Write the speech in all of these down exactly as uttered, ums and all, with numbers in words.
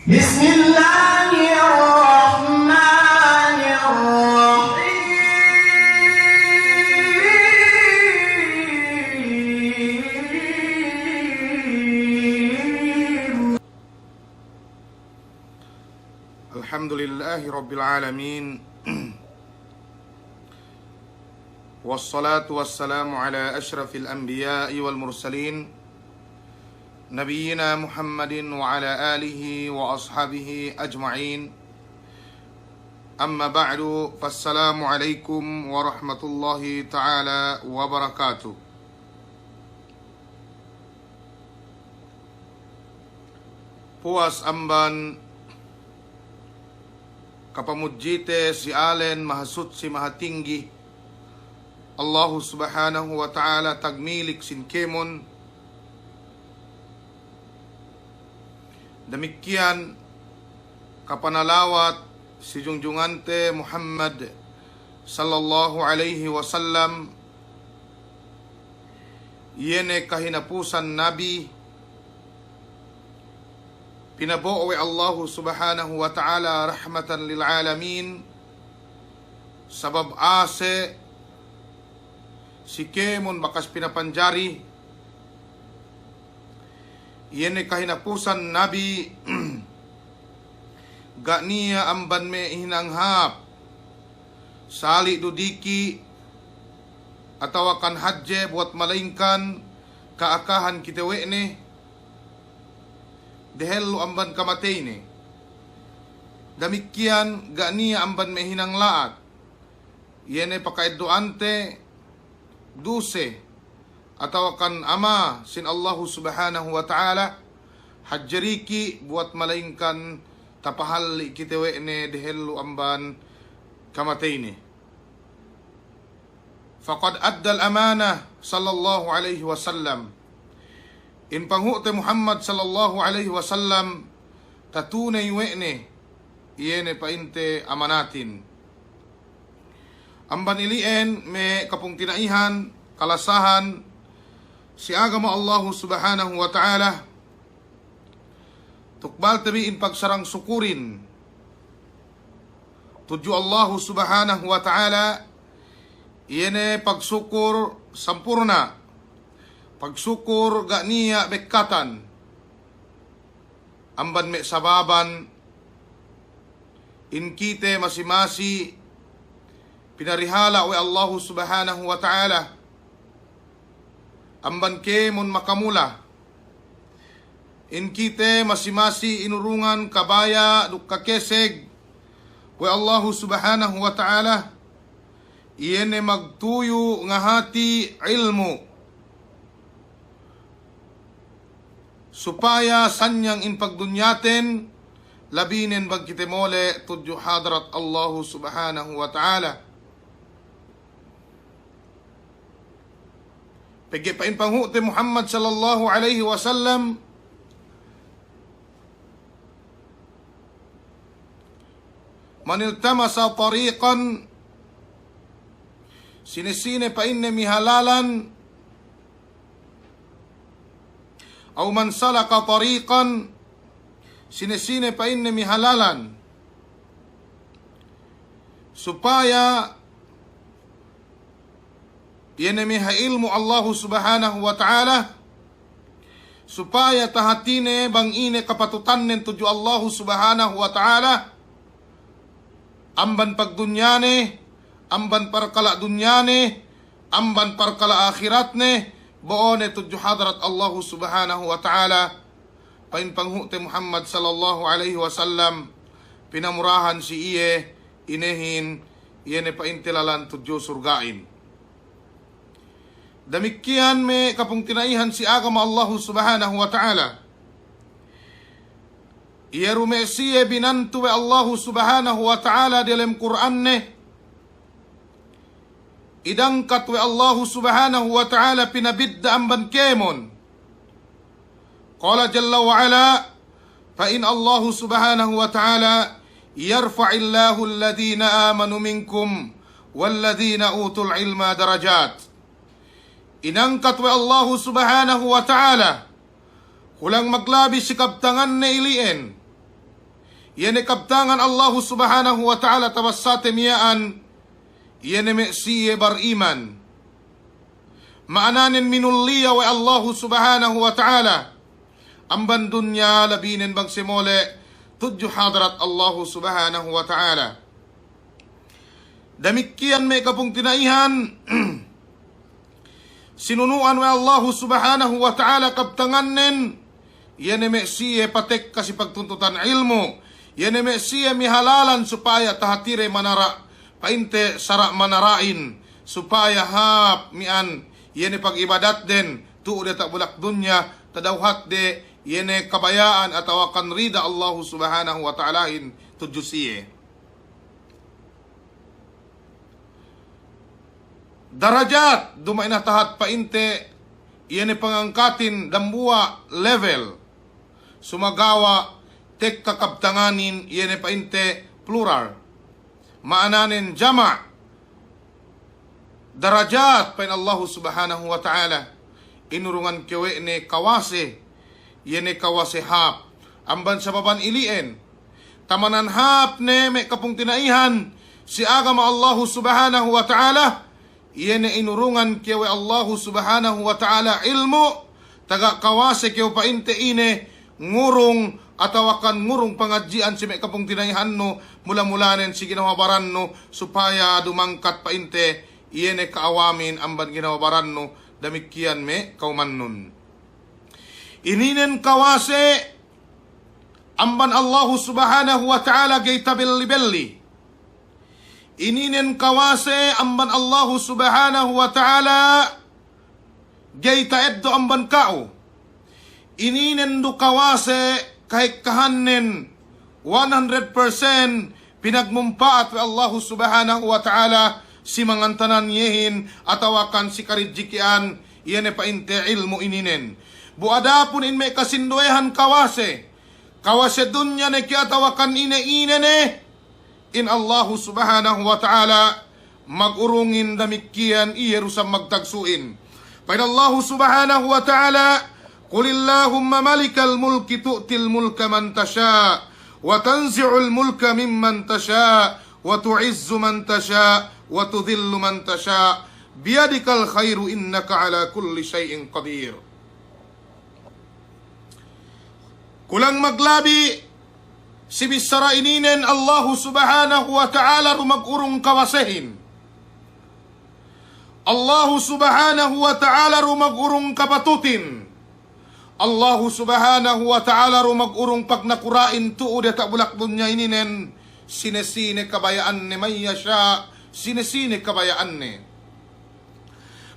بسم الله الرحمن الرحيم. الحمد لله رب العالمين. والصلاة والسلام على أشرف الأنبياء والمرسلين، نبينا محمد وعلى آله وأصحابه أجمعين. أما بعد، فالسلام عليكم ورحمة الله تعالى وبركاته. Puwas amban kapamudjite si ālen mahasutsi mahatinggi, Allahu Subhanahu wa Ta'ala, tagmilik sin kēmon. Damikkiyan kapanalawat si jungjungante Muhammad sallallahu alaihi wasallam, iye ne kahinapusan nabi, pinabo'o we' Allahu Subhanahu wa Ta'ala rahmatan lil alamin, sabab ase' si kēmon bakas pinapanjari, iye ne kahinapusan nabi, ga' niya' amban me' hinang hāp, sali' du diki' atawakan hadje buwat malaingkan ka'akahan kite we' ne dehellu amban kamateyne. Damikkiyan ga' niya' amban me' hinang la'at, iye ne paka'eddo'ante duse atawakan ama sin Allahu Subhanahu wa Ta'ala, hadje diki' buwat malaingkan tapahalli' kite we' ne dehellu amban kamateyne. Faqad addal amanah sallallahu alaihi wasallam. In panghu'te Muhammad sallallahu alaihi wasallam tatuney we' ne iye ne pa'inte amanatin. Amban ili'en me' kapungtina'ihan, kalasahan si agama Allahu Subhanahu wa Ta'ala, tukbalte bi in pagsarang sukurin tudju Allahu Subhanahu wa Ta'ala, iye ne pagsukur sampurna', pagsukur ga' niya' bekkatan. Amban me' sababan in kite masi-masi pinarihala' we' Allahu Subhanahu wa Ta'ala amban kēmon makamula. In kite masi-masi inurungan kabaya' duk kakeseg we' Allahu Subhanahu wa Ta'ala, iye ne magtuyu' ngahati ilmu', supaya sanyang in pagdunyaten, labinen bang kite mole' tudju hadrat Allahu Subhanahu wa Ta'ala. Pegge' pa'in panghu'te Muhammad sallallahu alaihi wasallam, "Man iltamasa tariqan," sine-sine pa'inne mihalalan, "aw man salaka tariqan," sine-sine pa'inne mihalalan supaya iye ne miha ilmu' Allahu Subhanahu wa Ta'ala, supaya tahatine bang ine kapatutannen tudju Allahu Subhanahu wa Ta'ala, amban pagdunyane, amban parkala' dunyane, amban parkala' ahiratne, bo'one tudju hadrat Allahu Subhanahu wa Ta'ala. Pa'in panghu'te Muhammad sallallahu alaihi wasallam, pinamurahan si iye inehin, iye ne pa'inte lalan tudju surga'in. Damikkiyan me' kapungtina'ihan si agama Allahu Subhanahu wa Ta'ala. Iye du me' siye binantu we' Allahu Subhanahu wa Ta'ala diyalem Kur'anne, idangkat we' Allahu Subhanahu wa Ta'ala pinabidda' amban kēmon. Qala jalla wa ala, pa'in Allahu Subhanahu wa Ta'ala, "Yarfa'illahu alladhina amanu minkum walladhina utul ilma darajat." Inangkat we' Allahu Subhanahu wa Ta'ala, kulang maglabi si kabtanganne ili'en, Iye ne kabtangan Allahu Subhanahu wa Ta'ala tabassate miya'an, iye ne me' siye bariman. Ma'ananen minulliya we' Allahu Subhanahu wa Ta'ala amban dunya, labinen bang siye mole' tudju hadarat Allahu Subhanahu wa Ta'ala. Damikkiyan me' kapungtina'ihan, sinunu'an we' Allahu Subhanahu wa Ta'ala kabtangannen, iye ne me' siye patekka si pagtuntutan ilmu', iye ne me' siye mihalalan supaya tahatide manara', pa'inte sara' manara'in, supaya hāp miya'an, iye ne pag'ibadatden, tu'u diyata' bulak dunya, tadawhatde, iye ne kabaya'an atawakan rida Allahu Subhanahu wa Ta'alahin tudju siye. Darajat, duma'in atahat pa'inte, iye ne pangangkatin dambuwa' level. Sumagawa' tekka kabtanganin, iye ne pa'inte plural. Ma'ananen jama'. Darajat pa'in Allahu Subhanahu wa Ta'ala. Inurungan kew we' ne kawase, iye ne kawase hāp. Amban sababan ili'en, tamanan hāp ne me' kapungtina'ihan si agama Allahu Subhanahu wa Ta'ala, iye ne inurungan kew we' Allahu Subhanahu wa Ta'ala ilmu', taga kawase kew pa'inte ine ngurung atawakan ngurung pangadji'an si me' kapungtina'ihannu, mula-mulanen si ginawa barannu, supaya dumangkat pa'inte iye ne ka'awamin amban ginawa barannu, damikkiyan me' kawmannun. Ininen kawase amban Allahu Subhanahu wa Ta'ala ga'i tabelli-belli. Ininen kawase amban Allahu Subhanahu wa Ta'ala ga'i ta'eddo' amban ka'u. Ininen du kawase kahekkahannen one hundred percent pinagmumpa'at we' Allahu Subhanahu wa Ta'ala si mangantanan iyehin atawakan si karidjiki'an, iye ne pa'inte ilmu' ininen. Bu adapun in me' kasinduwehan kawase, kawase dunya ne ke atawakan ine-ine ne, in Allahu Subhanahu wa Ta'ala magurungin damikkiyan iye du sa magtagsu'in. Pa'in Allahu Subhanahu wa Ta'ala, "Qulillahumma malikal mulki tu'til mulka man tasha', wa tanzi'ul mulka mimman tasha', wa tu'izzu man tasha', wa tudhillu man tasha', biyadikal khairu innaka ala kulli shay'in qadir." Kulang maglabi, si bissara ininen Allahu Subhanahu wa Ta'ala du magurung kawasehin. Allahu Subhanahu wa Ta'ala du magurung kapatutin. Allahu Subhanahu wa Ta'ala du magurung pagnakura'in tu'u diyata' bulak dunya ininen, sine-sine kabaya'anne, man yasha', sine-sine kabaya'anne.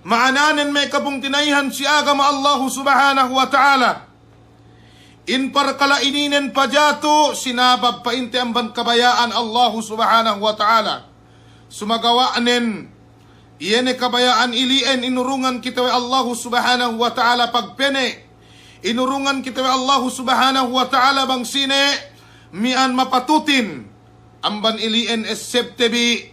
Ma'ananen me' kapungtina'ihan si agama Allahu Subhanahu wa Ta'ala. In parkala' ininen pajatu' sinabab pa'inte amban kabaya'an Allahu Subhanahu wa Ta'ala. Sumagawa'nen, iye ne kabaya'an ili'en inurungan kite we' Allahu Subhanahu wa Ta'ala pagpene'. Inurungan kite we' Allahu Subhanahu wa Ta'ala bang sine miya'an mapatutin. Amban ili'en essebte bi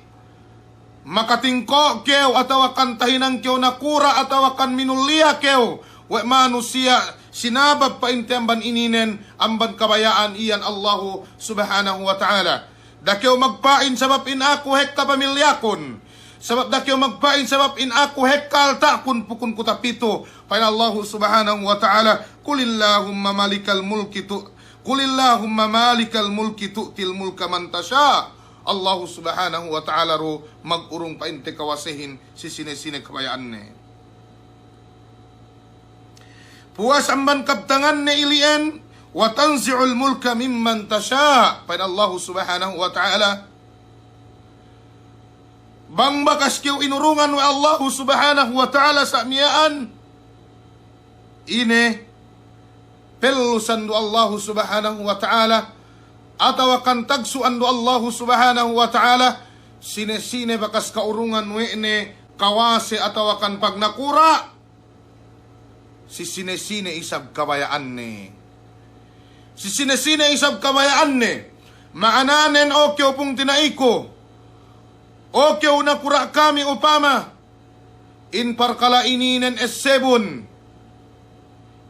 makatingko' kew atawakan tahinang kew nakura' atawakan minulliya kew we' manusiya' sinabab pa'inte amban ininen amban kabaya'an iyan Allahu Subhanahu wa Ta'ala. Da'a kew magpa'in sabab in aku hekka pamilyakun. Sabab da'a kew magpa'in sabab in aku hekka alta'kun pukun ku tapitu. Pa'in Allahu Subhanahu wa Ta'ala, "Qulillahumma malikal mulki tu-, qulillahumma malikal mulki tu'til mulka man tasha'." Allahu Subhanahu wa Ta'ala du magurung pa'inte kawasehin si sine-sine kabaya'anne. Puwas amban kabtanganne ili'en, "Wa tanzi'ul mulka mimman tasha'." Pa'in Allahu Subhanahu wa Ta'ala, bang bakas kew inurungan we' Allahu Subhanahu wa Ta'ala sa' miya'an, ine pellusan du Allahu Subhanahu wa Ta'ala, atawakan tagsu'an du Allahu Subhanahu wa Ta'ala, sine-sine bakas kaurungan we' ne kawase atawakan pagnakura', si sine-sine isab kabaya'anne. Si sine-sine isab kabaya'anne. Ma'ananen, o kew pungtina'iku, o kew nakura' kami upama, in parkala' ininen essebun,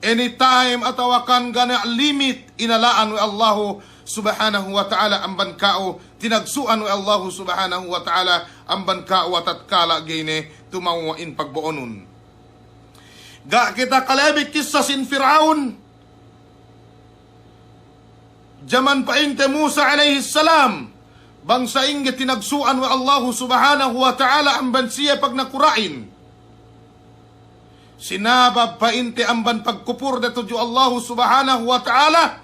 anytime atawakan ga' niya' limit inala'an we' Allahu Subhanahu wa Ta'ala amban ka'u, tinagsu'an we' Allahu Subhanahu wa Ta'ala amban ka'u, atatkala ga'i ne tumewwa' in pagbo'onun. Ga' kite kalebi kissa sin Pir'aun jaman pa'inte Musa alayhis salam, bang sa'ingge tinagsu'an we' Allahu Subhanahu wa Ta'ala amban siye pagnakura'in. Sinabab pa'inte amban pagkupurde tudju Allahu Subhanahu wa Ta'ala,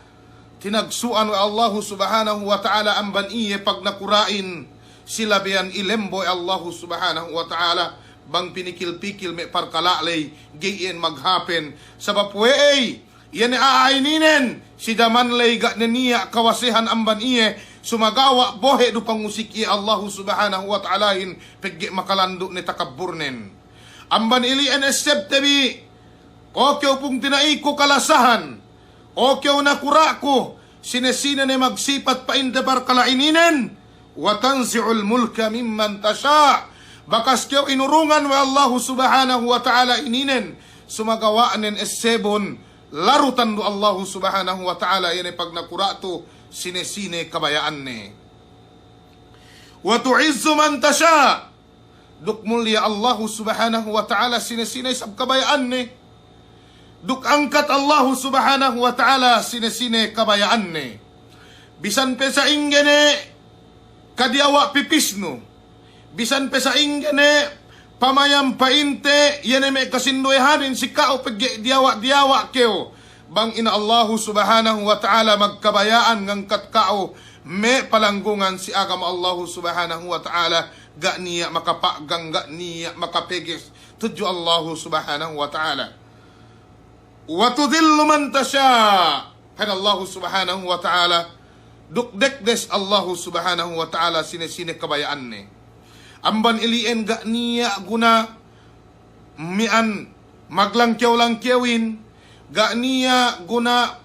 tinagsu'an we' Allahu Subhanahu wa Ta'ala amban iye pagnakura'in, si labeyan ilembo we' Allahu Subhanahu wa Ta'ala, bang pinikil-pikil me' parkala' ley, ga'i iyan maghapen, sabab we'ey, iye ne a'a ininen, si jaman ley ga' ne niya' kawasehan amban iye, sumagawa' bohe' du pangusik iye Allahu Subhanahu wa Ta'alahin, pegge' makalandu' ne takabburnen. Amban ili'en essebte bi, o kew pungtina'iku kalasahan, o kew nakura'ku, sine-sine ne magsipat pa'inte parkala' ininen, wa tanzi'ul mulka mimman tasha', bakas kew inurungan we' Allahu Subhanahu wa Ta'ala ininen, sumagawa'nen essebun, larutan du Allahu Subhanahu wa Ta'ala iye ne pagnakura'tu, sine-sine kabaya'anne. Wa tu'izzu man tasha', duk mulliya Allahu Subhanahu wa Ta'ala sine-sine isab kabaya'anne. Duk angkat Allahu Subhanahu wa Ta'ala sine-sine kabaya'anne. Bisan pe sa'ingge ne kadiyawa' pipisnu. Bisan pe sa'ingge ne pamayam pa'inte, iye ne me' kasinduwehanin si ka'u pegge' diyawa'-diyawa' kew. Bang in Allahu Subhanahu wa Ta'ala magkabaya'an ngangkat ka'u me' palanggungan si agama Allahu Subhanahu wa Ta'ala, ga' niya' makapa'gang, ga' niya' makapeges tudju Allahu Subhanahu wa Ta'ala. Wa tudhillu man tasha', pa'in Allahu Subhanahu wa Ta'ala, duk dekdes Allahu Subhanahu wa Ta'ala sine-sine kabaya'anne. Amban ili'en ga' niya' guna miya'an maglangkew-langkewin, ga' niya' guna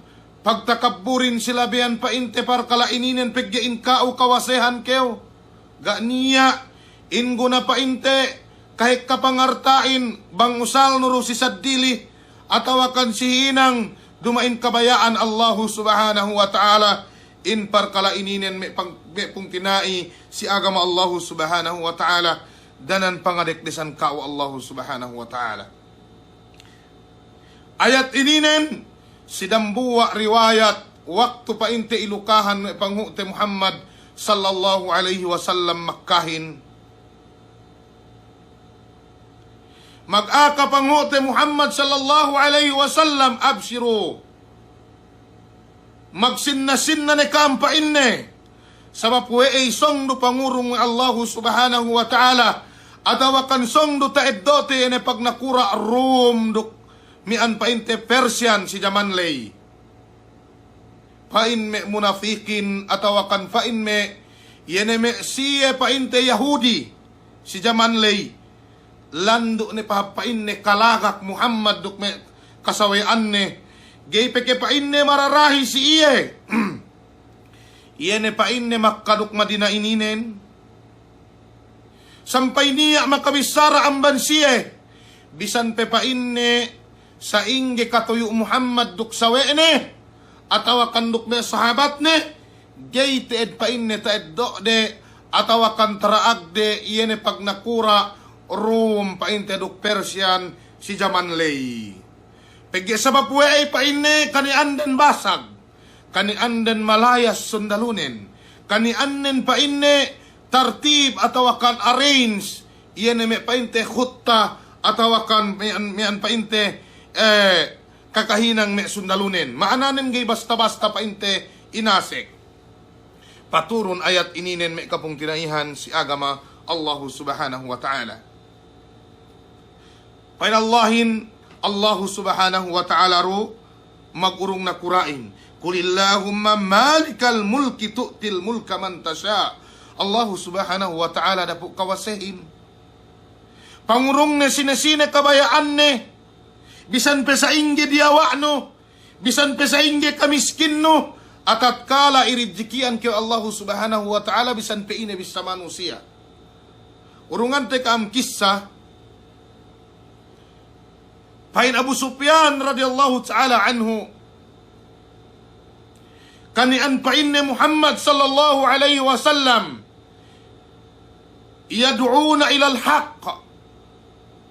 pagtakabburin si labeyan pa'inte parkala' ininen pegge' in ka'u kawasehan kew. Ga' niya' in guna pa'inte kahekka pangarta'in bang usalnu du si saddili atawakan si hinang, duma'in kabaya'an Allahu Subhanahu wa Ta'ala in parkala' ininen me' pang-, me' pungtina'i si agama Allahu Subhanahu wa Ta'ala, danan pangadekdesan ka'u Allahu Subhanahu wa Ta'ala. Ayat ininen, si dambuwa' riwayat, waktu pa'inte ilukahan me' panghu'te Muhammad sallallahu alayhi wasallam Makkahin. Magaka panghu'te Muhammad sallallahu alayhi wasallam, abshiru. Magsinna-sinna ne ka'am pa'inne. Sabab we'ey sōng du pangurung we' Allahu Subhanahu wa Ta'ala, atawakan sōng du ta'eddo'te iye ne pagnakura' Rum duk miya'an pa'inte Persian si jaman ley. Pa'in me' munafikin atawakan pa'in me' iye ne me' siye pa'inte Yahudi si jaman ley. Landu' ne pahāp pa'inne kalagak Muhammad duk me' kasawe'anne. Ga'i pe ke pa'inne mararahi si iye. Iye ne pa'inne Makka duk Madina ininen. Sampay niya' makabissara amban siye. Bisan pe pa'inne sa'ingge katuyu' Muhammad duk sawe'ne, atawakan duk me' sahabatne, ga'i te'ed pa'inne ta'eddo'de, atawakan tara'agde, iye ne pagnakura' Rum pa'inte duk Persian si jaman ley. Pegge' sabab we'ey pa'inne kani'anden basag. Kani'anden malayas sundalunen. Kani'anden pa'inne tartib atawakan arrange, iye ne me' pa'inte khutta atawakan me', me' pa'inte, eh, kakahinang me' sundalunen. Ma'ananen ga'i basta-basta pa'inte inasek. Paturun ayat ininen me' kapungtina'ihan si agama Allahu Subhanahu wa Ta'ala. Pa'in Allahin, Allahu Subhanahu wa Ta'ala du magurung nakura'in. Qulillahumma malikal mulki tu'til mulka man tasha'. Allahu Subhanahu wa Ta'ala dapu' kawasehin. Pangurungne sine-sine kabaya'anne, bisan pe sa'ingge diyawa'nu, bisan pe sa'ingge kamiskinnu, atatkala irijiki'an kew Allahu Subhanahu wa Ta'ala, bisan pe ine bissa manusiya'. Urungante ka'am kissa, pa'in Abu Sufyan radiyallahu ta'ala anhu, Kani'an pa'inne Muhammad sallallahu alaihi wasallam, "Yad'una ilal haqq."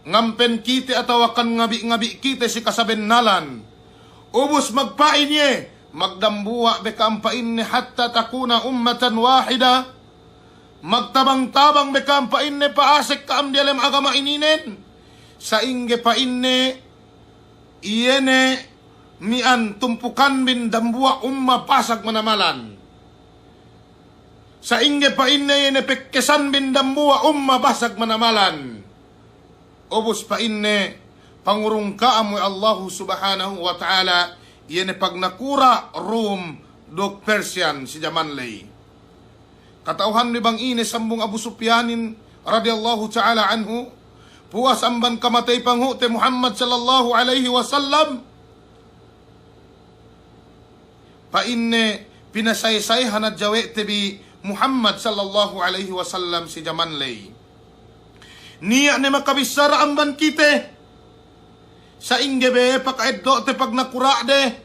Ngampen kite atawa kan ngabi'-ngabi' kite si kasabennalan. Ubus magpa'in iye, magdambuwa' be ka'am pa'inne hatta takuna ummatan wahida. Magtabang-tabang be ka'am pa'inne pa'asek ka'am diyalem agama ininen. Sa'ingge pa'inne iye ne mi'an tumpukanbin dambuwa' umma basag manamalan. Sa'ingge pa'inne iye ne pekkesanbin dambuwa' umma basag manamalan. Ubus pa'inne pangurung ka'am we' Allahu Subhanahu wa Ta'ala, iye ne pagnakura' Rum duk Persian si jaman ley. Kata'uhanbi bang ine sambung Abu Sufyanin radiyallahu ta'ala anhu, puwas amban kamatey panghu'te Muhammad sallallahu alaihi wasallam, pa'inne pinasay-sayhan hadja we' te bi Muhammad sallallahu alaihi wasallam si jaman ley. Niya' ne makabissara amban kite. Sa'ingge be paka'eddo'te pagnakura'de.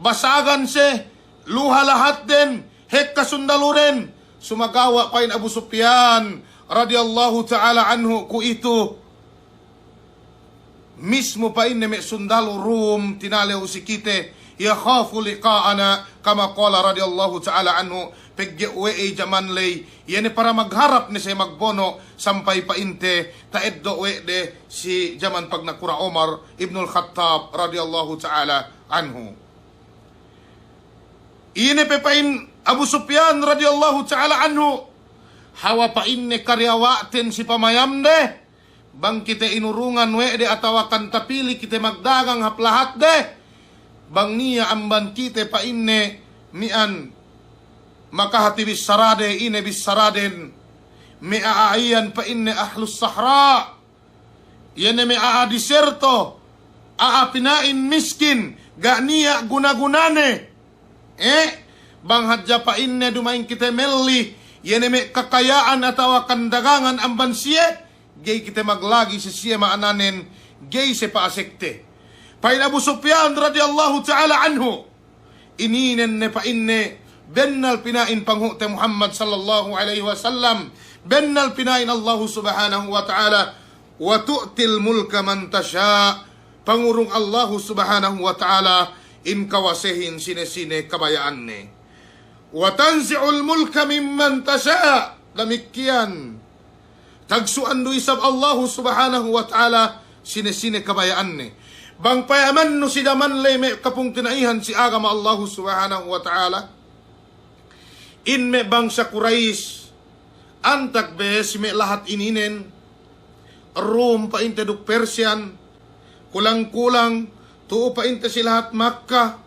Basagan se, luha lahatden, hekka sundaluden. Sumagawa' pa'in Abu Sufyan radiyallahu ta'ala anhu kuwe'itu. Mismu pa'inne me' sundalu Rum tinalew si kite, yakhafu liqa'ana, kama qala radiyallahu ta'ala anhu, pegge' we'ey jaman ley, iye ne para magharap ne siye magbono', sampay pa'inte ta'eddo' we' de si jaman pagnakura' Umar ibnul Khattab radiyallahu ta'ala anhu. Ine pe pa'in Abu Sufyan radiyallahu ta'ala anhu, hawal pa'inne kariyawa'ten si pamayamde, bang kite inurungan we' de atawa kan tapili' kite magdagang hap lahatde, bang niya' amban kite pa'inne mi'an makahati bissarade, ine bissaraden, me' a'a iyan pa'inne ahlus sahra', iye ne me' a'a diserto, a'a pina'in miskin, ga' niya' guna-gunane. Eh, bang hadja pa'inne duma'in kite melli, iye ne me' kakaya'an atawa kan dagangan amban siye, ga'i kite maglagi' si siye, ma'ananen ga'i siye pa'asekte. Pa'in Abu Sufyan radiyallahu ta'ala anhu, ininen ne pa'inne, bennal pina'in panghu'te Muhammad sallallahu alaihi wasallam, bennal pina'in Allahu Subhanahu wa Ta'ala, wa tu'til mulka man tasha', pangurung Allahu Subhanahu wa Ta'ala in kawasehin sine-sine kabaya'anne. Wa tanzi'ul mulka mimman tasha', damikkiyan tagsu'an du isab Allahu Subhanahu wa Ta'ala sine-sine kabaya'anne. Bang payamannu si jaman ley me' kapungtina'ihan si agama Allahu Subhanahu wa Ta'ala, in me' bangsa Quraysh, antag be si me' lahat ininen, Rum pa'inte duk Persian, kulang-kulang, tu'u pa'inte si lahat Makka,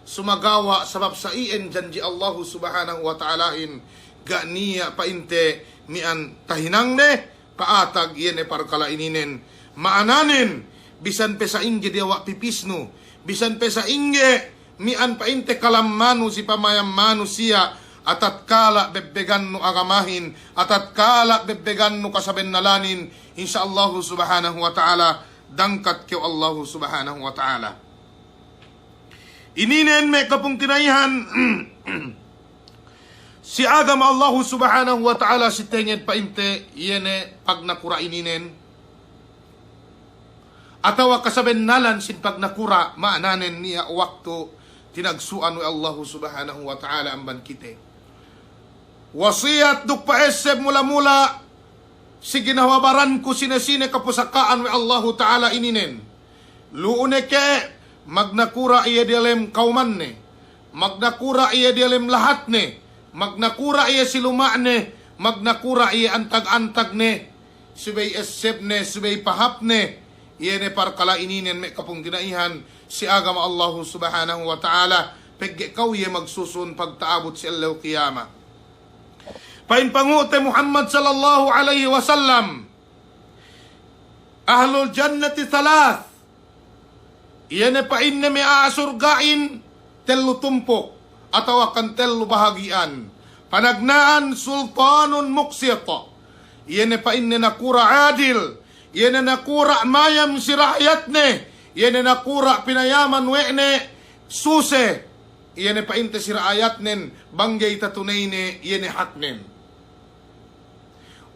sumagawa' sabab sa iyan janji' Allahu Subhanahu wa Ta'alahin, ga' niya' pa'inte mi'an tahinangde, pa'atag iye ne parkala' ininen. Ma'ananen, bisan pe sa'ingge diyawa' pipisnu, bisan pe sa'ingge mi'an pa'inte kalammanu si pamayam manusiya', atatkala' bebbegannu agamahin, atatkala' bebbegannu kasabennalanin, insya Allahu Subhanahu wa Ta'ala, dangkat kew Allahu Subhanahu wa Ta'ala. Ininen me' kapungtina'ihan si agama Allahu Subhanahu wa Ta'ala si tenged pa'inte, iye ne pagnakura' ininen. Atawa kasabennalan sin pagnakura', ma'ananen niya' waktu tinagsu'an we' Allahu Subhanahu wa Ta'ala amban kite. Wasiyat duk pa'esseb mula-mula si ginahawa baranku sine-sine kapusaka'an we' Allahu Ta'ala ininen. Lu'u ne ke magnakura' iye diyalem kawmanne, magnakura' iye diyalem lahatne, magnakura' iye si luma'ne, magnakura' iye antag-antagne, subey essebne, subey pahāpne, iye ne parkala' ininen me' kapungtina'ihan si agama Allahu Subhanahu wa Ta'ala, pegge' kew iye magsusun pagta'abut si ellew kiyama. Pa'in pangu'te Muhammad sallallahu alaihi wasallam, ahlul jannati thalath, iye ne pa'inne me' a'a surga'in tellu tumpuk, atawa kan tellu bahagi'an. Panagna'an sultanun muqsit, iye ne pa'inne nakura' adil, iye ne nakura' mayam si ra'ayatne, iye ne nakura' pinayaman we' ne suse. iye ne pa'inte si ra'ayatnen, bang ga'i tatuneyne iye ne haknen.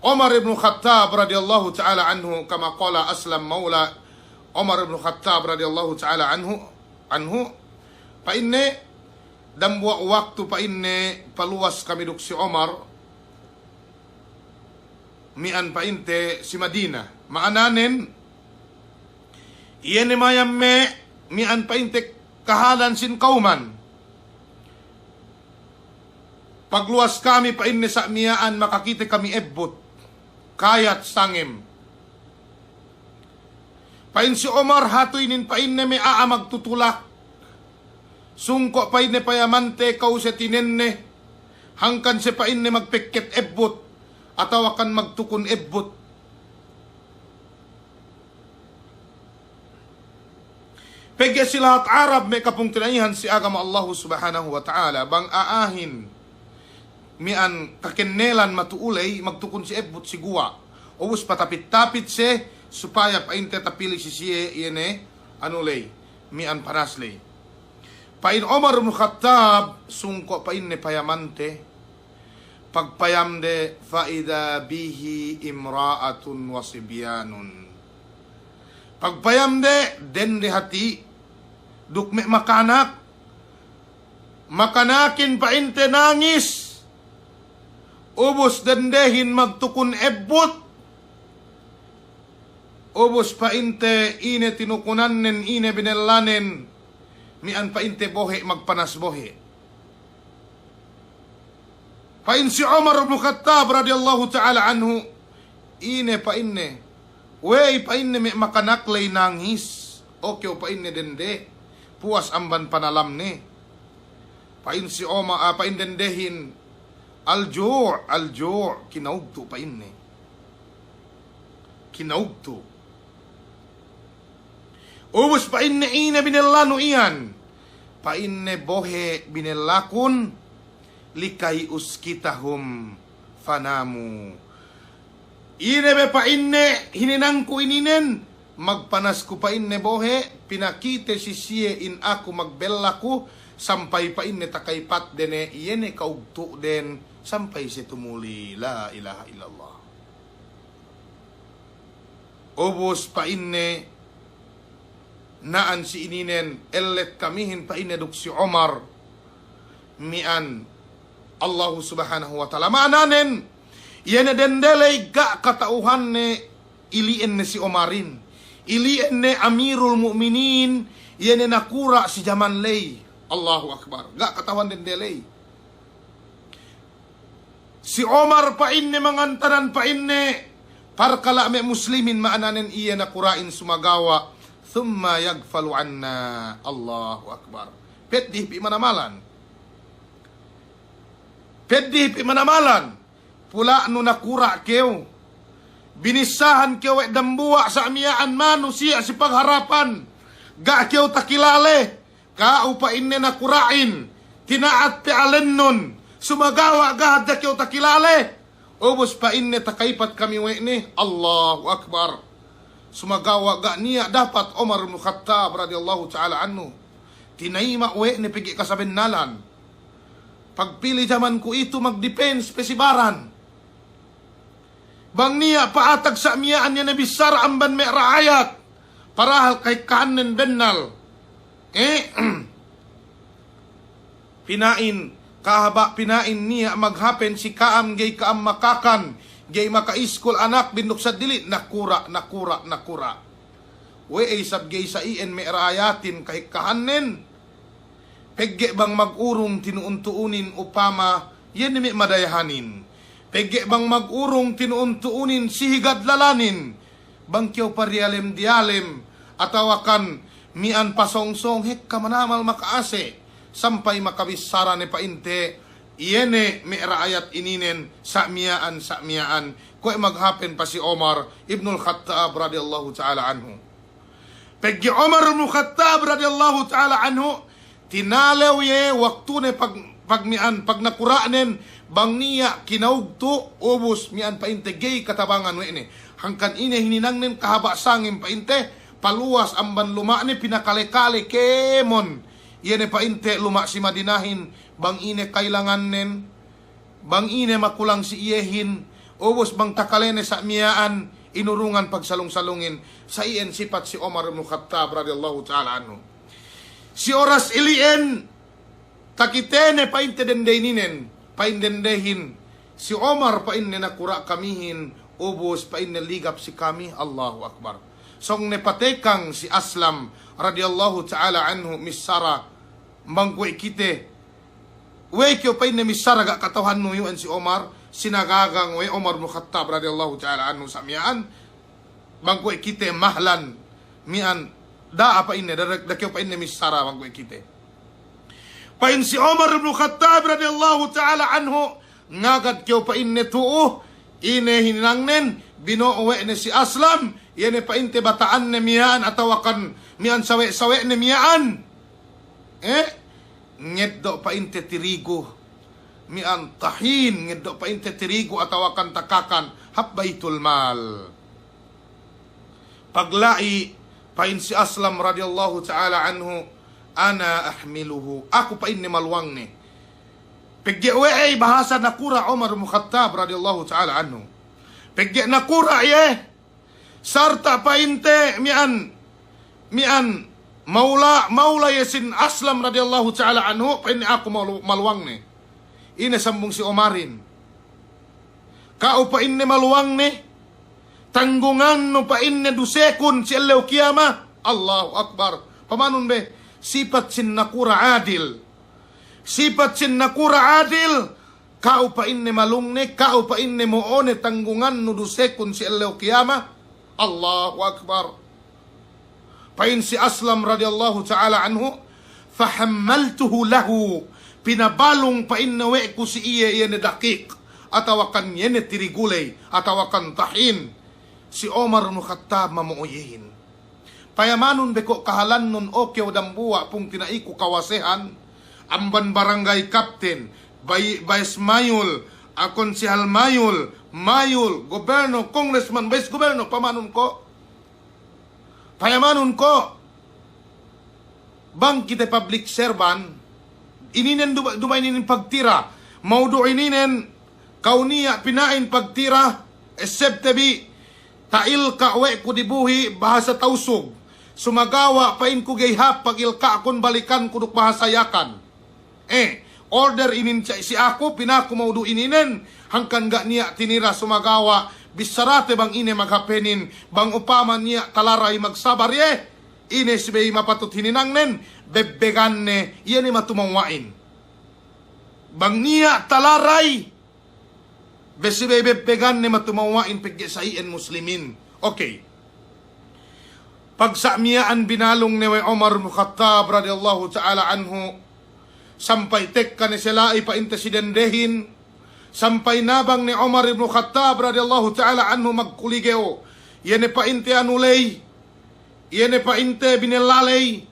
Umar ibn Khattab radiyallahu ta'ala anhu, kama qala Aslam maula Umar ibn Khattab radiyallahu ta'ala anhu, anhu, pa'inne, dambuwa' waktu pa'inne paluwas kami duk si Umar, miya'an pa'inte si Madina. Ma'ananen, iye ne mayam me' miya'an pa'inte kahalan sin kawman. Pagluwas kami pa'inne sa' miya'an makakite kami ebbut. Kayat sangem. Pa'in si Umar, hatu inin pa'inne me' a'a magtutulak. Sungko' pa'inne payamante ka'u siye tinenne. Hangkan siye pa'inne magpekket ebbut. Atawakan magtukun ebbut. Pegge' si lahat Arab me' kapungtina'ihan si agama Allahu Subhanahu wa Ta'ala, bang a'ahin miya'an kakennelan matu'u ley, magtukun si ebbut si guwa'. Ubus patapit-tapit siye, supaya pa'inte tapili' si siye iye ne, anu ley, miya'an panas ley. Pa'in Umar bin Khattab, sungko' pa'inne payamante, pagpayamde, fa idha bihi imra'atun wa sibyanun. Pagpayamde, dende hati', duk me' makanak, makanakin pa'inte nangis, ubus dendehin magtukun ebbut, ubus pa'inte ine tinukunannen, ine binellanen, miya'an pa'inte bohe', magpanas bohe'. Pa'in si Umar bin Khattab radiyallahu ta'ala anhu, ine pa'inne, we'ey pa'inne me' makanak ley nangis, o kew pa'inne dende, puwas amban panalamne. Pa'in si Umar, ah, pa'in dendehin, al-ju', al-ju', kinaugtu' pa'inne. Kinaugtu'. Ubus pa'inne ine binellanu iyan. Pa'inne bohe' binellakun, likay uskitahum fanamu. Ine be pa'inne hininangku ininen, magpanasku pa'inne bohe', pinakite si siye in aku magbellaku, sampay pa'inne takaypatde ne, iye ne kaugtu'den, sampay siye tumuli, la ilaha illallah. Ubus pa'inne, na'an si ininen, ellet kamihin pa'inne duk si Umar, miya'an Allahu Subhanahu wa Ta'ala. Ma'ananen, iye ne dende ley ga' kata'uhanne ili'en ne si Umarin. Ili'en ne Amirul Mu'minin, iye ne nakura' si jaman ley. Allahu Akbar. Ga' kata'uhan dende ley. Si Umar pa'inne mangantanan pa'inne, parkala' me' muslimin ma'ananen iye nakura'in sumagawa', thumma yaghfalu anna. Allahu Akbar. Peddi' pi' manamalan. Peddi' pi' manamalan. Pula'nu nakura' kew. Binissahan kew we' dambuwa' sa' miya'an manusiya' si pagharapan. Ga' kew takilale. Ka'u pa'inne nakura'in, tina'at pe alennun, sumagawa' ga' hadja kew takilale. Ubus pa'inne takaypat kami we' ne, Allahu Akbar. Sumagawa' ga' niya' dapat Umar bin Khattab radiyallahu ta'ala anhu. Tinayma' we' ne pegge' kasabennalan. Pagpili jaman kuwe'itu magdepends pe si baran. Bang niya' pa'atag sa' miya'an iye ne bissara amban me' ra'ayat, parahal kahekkahannen bennal. Eh, pina'in, kahaba' pina'in niya' maghapen si ka'am ga'i ka'am makakan, ga'i makaiskul anakbin duk seddili, nakura', nakura', nakura'. We'ey isab ga'i sa' iyan me' ra'ayatin kahekkahannen. Pegge' bang magurung tinu'un-tu'unin upama, iye ne me' madayahanin. Pegge' bang magurung tinu'un-tu'unin si higad lalanin. Bang kew pariyalem-diyalem, atawakan miya'an pasongsong, hekka manamal maka'ase'. Sampay makabissara ne pa'inte, iye ne me' ra'ayat ininen, sa' miya'an, sa' miya'an. Kuwe' maghapen pa si Umar ibnul Khattab radiyallahu ta'ala anhu. Pegge' Umar bin Khattab radiyallahu ta'ala anhu, tinalew iye waktune pag-, pagmiya'an, pagnakura'nen, bang niya' kinaugtu', ubus miya'an pa'inte ga'i katabangan we' ne. Hangkan ine hininangnen kahaba' sangem pa'inte, paluwas amban luma'ne pinakale-kale kēmon. iye ne pa'inte luma' si Madinahin, bang ine kailangannen, bang ine makulang si iyehin, ubus bang takalene sa' miya'an inurungan pagsalung-salungin, sa' iyan sipat si Umar ibn Khattab radiyallahu ta'ala anhu. Si oras ili'en, takitene pa'inte dende ininen, pa'in dendehin, si Umar pa'inne nakura' kamihin, ubus pa'inne ligap si kami, Allahu Akbar. Sōng ne patekang si Aslam radiyallahu ta'ala anhu missara, bang kuwe' kite, we' kew pa'inne missara ga' kata'uhannu iyu'en si Umar, sinagagang we' Umar bin Khattab radiyallahu ta'ala anhu sa' miya'an, bang kuwe' kite mahlan, miya'an, da'a pa'inne, da, da kew pa'inne missara bang kuwe' kite. Pa'in si Umar bin Khattab radiyallahu ta'ala anhu, ngagad kew pa'inne tu'u, ine hininangnen, bino'o we' ne si Aslam, iye ne pa'inte bata'anne miya'an atawakan miya'an sawe'-sawe'ne miya'an. Eh, ngeddo' pa'inte tirigu, miya'an tahin, ngeddo' pa'inte tirigu atawakan takakan, hap Baitul Mal. Pagla'i, pa'in si Aslam radiyallahu ta'ala anhu, "Ana ahmiluhu." Aku pa'inne maluwangne. Pegge' we'ey bahasa nakura' Umar bin Khattab radiyallahu ta'ala anhu. Pegge' nakura' iye, sarta' pa'inte miya'an, miya'an maula, maula iye sin Aslam radiyallahu ta'ala anhu, pa'inne aku malu-, maluwangne. Ine sambung si Umarin. Ka'u pa'inne maluwangne, tanggungannu pa'inne dusekun si ellew kiyama. Allahu Akbar. Pamanun be, sipat sin nakura' adil. Sipat sin nakura' adil. Ka'u pa'inne maluwangne, ka'u pa'inne mo'one tanggungannu dusekun si ellew kiyama. Allahu Akbar. Pa'in si Aslam radiyallahu ta'ala anhu, "Fahammaltuhu lahu." Pinabalung pa'inne we' ku si iye, iye ne dakik, atawakan iye ne tiriguley, atawakan tahin. Si Umar bin Khattab mamo'o iyehin. Payamanun be ko' kahalannun, o kew dambuwa' pungtina'iku kawasehan, amban barangay kapten, bay-, bayes mayul, a konsehal mayul, mayul, gobelno, kongresman, bayes gobelno, pamanun ko'. Payamanun ko', bang kite public servant, ininen du-, duma'in inin pagtira, maudu' ininen, ka'u niya' pina'in pagtira, esebte bi, ta'ilka' we' ku dibuhi' bahasa Tausug. Sumagawa' pa'inku ga'i hāp pagilka'kun balikanku duk bahasa Yakan. Eh, order inin si aku, pinaku maudu' ininen, hangkan ga' niya' tinira sumagawa', bissarate bang ine maghapenin, bang upama niya' talaray magsabar iye, ine subey mapatut hininangnen, bebbeganne, iye ne matumawwa'in. Bang niya' talaray, be subey bebbeganne matumawwa'in pegge' sa iyan muslimin. Okey. Pagsa' miya'an binalung ne we' Umar bin Khattab radiyallahu ta'ala anhu, sampay tekka ne si la'i pa'inte si dendehin, sampay nabang ne Umar ibn Khattab radiyallahu ta'ala anhu magkuligew, iye ne pa'inte anu ley, iye ne pa'inte binella ley,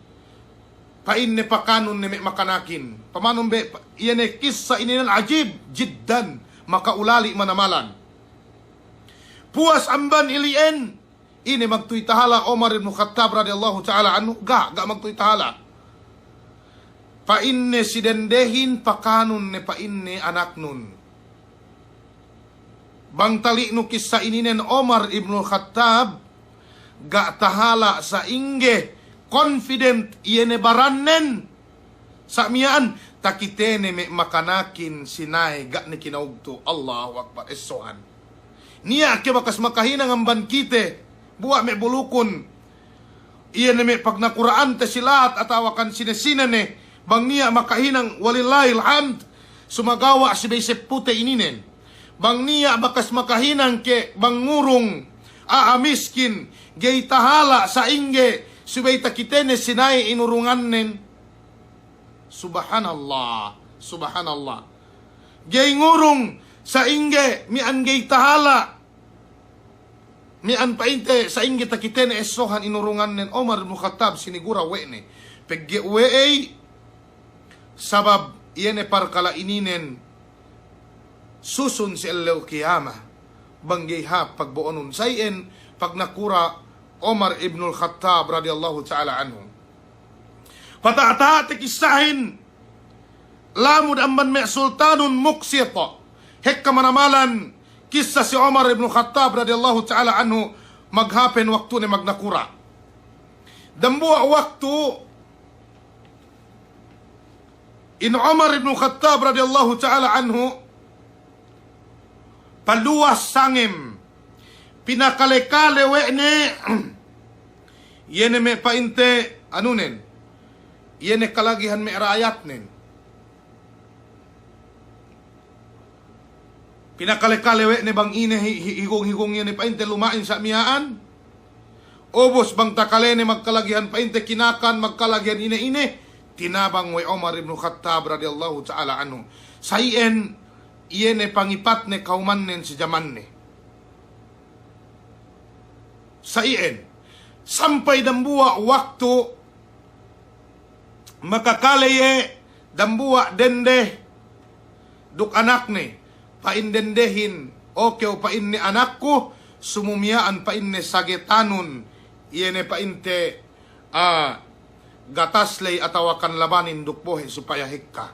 pa'inne pakanun ne me' makanakin. Pamanun be, iye ne kissa ininen ajib jiddan, maka'ulali' manamalan. Puwas amban ili'en, ine magtuy tahala' Umar ibn Khattab radiyallahu ta'ala anhu, ga', ga' magtuy tahala'. Pa'inne si dendehin, pakanun ne pa'inne anaknun. Bang tali'nu kissa ininen Umar ibnul Khattab, ga' tahala' sa'ingge confident iye ne barannen. Sa' miya'an, takitene me' makanakin sinae ga' ne kinaugtu'. Allahu Akbar, essohan. Niya' ke bakas makahinang amban kite, buwa' me' bulukun. Iye ne me' pagnakura'ante si la'at atawakan sine-sine ne, bang niya' makahinang walillahil hamd, sumagawa' subey seppute ininen. Bang niya' bakas makahinang ke bang ngurung, a'a miskin, ga'i tahala' sa'ingge, subey takitene sinae inurungannen. Subhanallah, subhanallah. Ga'i ngurung sa'ingge, miya'an ga'i tahala'. Miya'an pa'inte sa'ingge takitene essohan inurungannen Umar ibn Khattab sinigura we' ne. Pegge' we'ey sabab iye ne parkala' ininen susun si ellew kiyama. Bang ga'i hāp pagbo'onun sa iyan pagnakura' Umar ibnul Khattab radiyallahu ta'ala anhu. Pata'ta'te kissahin, lamud amban me' sultanun muqsit. Hekka manamalan kissa si Umar ibnul Khattab radiyallahu ta'ala anhu, maghāpen waktune magnakura'. Dambuwa' waktu in Umar ibnul Khattab radiyallahu ta'ala anhu, paluwas sangem, pinakale-kale we' ne, iye ne me' pa'inte anunen, iye ne kalagihan me' ra'ayatnen. Pinakale-kale we' ne bang ine hi-, hi-, higung-higung iye ne pa'inte luma'in sa' miya'an. Ubus bang takalene magkalagihan pa'inte kinakan, magkalagihan ine-ine, tinabang we' Umar ibnul Khattab radiyallahu ta'ala anhu. Sa' iyan, iye ne pangipatne kawmannen si jamanne. Sa' iyan, sampay dambuwa' waktu makakale iye dambuwa' dende duk anakne, pa'in dendehin, "O kew," pa'inne, "anakku, sumu miya'an," pa'inne, "sagetanun, iye ne," pa'inte, "a, gatas ley atawakan labanin duk bohe' supaya hekka."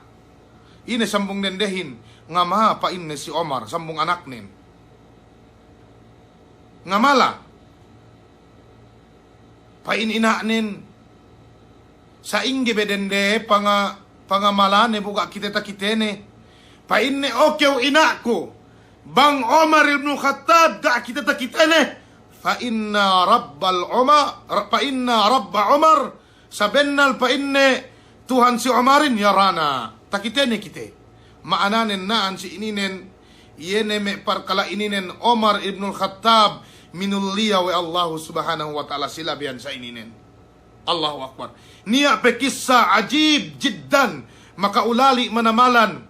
Ine sambung dendehin, "Ngama," pa'inne si Umar, sambung anaknen. "Ngamala," pa'in ina'nen. "Sa'ingge be dende panga-, pangamalane bu ga' kite takitene?" Pa'inne, "O kew ina'ku, bang Umar ibnul Khattab ga' kite takitene, fa inna rabbal Umar, fa inna rabba Umar, sabennal," pa'inne, "Tuhan si Umarin yarana, takitene kite." Ma'ananen na'an si ininen, iye ne me' parkala' ininen Umar ibnul Khattab minulliya we' Allahu Subhanahu wa Ta'ala si labeyan sa' ininen. Allahu Akbar. Niya' pe kissa ajib jiddan, maka'ulali' manamalan,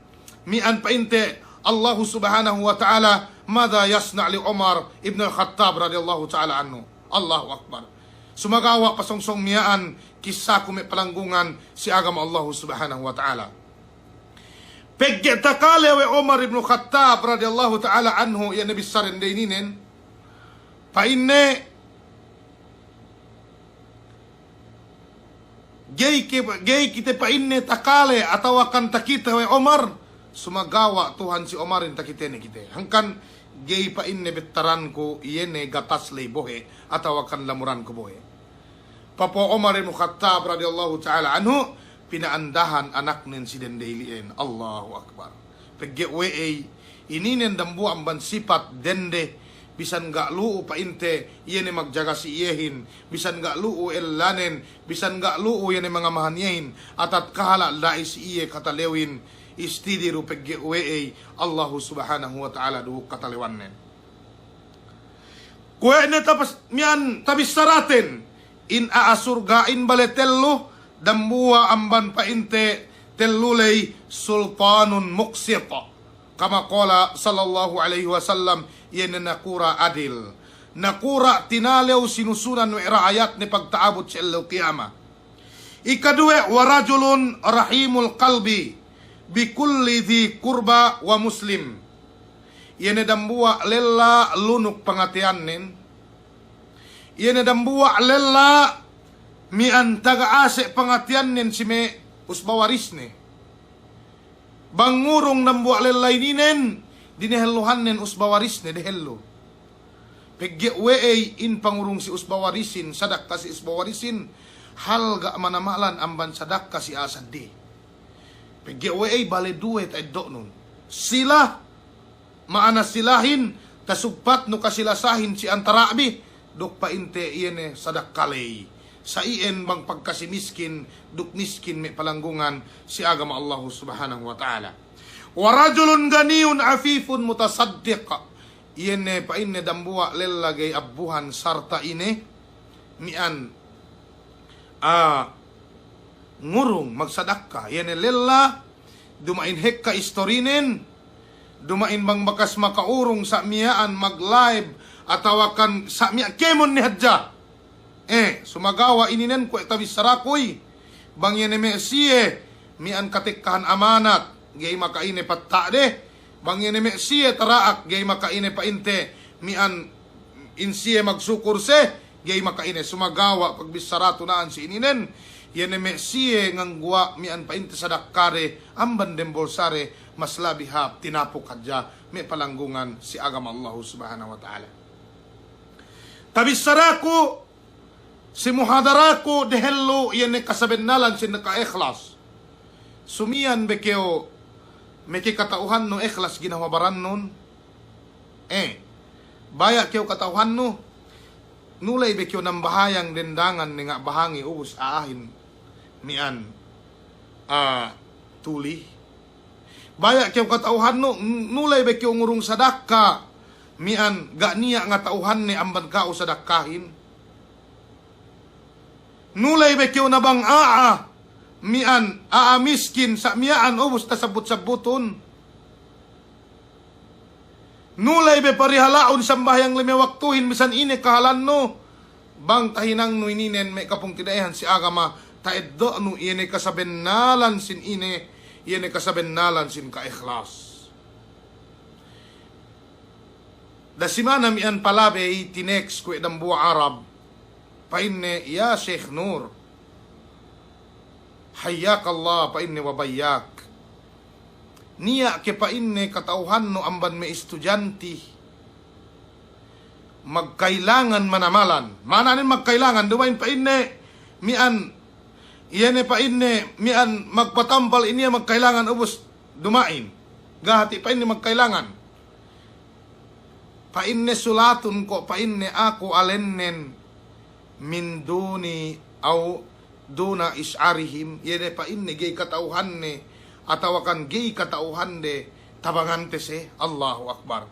miya'an pa'inte Allahu Subhanahu wa Ta'ala, madha yasna' li Umar ibnul Khattab radiyallahu ta'ala anhu. Allahu Akbar. Sumagawa' pasongsong miya'an kissaku me' palanggungan si agama Allahu Subhanahu wa Ta'ala. Pegge' takale we' Umar ibnul Khattab radiyallahu ta'ala anhu, iye ne bissā dende ininen, pa'inne, "Ga'i ke-, ga'i kite," pa'inne, "takale atawakan takite we' Umar, sumagawa' Tuhan si Umarin takitene kite. Hangkan ga'i," pa'inne, "bettaranku iye ne gatas ley bohe' atawakan lamuranku bohe'." Papo Umar ibnul Khattab radiyallahu ta'ala anhu, pina'andahan anaknen si dende ili'en. Allahu Akbar. Pegge' we'ey, ininen dambuwa' amban sipat dende, bisan ga' lu'u pa'inte iye ne magjaga si iyehin, bisan ga' lu'u ellanen, bisan ga' lu'u iye ne mangamahan iyehin, atawa kahala' la'i si iye katalewin, istidiru pegge' we'ey, Allahu Subhanahu wa Ta'ala du katalewannen. Kuwe' ne tapas-, miya'an tabissaraten, in a'a surga'in bale tellu, dambuwa' amban pa'inte tellu ley sultanun muqsit. Kama qala sallallahu alaihi wasallam, iye ne nakura' adil. Nakura' tinalew sinusunan we' ra'ayatne pagta'abut si ellew kiyama. Ikaduwe, wa rajulun rahimul qalbi bi kulli dhi qurba wa muslim. Iye ne dambuwa' lella lunuk pangateyannen. Iye ne dambuwa' lella miya'an taga ase' pangateyannen si me' usba warisne. Bang ngurung dambuwa' lella ininen, dinehelluhannen usba warisne, dehellu. Pegge' we'ey in pangurung si usba warisin, sadakka si usba warisin, halga' manamalan amban sadakka si a'a seddili. Pegge' we'ey bale duwe ta'eddo'nun. Sila, ma'ana silahin, tasugpatnu kasilasahin si antara'bi, duk pa'inte iye ne sadakka ley. Sa' iyan bang pagkasi miskin, duk miskin me' palanggungan si agama Allahu Subhanahu wa Ta'ala. Wa rajulun ganiyun afifun mutasaddiq. Iye ne pa'inne dambuwa' lella ga'i abbuhan sarta' ine, miya'an, a, ngurung magsadakka. Iye ne lella, duma'in hekka istorinen, duma'in bang bakas maka'urung sa' miya'an mag-live, atawakan sa' miya' kēmon ne hadja. Eh, sumagawa' ininen kuwe' tabissarakuy. Bang iye ne me' siye, miya'an katekkahan amanat, ga'i maka'ine patta'de. Bang iye ne me' siye tara'ak, ga'i maka'ine pa'inte, miya'an in siye magsukur se, ga'i maka'ine. Sumagawa' pagbissaratu na'an si ininen, Iye ne me' siye ngangguwa' miya'an pa'inte sadakkade amban dem bolsade, mas labi hāp tinapuk hadja me' palanggungan si agama Allahu Subhanahu wa Ta'ala. Tabissaraku si muhadaraku dehellu iye ne kasabennalan sin ka'ihlas. Sumiyan be kew meke kata'uhannu ihlas ginhawa barannun. Eh, baya' kew kata'uhannu, nuley be kew nambahayang dendangan ne nga' bahangi ubus a'ahin miya'an, ah, tuli. Baya' kew kata'uhannu, n-, nuley be kew ngurung sadakka miya'an ga' niya' ngata'uhanne amban ka'u sadakkahin. Nuley be kew nabang a'a miya'an, a'a miskin, sa' miya'an ubus tasabbut-sabbutun. Nuley be parihala'un sambahayang lime waktuhin bisan ine kahalannu. Bang tahinangnu ininen me' kapungtina'ihan si agama, ta'eddo'nu iye ne kasabennalan sin ine, iye ne kasabennalan sin ka'ihlas. Dasimana miya'an palabey tinext kuwe' dambuwa' Arab. Pa'inne, "Ya Sheikh Nur, hayyakallah," pa'inne, "wa bayyak. Niya' ke," pa'inne, "kata'uhannu amban me' istudiyanti magkailangan manamalan." Ma'ananen magkailangan, duma'in pa'inne miya'an, iye ne pa'inne miya'an magpatampal iniye magkailangan ubus duma'in. Ga' hati' pa'inne magkailangan. Pa'inne, "Sulatun ko'," pa'inne, "aku alennen min duni aw duna ish'arihim," iye ne pa'inne ga'i kata'uhanne atawakan ga'i kata'uhande tabangante siye. Allahu Akbar.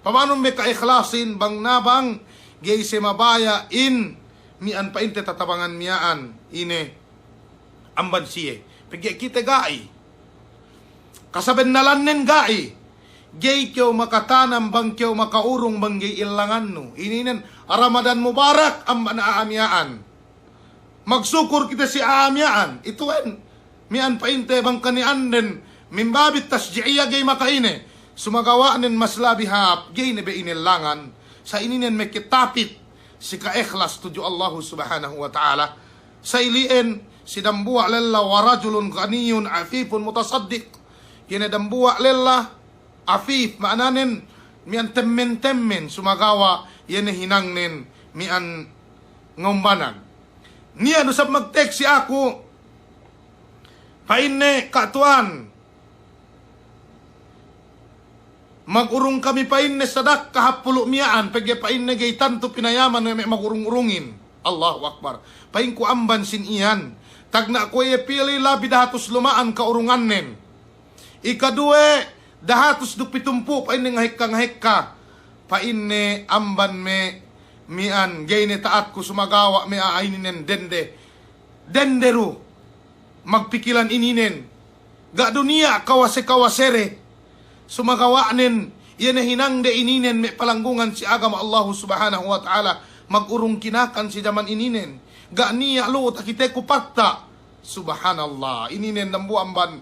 Pamanun me' ka'ihlasin bang nabang ga'i siye mabaya' in miya'an pa'inte tatabangan miya'an ine amban siye. Pegge' kite ga'i. Kasabennalannen ga'i. Ga'i kew makatanam bang kew maka'urung bang ga'i illangannu. Ininen Ramadan Mubarak amban a'a miya'an. Magsukur kite si a'a miya'an. Ituwen miya'an pa'inte bang kani'anden min babit tashji'iyah ga'i maka'ine. Sumagawa'nen mas labi hāp ga'i ne be inellangan. Sa' ininen meke tapit si ka'ihlas tudju Allahu Subhanahu wa Ta'ala. Sa' ili'en si dambuwa' lella, wa rajulun ghaniyyun afifun mutasaddiq. Iye ne dambuwa' lella afif, ma'ananen miya'an temmen-temmen, sumagawa' iye ne hinangnen miya'an ngumbanag. Niya' du sab magtext si aku, pa'inne, "Ka' Tuwan, magurung kami," pa'inne, "sadakka hāp pulu' miya'an, pegge' pa'inne ga'i tantu pinayaman we' me' magurung-urungin." Allahu Akbar. Pa'inku, "Amban sin iyan, tagna' kuwe' iye pili labi dahatus luma'an ka'urungannen. Ikaduwe, dahatus duk pitumpū'," pa'inne, "ngahekka-ngahekka," pa'inne, "amban me' miya'an ga'i ne ta'atku, sumagawa' me' a'a ininen dende. Dende du magpikilan ininen. Ga' du niya' kawase-kawasede. Sumagawa'nen iye ne hinangde ininen me' palanggungan si agama Allahu Subhanahu wa Ta'ala, magurung Kinakan si jaman ininen. Ga' niya' lu'u takiteku patta'." Subhanallah. Ininen dambuwa' amban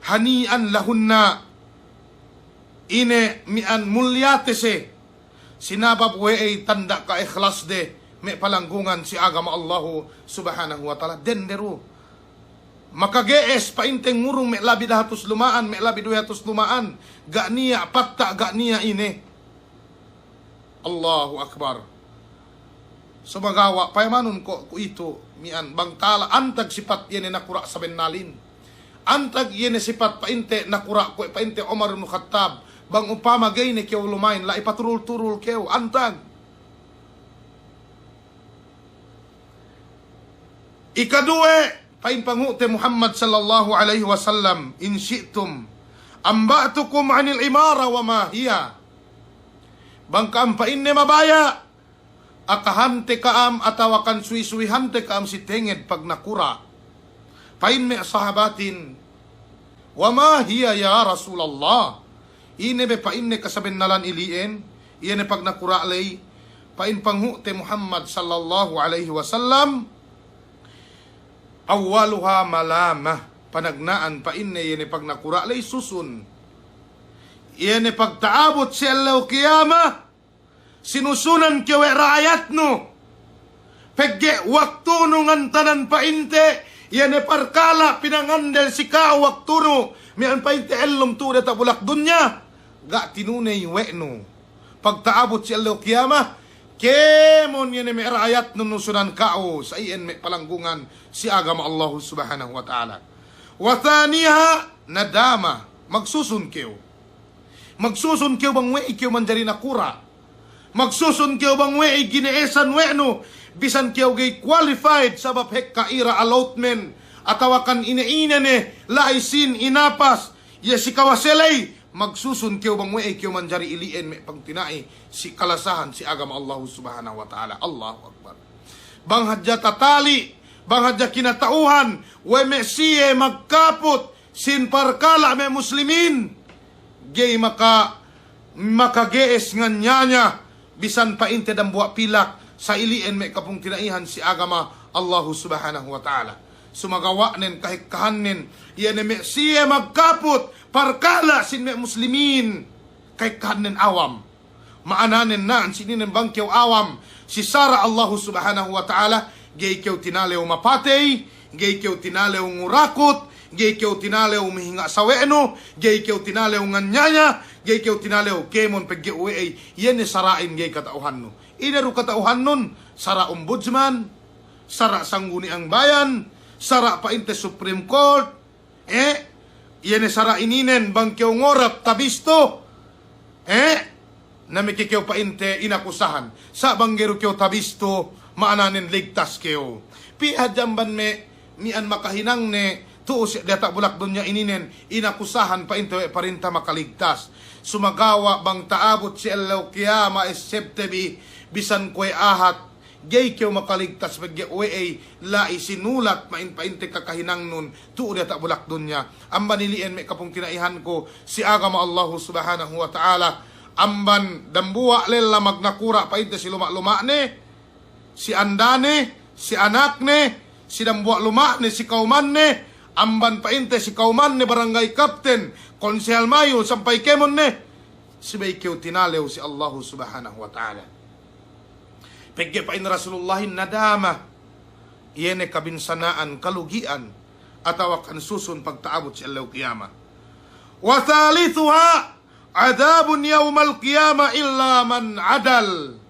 hani'an lahunna. Ine miya'an mulyate siye. Sinabab we'ey tanda' ka'ihlasde me' palanggungan si agama Allahu Subhanahu wa Ta'ala. Dende du. Makage'es pa'inte ngurung me' labi dahatus luma'an, me' labi duwe hatus luma'an. Ga' niya' patta', ga' niya' ine. Allahu Akbar. Sumagawa' payamanun ko' kuwe'itu miya'an bang tala antag sipat iye ne nakura' sabennalin. Antag iye ne sipat pa'inte nakura' kuwe' pa'inte Umar bin Khattab. Bang upama ga'i ne kew luma'in, la'i paturul-turul kew, antag. Ikaduwe, pa'in panghu'te Muhammad sallallahu alaihi wasallam, "In shi'tum anba'tukum anil imara wa ma hiya." Bang ka'am pa'inne mabaya', akahante ka'am atawakan suwi-suwihante ka'am si tenged pagnakura'. Pa'in me' sahabatin, "Wa ma hiya ya Rasulallah?" Ine be pa'inne kasabennalan ili'en, iye ne pagnakura' ley? Pa'in panghu'te Muhammad sallallahu alaihi wasallam, "Awwaluha malamah." Panagna'an pa'inne iye ne pagnakura' ley susun. Iye ne pagta'abut si ellew kiyama, sinusunan kew we' ra'ayatnu. Pegge' waktunu ngantanan pa'inte, iye ne parkala' pinangandel si ka'u waktunu, miya'an pa'inte ellum tu'u diyata' bulak dunya, ga' tinuney we' nu. Pagta'abut si ellew kiyama, kēmon iye ne me' ra'ayatnun nusunan ka'u, sa iyan me' palanggungan si agama Allahu Subhanahu wa Ta'ala. Wa thaniha nadama, magsusun kew. Magsusun kew bang we'ey kew manjari nakura'. Magsusun kew bang we'ey gine'esan we' nu, bisan kew ga'i qualified sabab hekka ira allotment, atawakan ine-ine ne la'i sin inapas, iye si kawasa ley, magsusun kew bang we'ey kew manjari ili'en me' pangtina'i si kalasahan si agama Allahu Subhanahu wa Ta'ala. Allahu Akbar. Bang hadja tatali', bang hadja kinata'uhan, we' me' siye magkaput, sin parkala' me' muslimin, ga'i maka-, makage'es nganyanya, bisan pa'inte dambuwa' pilak, sa ili'en me' kapungtina'ihan si agama Allahu Subhanahu wa Ta'ala. Sumagawa'nen kahekkahannen, iye ne me' siye magkaput, parkala' sin me' muslimin, kahekkahannen awam. Ma'ananen na'an si ininen bang kew awam si sara' Allahu Subhanahu wa Ta'ala, ga'i kew tinalew mapatey, ga'i kew tinalew ngurakut, ga'i kew tinalew mihinga' sawe'nu, ga'i kew tinalew nganyanya, ga'i kew tinalew kēmon pegge' we'ey, iye ne sara'in ga'i kata'uhannu. Ine du kata'uhannun, sara' ombudsman, sara' sangguni'ang bayan, sara' pa'inte Supreme Court, Eh, iye ne sara' ininen bang kew ngorap tabistu. Eh, na meke kew pa'inte inakusahan. Sa' bang ga'i du kew tabistu, ma'ananen ligtas kew. Pī hadja amban me' miya'an makahinang ne tu'u si diyata' bulak dunya ininen, inakusahan pa'inte we' parinta makaligtas. Sumagawa' bang ta'abut si ellew kiyama essebte bi, bisan kuwe' ahat, ga'i kew makaligtas pegge' we'ey la'i sinulat ma'in pa'inte kakahinangnun tu'u diyata' bulak dunya. Amban ili'en me' kapungtina'ihanku si agama Allahu Subhanahu wa Ta'ala. Amban dambuwa' lella magnakura' pa'inte si luma'-luma'ne, si andane, si anakne, si dambuwa' luma'ne, si kawmanne, amban pa'inte si kawmanne barangay kapten, konsehal mayor sampay kēmon ne, subey kew tinalew si Allahu Subhanahu wa Ta'ala. Pegge' pa'in Rasulullahin nadama, iye ne kabinsana'an, kalugi'an, atawakan susun pagta'abut si ellew kiyama. Wa thalithuha, adhabun yawmal qiyama illa man adal.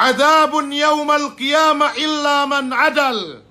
Adhabun yawmal qiyama illa man adal.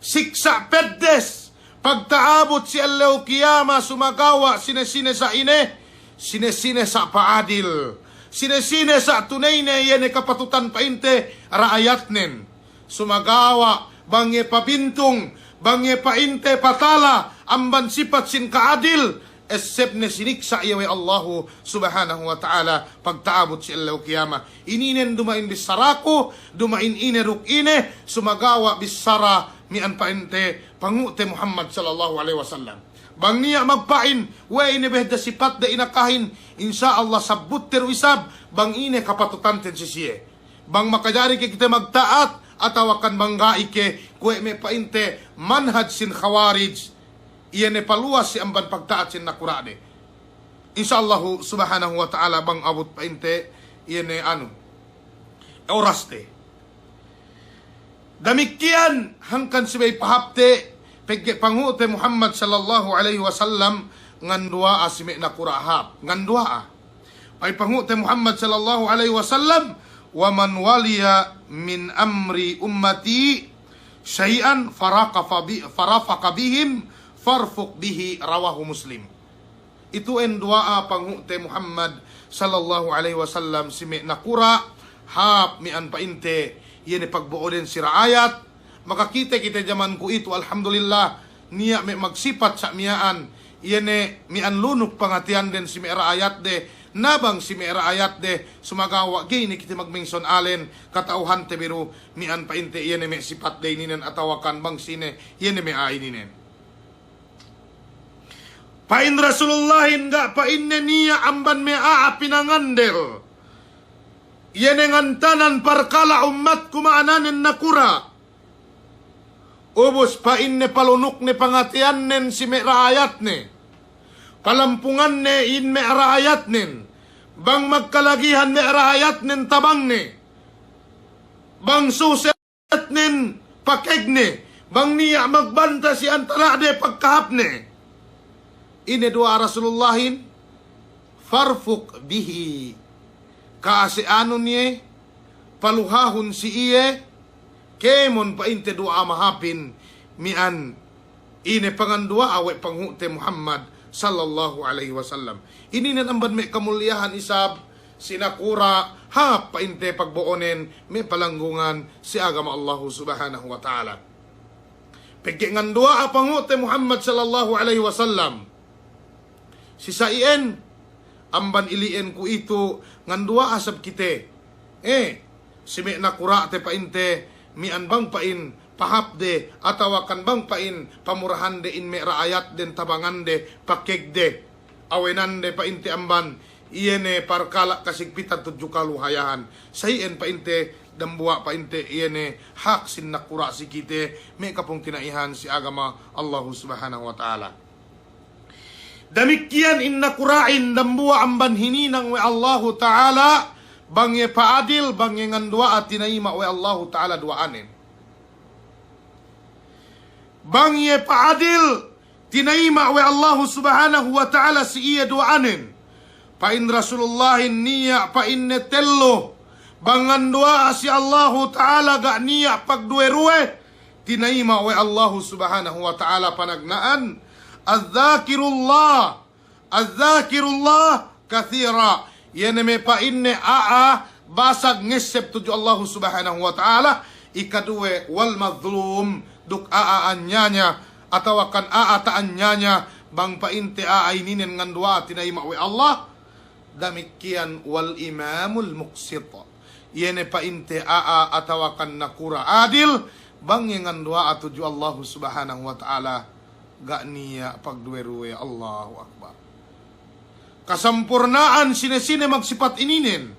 Siksa' peddes pagta'abut si ellew kiyama sumagawa' sine-sine sa' ine, sine-sine sa' pa'adil, sine-sine sa' tuneyne iye ne kapatutan pa'inte ra'ayatnen. Sumagawa' bang iye pabintung, bang iye pa'inte patala amban sipat sin ka'adil, essebne siniksa' iye we' Allahu Subhanahu wa Ta'ala pagta'abut si ellew kiyama. Ininen duma'in bissaraku, duma'in ine duk ine, sumagawa' bissara miya'an pa'inte pangu'te Muhammad sallallahu alaihi wasallam. Bang niya' magpa'in, we' ine behedda sipatde inakahin, insya Allah sabbutte du isab bang ine kapatutanten si siye. Bang makajari ke kite magta'at, atawakan bang ga'i ke, kuwe' me' pa'inte manhaj sin Khawarij, iye ne paluwas si amban pagta'at sin nakura'de. Insya Allahu Subhanahu wa Ta'ala bang abut pa'inte, iye ne anu, oraste. Damikkiyan hangkan subey pahāpte, pegge' pangu'te Muhammad sallallahu alaihi wasallam nganduwa'a si me' nakura' hāp, nganduwa'a. Pa'in pangu'te Muhammad sallallahu alaihi wasallam, "Wa man waliya min amri ummati syai'an faraqafa bi-, farafaqa bihim farfuq bihi," rawahu Muslim. Itu'en duwa'a pangu'te Muhammad sallallahu alaihi wasallam si me' nakura' hāp miya'an pa'inte, iye ne pagbo'oden si ra'ayat, Makakite kite jaman kuwe'itu, alhamdulillah, niya' me' magsipat sa' miya'an, iye ne miya'an lunuk pangateyanden si me' ra'ayatde, na bang si me' ra'ayatde, sumagawa' ga'i ne kite magmengson alen, kata'uhante bi du, miya'an pa'inte iye ne me' sipatde ininen atawakan bang sine, iye ne me' a'a ininen. Pa'in Rasulullahin ga' pa'inne niya' amban me' a'a pinangandel. Iye ne ngantanan parkala' ummatku ma'ananen nakura'. Ubus pa'inne palunukne pangateyannen si me' ra'ayatne. Palampunganne in me' ra'ayatnen. Bang magkalagihan me' ra'ayatnen tabangne. Bang suse pakegne, bang niya' magbanta si antara'de pagkahāpne. Ine duwa'a Rasulullahin, "Farfuq bihi." Ka'ase'anun iye, paluhahun si iye, kēmon pa'inte duwa'a mahāpin mi'an ine panganduwa'a we' panghu'te Muhammad sallallahu alaihi wasallam. Ininen amban me' kamuliyahan isab si nakura' hāp pa'inte pagbo'onen me' palanggungan si agama Allahu Subhanahu wa Ta'ala. Pegge' nganduwa'a panghu'te Muhammad sallallahu alaihi wasallam. Si sa iyan, amban ili'en kuwe'itu nganduwa'a sab kite. Eh, si me' nakura'te pa'inte, mi'an bang pa'in pahāpde, atawa kan bang pa'in pamurahande in me' ra'ayatden, tabangande, pakegde, awenande pa'inte amban, iye ne parkala' kasigpitan tudju kaluhayahan. Sa iyan pa'inte dambuwa' pa'inte iye ne hak sin nakura' si kite, me' kapungtina'ihan si agama Allahu Subhanahu wa Ta'ala. Damikkiyan in nakura'in dambuwa' amban hininang we' Allahu Ta'ala, bang iye pa'adil, bang iye nganduwa'a tinayima' we' Allahu Ta'ala duwa'anen. Bang iye pa'adil, tinayima' we' Allahu Subhanahu wa Ta'ala si iye duwa'anen. Pa'in Rasulullahin niya' pa'inne tellu, bang nganduwa'a si Allahu Ta'ala ga' niya' pagduwe-ruwe, tinayima' we' Allahu Subhanahu wa Ta'ala panagna'an, adh-dhakirullah, adh-dhakirullah kathira. Iye ne me' pa'inne a'a basag ngesseb tudju Allahu Subhanahu wa Ta'ala, ikaduwe wal madhlum, duk a'a anyanya, atawa kan a'a ta'anyanya, bang pa'inte a'a ininen nganduwa'a tinayima' we' Allah, damikkiyan wal imamul muqsit. Iye ne pa'inte a'a atawa kan nakura' adil, bang iye nganduwa'a tudju Allahu Subhanahu wa Ta'ala, ga' niya' pagduwe-ruwe. Allahu Akbar. Kasampurna'an sine-sine magsipat ininen.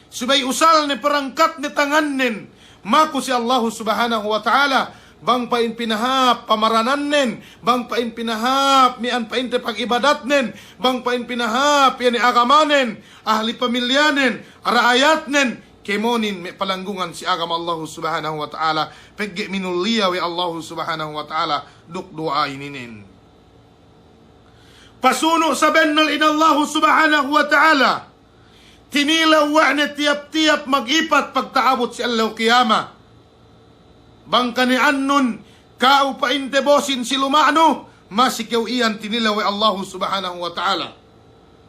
Subey usalne, parangkatne, tangannen, maku si Allahu Subhanahu wa Ta'ala, bang pa'in pinahāp pamaranannen, bang pa'in pinahāp mi'an pa'inte pag'ibadatnen, bang pa'in pinahāp iye ne agamanen, ahli pamilyanen, ra'ayatnen, kēmonin me' palanggungan si agama Allahu Subhanahu wa Ta'ala, pegge' minuliya we' Allahu Subhanahu wa Ta'ala duk duwa'a ininen. Pasunu' sabennal in Allahu Subhanahu wa Ta'ala, tinilew we' ne tiyap-tiyap mag'ipat pagta'abut si ellew kiyama. Bang kani'annun ka'u pa'inte bosin si luma'nu, masi kew iyan tinilew we' Allahu Subhanahu wa Ta'ala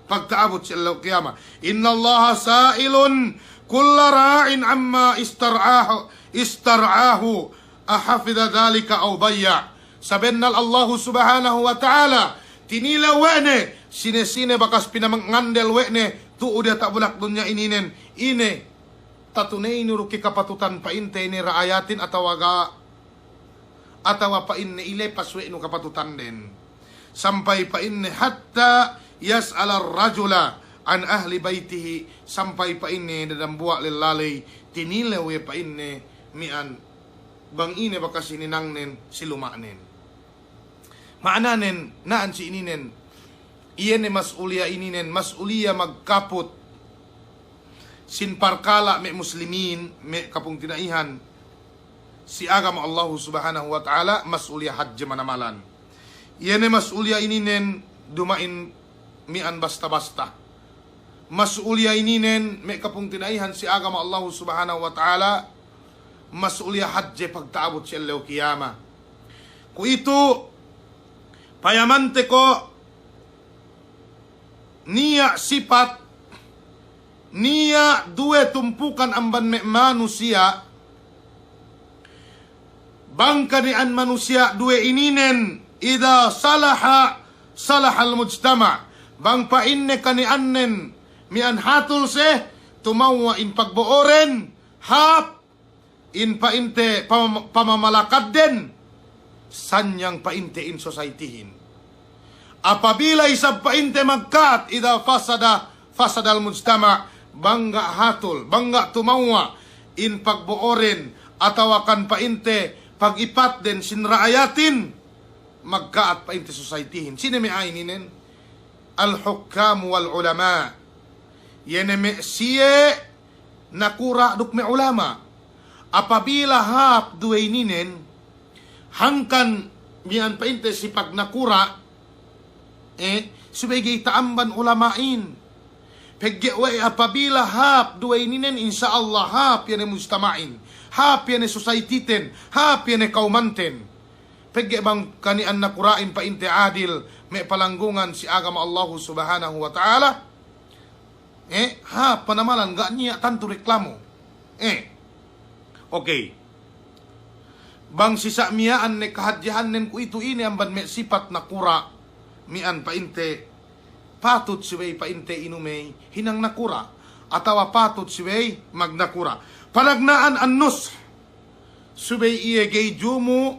pagta'abut si ellew kiyama. Innallaha sa'ilun kulla ra'in amma istar'ahu, istar'ahu, ahafidha dhalika aw dayya'. Sabennal Allahu Subhanahu wa Ta'ala, tinilew we' ne sine-sine bakas pinamangandel we' ne tu'u diyata' bulak dunya ininen, ine, tatuneynu du ke kapatutan pa'inte ine ra'ayatin atawa ga', atawa pa'inne ilepas we' nu kapatutanden. Sampay pa'inne hatta yas'ala ar-rajula an ahli baytihi, sampay pa'inne dadambuwa' lella ley tinilew iye pa'inne mi'an bang ine bakas hininangnen si luma'nen. Ma'ananen, na'an si ininen, iye ne mas'uliya ininen, mas'uliya magkaput sin parkala' me' muslimin, me' kapungtina'ihan si agama Allahu Subhanahu wa Ta'ala, mas'uliya hadje manamalan. Iye ne mas'uliya ininen duma'in mi'an basta-basta. Mas'uliya ininen me' kapungtina'ihan si agama Allahu Subhanahu wa Ta'ala, mas'uliya hadje pagta'abut si ellew kiyama. Kuwe'itu, payamante ko' niya' sipat, niya' duwe tumpukan amban me' manusiya', bang kani'an manusiya' duwe ininen, idha salaha, salahal mujtama'. Bang pa'inne kani'annen mi'an hatul se, tumawwa' in pagbo'oren, hāp in pa'inte pam-, pamamalakadden, sanyang pa'inte in sosaytihin. Apabila isab pa'inte magka'at, idha fasada, fasadal mujtama', bang ga' hatul, bang ga' tumawwa' in pagbo'oren, atawa kan pa'inte pag'ipatden sin ra'ayatin, magka'at pa'inte sosaytihin. Sine me' a'a ininen? Al-hukkamu wal ulama'. Iye ne me' siye nakura' duk me' ulama'. apabila hāp duwe ininen, hangkan miya'an pa'inte si pagnakura', eh, subey ga'i ta'amban ulama'in. Pegge' we'ey apabila hāp duwe ininen, insya Allah hāp iye ne mujtama'in, hāp iye ne society-ten, hāp iye ne kawmanten. Pegge' bang kani'an nakura'in pa'inte adil, me' palanggungan si agama Allahu Subhanahu wa Ta'ala, eh, hāp panamalan ga' niya' tantu reklamo. Eh, okey. Bang si sa' miya'an ne kahadjehannen kuwe'itu ine amban me' sipat nakura', miya'an pa'inte patut subey pa'inte inumey hinang nakura', atawa patut subey magnakura'. Panagna'an an-nush, subey iye ga'i jumu'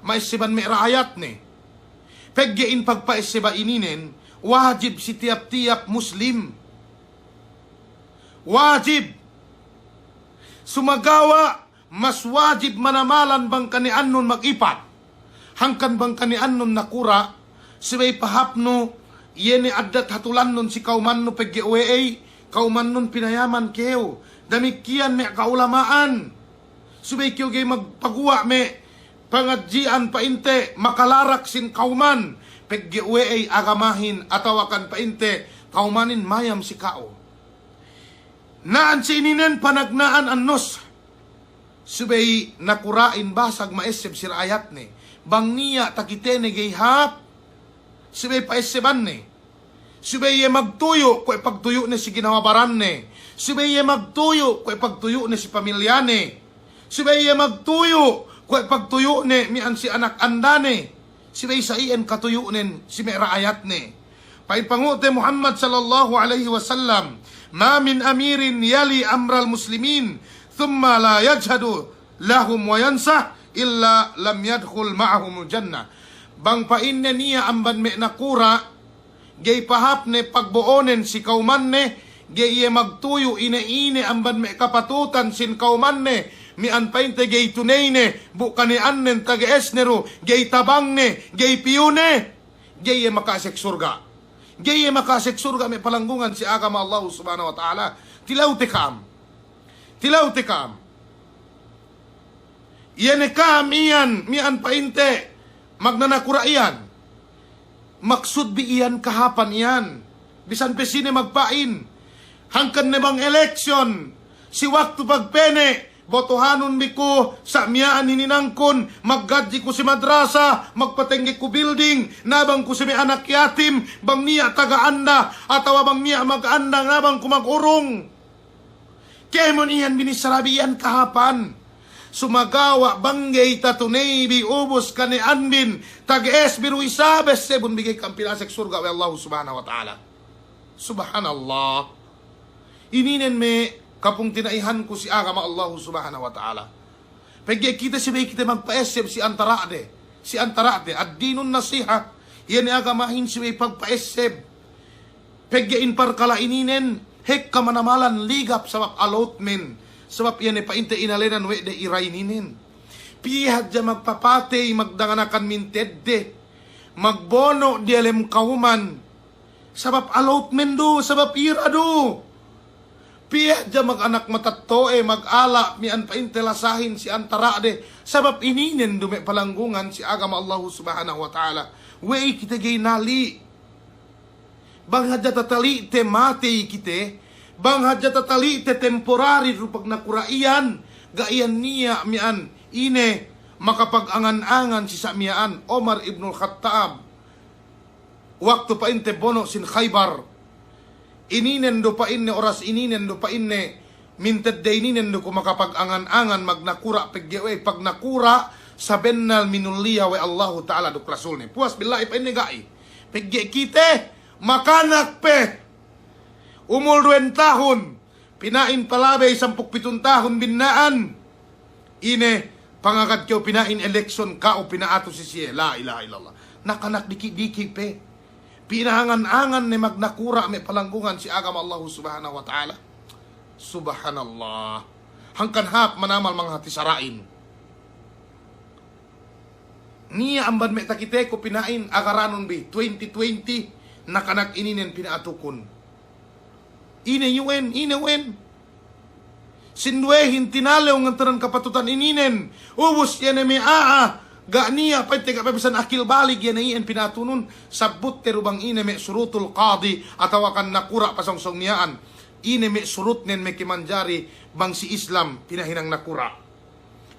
ma'esseban me' ra'ayatne. Pegge' in pagpa'esseba ininen wajib si tiyap-tiyap muslim. Wajib. Sumagawa' mas wajib manamalan bang kani'annun magipat. Hangkan bang kani'annun nakura', subey pahāpnu, iye ne addat hatulannun si kawmannu pegge' we'ey, kawmannun pinayaman kew. Damikkiyan me' ka'ulama'an. Subey kew ga'i magpaguwa' me' pangadji'an pa'inte makalarak sin kawman, pegge' we'ey agamahin atawakan pa'inte kawmanin mayam si ka'u. Na'an si ininen panagna'an an-nush. Subey nakura'in basag ma'esseb si ra'ayatne. Bang niya' takitene ga'i hāp, subey pa'essebanne. Subey iye magtuyu' kuwe' pagtuyu'ne si ginawa baranne. Subey iye magtuyu' kuwe' pagtuyu'ne si pamilyane. Subey iye magtuyu' kuwe' pagtuyu'ne miya'an si anak andane. Subey sa' iyan katuyu'nen si me' ra'ayatne. Pa'in pangu'te Muhammad sallallahu alaihi wasallam, "Ma min amirin yali amral muslimin, thumma la yajhadu lahum wa yansah, illa lam yadkhul ma'ahumul jannah." Bang pa'inne niya' amban me' nakura', ga'i pahāpne pagbo'onen si kawmanne, ga'i iye magtuyu' ine-ine amban me' kapatutan sin kawmanne, miya'an pa'inte ga'i tuneyne, bu kani'annen tage'esne du, ga'i tabangne, ga'i piyune, ga'i iye maka'asek surga'. Ga'i iye maka'asek surga' me' palanggungan si agama Allahu Subhanahu wa Ta'ala. Tilewte ka'am. Tilewte ka'am. Iye ne ka'am iyan, miya'an pa'inte magnanakura' iyan. Maksud bi iyan kahāpan iyan. Bisan pe sine magpa'in. Hangkan ne bang election, si waktu pagpene', botohanun bi ku, sa' miya'an hininangkun, maggadji ku si madrasa, magpatengge ku building, nabang ku si me' anak yatim, bang niya' taga anda, atawa bang niya' mag anda, nabang ku magurung. Kēmon iyan binissara bi iyan kahāpan. Sumagawa' bang ga'i tatuney bi ubus kani'anbin, tage'es bi du isab essebun bi ga'i ka'am pinasek surga' we' Allahu Subhanahu wa Ta'ala. Subhanallah. Ininen me' kapungtina'ihanku si agama Allahu Subhanahu wa Ta'ala. Pegge' kite subey kite magpa'esseb si antara'de, si antara'de, ad-dinun nasiha, iye ne agamahin subey pagpa'esseb. Pegge' in parkala' ininen, hekka manamalan ligap sabab allotment, sabab iye ne pa'inte inalenan we' de ira ininen. Piye hadja magpapatey, magdanganakan mintedde, magbono' diyalem kawman, sabab allotment du, sabab ira du. Piye hadja mag anak matetto'e, magala' miya'an pa'inte lasahin si antara'de, sabab ininen du me' palanggungan si agama Allahu Subhanahu wa Ta'ala. We'ey kite ga'i nali'. Bang hadja tatali'te matey kite, bang hadja tatali'te temporary du pagnakura' iyan, ga' iyan niya' miya'an ine makapag-angan-angan si sa' miya'an. Umar ibnul Khattab. Waktu pa'inte bono' sin Khaybar. Ininen du pa'inne, oras ininen du pa'inne, mintedde ininen du ku makapag-angan-angan magnakura', pegge' we'ey pagnakura' sabennal minulliya we' Allahu Ta'ala duk Rasulne. Puwas billahi pa'inne ga'i. Pegge' kite, makanak pe. Umul duwen tahun. Pina'in palabey sampū' pitun tahun binna'an. Ine, pangagad kew pina'in election ka'u pina'atu si siye. La ilaha illallah. Nakanak diki'-diki' pe. Pina'angan-angan ne magnakura' me' palanggungan si agama Allahu Subhanahu wa Ta'ala. Subhanallah. Hangkan hāp manamal manghati sara'in. Niya' amban me' takiteku pina'in agaranun bi, twenty twenty, nakanak ininen pina'atukun. Ine yu' en, ine yu' en. sinduwehin tinalew ngantaran kapatutan ininen. Ubus iye ne me' a'a, ga' niya' pa'inte ga' pe bisan akil balig iye ne iyan pinatunun, sabbutte du bang ine me' surutul qadi atawakan nakura' pasongsong miya'an. Ine me' surutnen meke manjari bang si Islam pinahinang nakura'.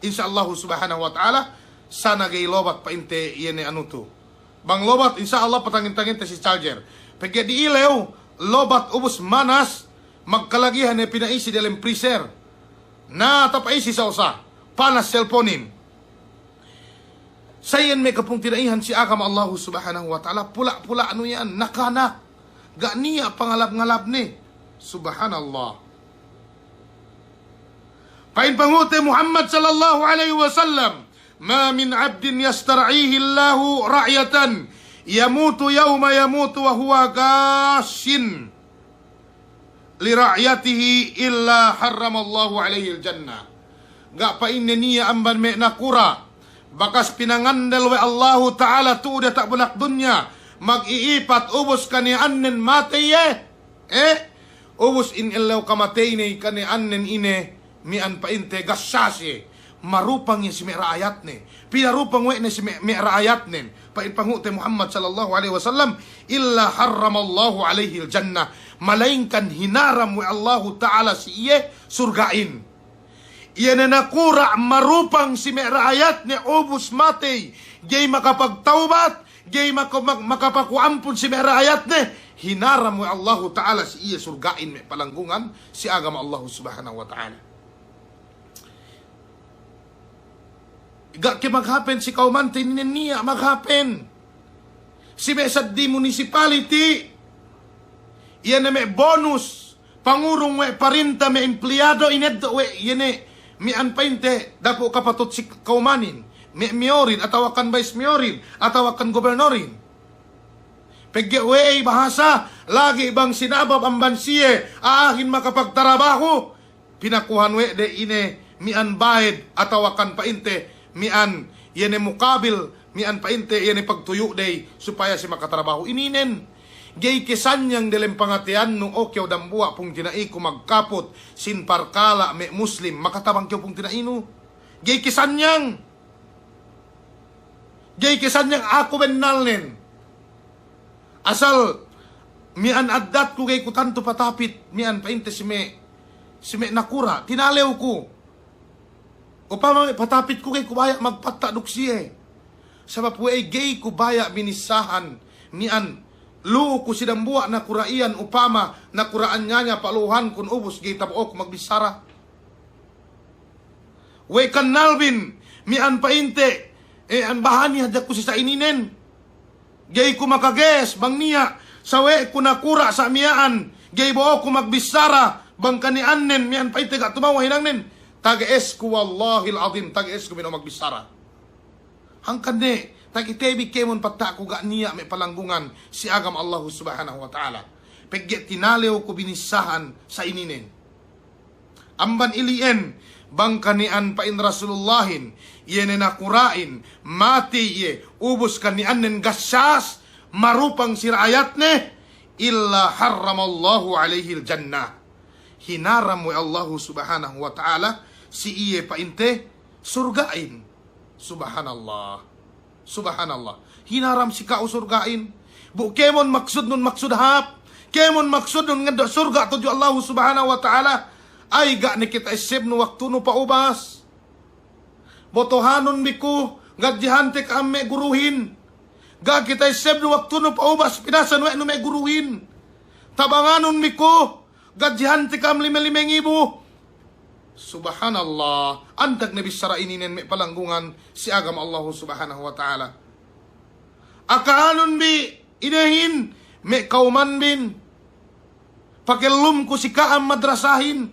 Insya Allahu subhanahu wa ta'ala, sana ga'i lobat pa'inte iye ne anu tu. Bang lobat, insya Allah patangin-tanginte si charger. Pegge' di'ilew, lobat ubus manas, magkalagihan ne pina'isi diyalem freezer. Na, tapa'isi sa usa, panas selponin. Sa iyan me' kapungtina'ihan si agama Allahu subhanahu wa ta'ala, pula'-pula'nu iyan, nakanak. Ga' niya' pangalab-ngalabne. Subhanallah. Pa'in panghu'te Muhammad sallallahu alaihi wasallam, "Ma min abdin yastar'ihi Allahu ra'yatan yamutu yawma yamutu wa huwa ghashin li ra'yatihi illa harramallahu alaihil jannah." Ga' pa'inne niya' amban me' nakura' bakas pinangandel we' Allahu ta'ala tu'u diyata' bulak dunya, mag'i'ipat ubus kani'annen matey iye. Eh, ubus in ellew kamateyne kani'annen ine, mi'an pa'inte gassas iye, marupang iye si me' ra'ayatne, pinarupang we' ne si me', me' ra'ayatnen. Pa'in panghu'te Muhammad sallallahu alaihi wasallam, "Illa harramallahu alaihil jannah," malaingkan hinaram we' Allahu ta'ala si iye surga'in. Iye ne nakura' marupang si me' ra'ayatne ubus matey, ga'i makapagtawbat, ga'i maka-, mak-, makapaku'ampun si me' ra'ayatne, hinaram we' Allahu ta'ala si iye surga'in me' palanggungan si agama Allahu subhanahu wa ta'ala. Ga' ke maghapen si kawmante ininen, niya' maghapen. Si me' saddi municipality, iye ne me' bonus, pangurung we' parinta me' empleyado ineddo' we' iye ne mi'an pa'inte dapu' kapatut si kawmanin, me' mayorin, atawakan vice mayorin, atawakan gobernorin. Pegge' we'ey bahasa, lagi' bang sinabab amban siye, a'ahin makapagtarabahu, pinakuhan we' de ine mi'an bayed atawakan pa'inte mi'an iye ne mukabil, mi'an pa'inte iye ne pagtuyu' dey supaya siye makatarabahu ininen. Ga'i ke sanyang delem pangateyannu, o kew dambuwa' pungtina'iku magkaput sin parkala' me' Muslim, makatabang kew pungtina'inu. Ga'i ke sanyang. Ga'i ke sanyang aku bennalnen. Asal mi'an addatku ga'i ku tantu patapit, mi'an pa'inte si me', si me' nakura', tinalew ku. Upama me' patapitku ga'i ku baya' magpatta' duk siye. Sabab we'ey ga'i ku baya' binissahan, mi'an lu'u ku si dambuwa' nakura' iyan upama nakura'an nyanya paluhankun ubus ga'i tabo'oku magbissara. We' kannalbin, mi'an pa'inte, eh, an bahani hadja ku si sa'ininen. Ga'i ku makages, bang niya', sawe'ku nakura' sa' miya'an, ga'i bo'oku magbissara, bang kani'annen, mi'an pa'inte ga' tumawa' hinangnen. Tage'esku, wallahil azim, tage'esku mino magbissara. Hangkan ne, takitebi kēmon patta'ku ga' niya' me' palanggungan si agama Allahu subhanahu wa ta'ala. Pegge' tinalew ku binissahan sa'ininen. Amban ili'en, bang kani'an pa'in Rasulullahin, iye ne nakura'in, matey iye, ubus kani'annen gassas, marupang si ra'ayatne, illa harramallahu alaihil jannah. Hinaram we' Allahu subhanahu wa ta'ala si iye pa'inte surga'in. Subhanallah. Subhanallah. Hinaram si ka'u surga'in. Bu kēmon maksudnun maksud hāp. Kēmon maksudnun ngeddo' surga' tudju Allahu subhanahu wa ta'ala. Ay ga' ne kite essebnu waktunu pa'ubas. Botohanun bi ku, gadjihante ka'am me' guruhin. Ga' kite essebnu waktunu pa'ubas, pinasan we' nu me' guruhin. Tabanganun bi ku, gadjihante ka'am lime-lime ngibu. Subhanallah. Antag ne bissara ininen me' palanggungan si agama Allahu subhanahu wa ta'ala. Aka'anun bi inehin me' kawmanbin. Pakellumku si ka'am madrasahin.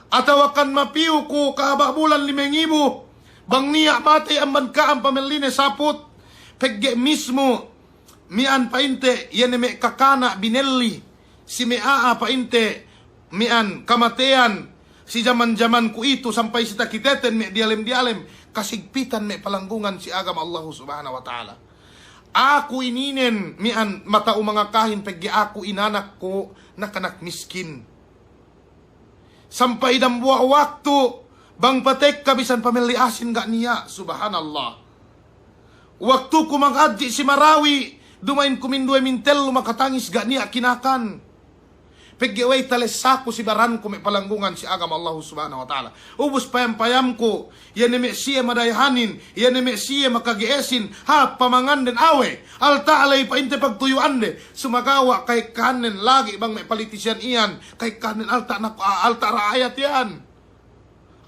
Atawakan mapiyu ku kahaba' bulan lime ngibu. Bang niya' matey amban ka'am pamelline saput. Pegge' mismu mi'an pa'inte, iye ne me' kakana' binelli si me' a'a pa'inte, mi'an kamateyan si jaman-jaman kuwe'itu sampay si takiteten me' diyalem-diyalem, kasigpitan me' palanggungan si agama Allahu subhanahu wa ta'ala. Aku ininen mi'an mata'u mangakahin pegge' aku inanak ku nakanak miskin. Sampay dambuwa' waktu, bang patekka bisan pamelli asin ga' niya', subhanallah. Waktu ku maghadji' si Marawi, duma'in ku minduwe mintellu makatangis ga' niya' kinakan. Pegge' we'ey talessaku si baranku me' palanggungan si agama Allahu Subhanahu wa Ta'ala. Ubus payam-payamku, iye ne me' siye madayahanin, iye ne me' siye makage'esin, hāp pamanganden awe'. Alta' ley pa'inte pagtuyu'ande. Sumagawa' ka'ekkahannen lagi' bang me' politisiyan iyan, ka'ekkahannen alta' nak-, a-, alta' ra'ayat iyan.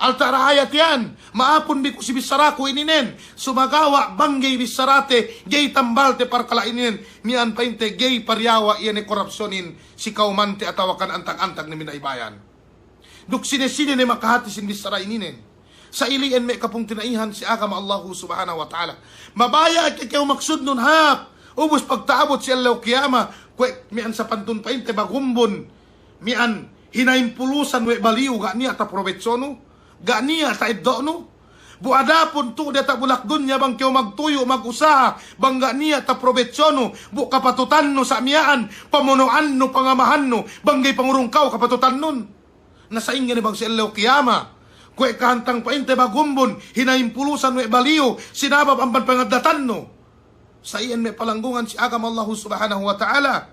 Alta' ra'ayat iyan, ma'apun bi ku si bissaraku ininen. Sumagawa' bang ga'i bissarate, ga'i tambalte parkala' ininen, miya'an pa'inte ga'i pariyawa' iye ne korapsiyonin si kawmante atawakan antag-antag ne minaibayan. Duk sine-sine ne makahati sin bissara ininen. Sa ili'en me' kapungtina'ihan si agama Allahu Subhanahu wa Ta'ala. Mabaya' ke kew maksudnun hāp, ubus pagta'abut si ellew kiyama, kuwe' miya'an sapantun pa'inte bagumbun, miya'an hina'impulusan we' baliyu ga' niya' taprobetsonu, ga' niya' ta'eddo'nu. Bu adapun tu'u diyata' bulak dunya bang kew magtuyu', magusaha, bang ga' niya' taprobetsonu, bu kapatutannu sa' miya'an, pamono'annu, pangamahannu, bang ga'i pangurung kew kapatutannun. Na sa'ingge ne bang si ellew kiyama, kuwe' kahantang pa'inte bagumbun, hina'impulusan we' baliyu, sinabab amban pangaddatannu. Sa iyan me' palanggungan si agama Allahu Subhanahu wa Ta'ala.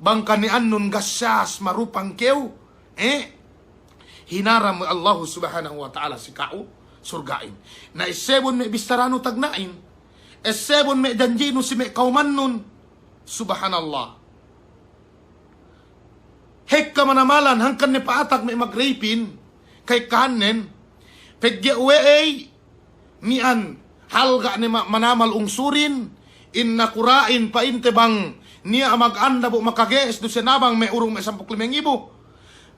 Bang kani'annun gassas marupang kew, eh, hinaram we' Allahu Subhanahu wa Ta'ala si ka'u surga'in. Na essebun me' bissaranu tagna'in. Essebun me' janji'nu si me' kawmannun. Subhanallah. Hekka manamalan, hangkan ne pa'atak me' magraypin, ka'ekkahannen, pegge' we'ey, miya'an, halga' ne ma-, manamal ungsurin, in nakura'in pa'inte bang, niya' maganda bu makage'es du sinabang me' urung me' sampū' lime ngibu.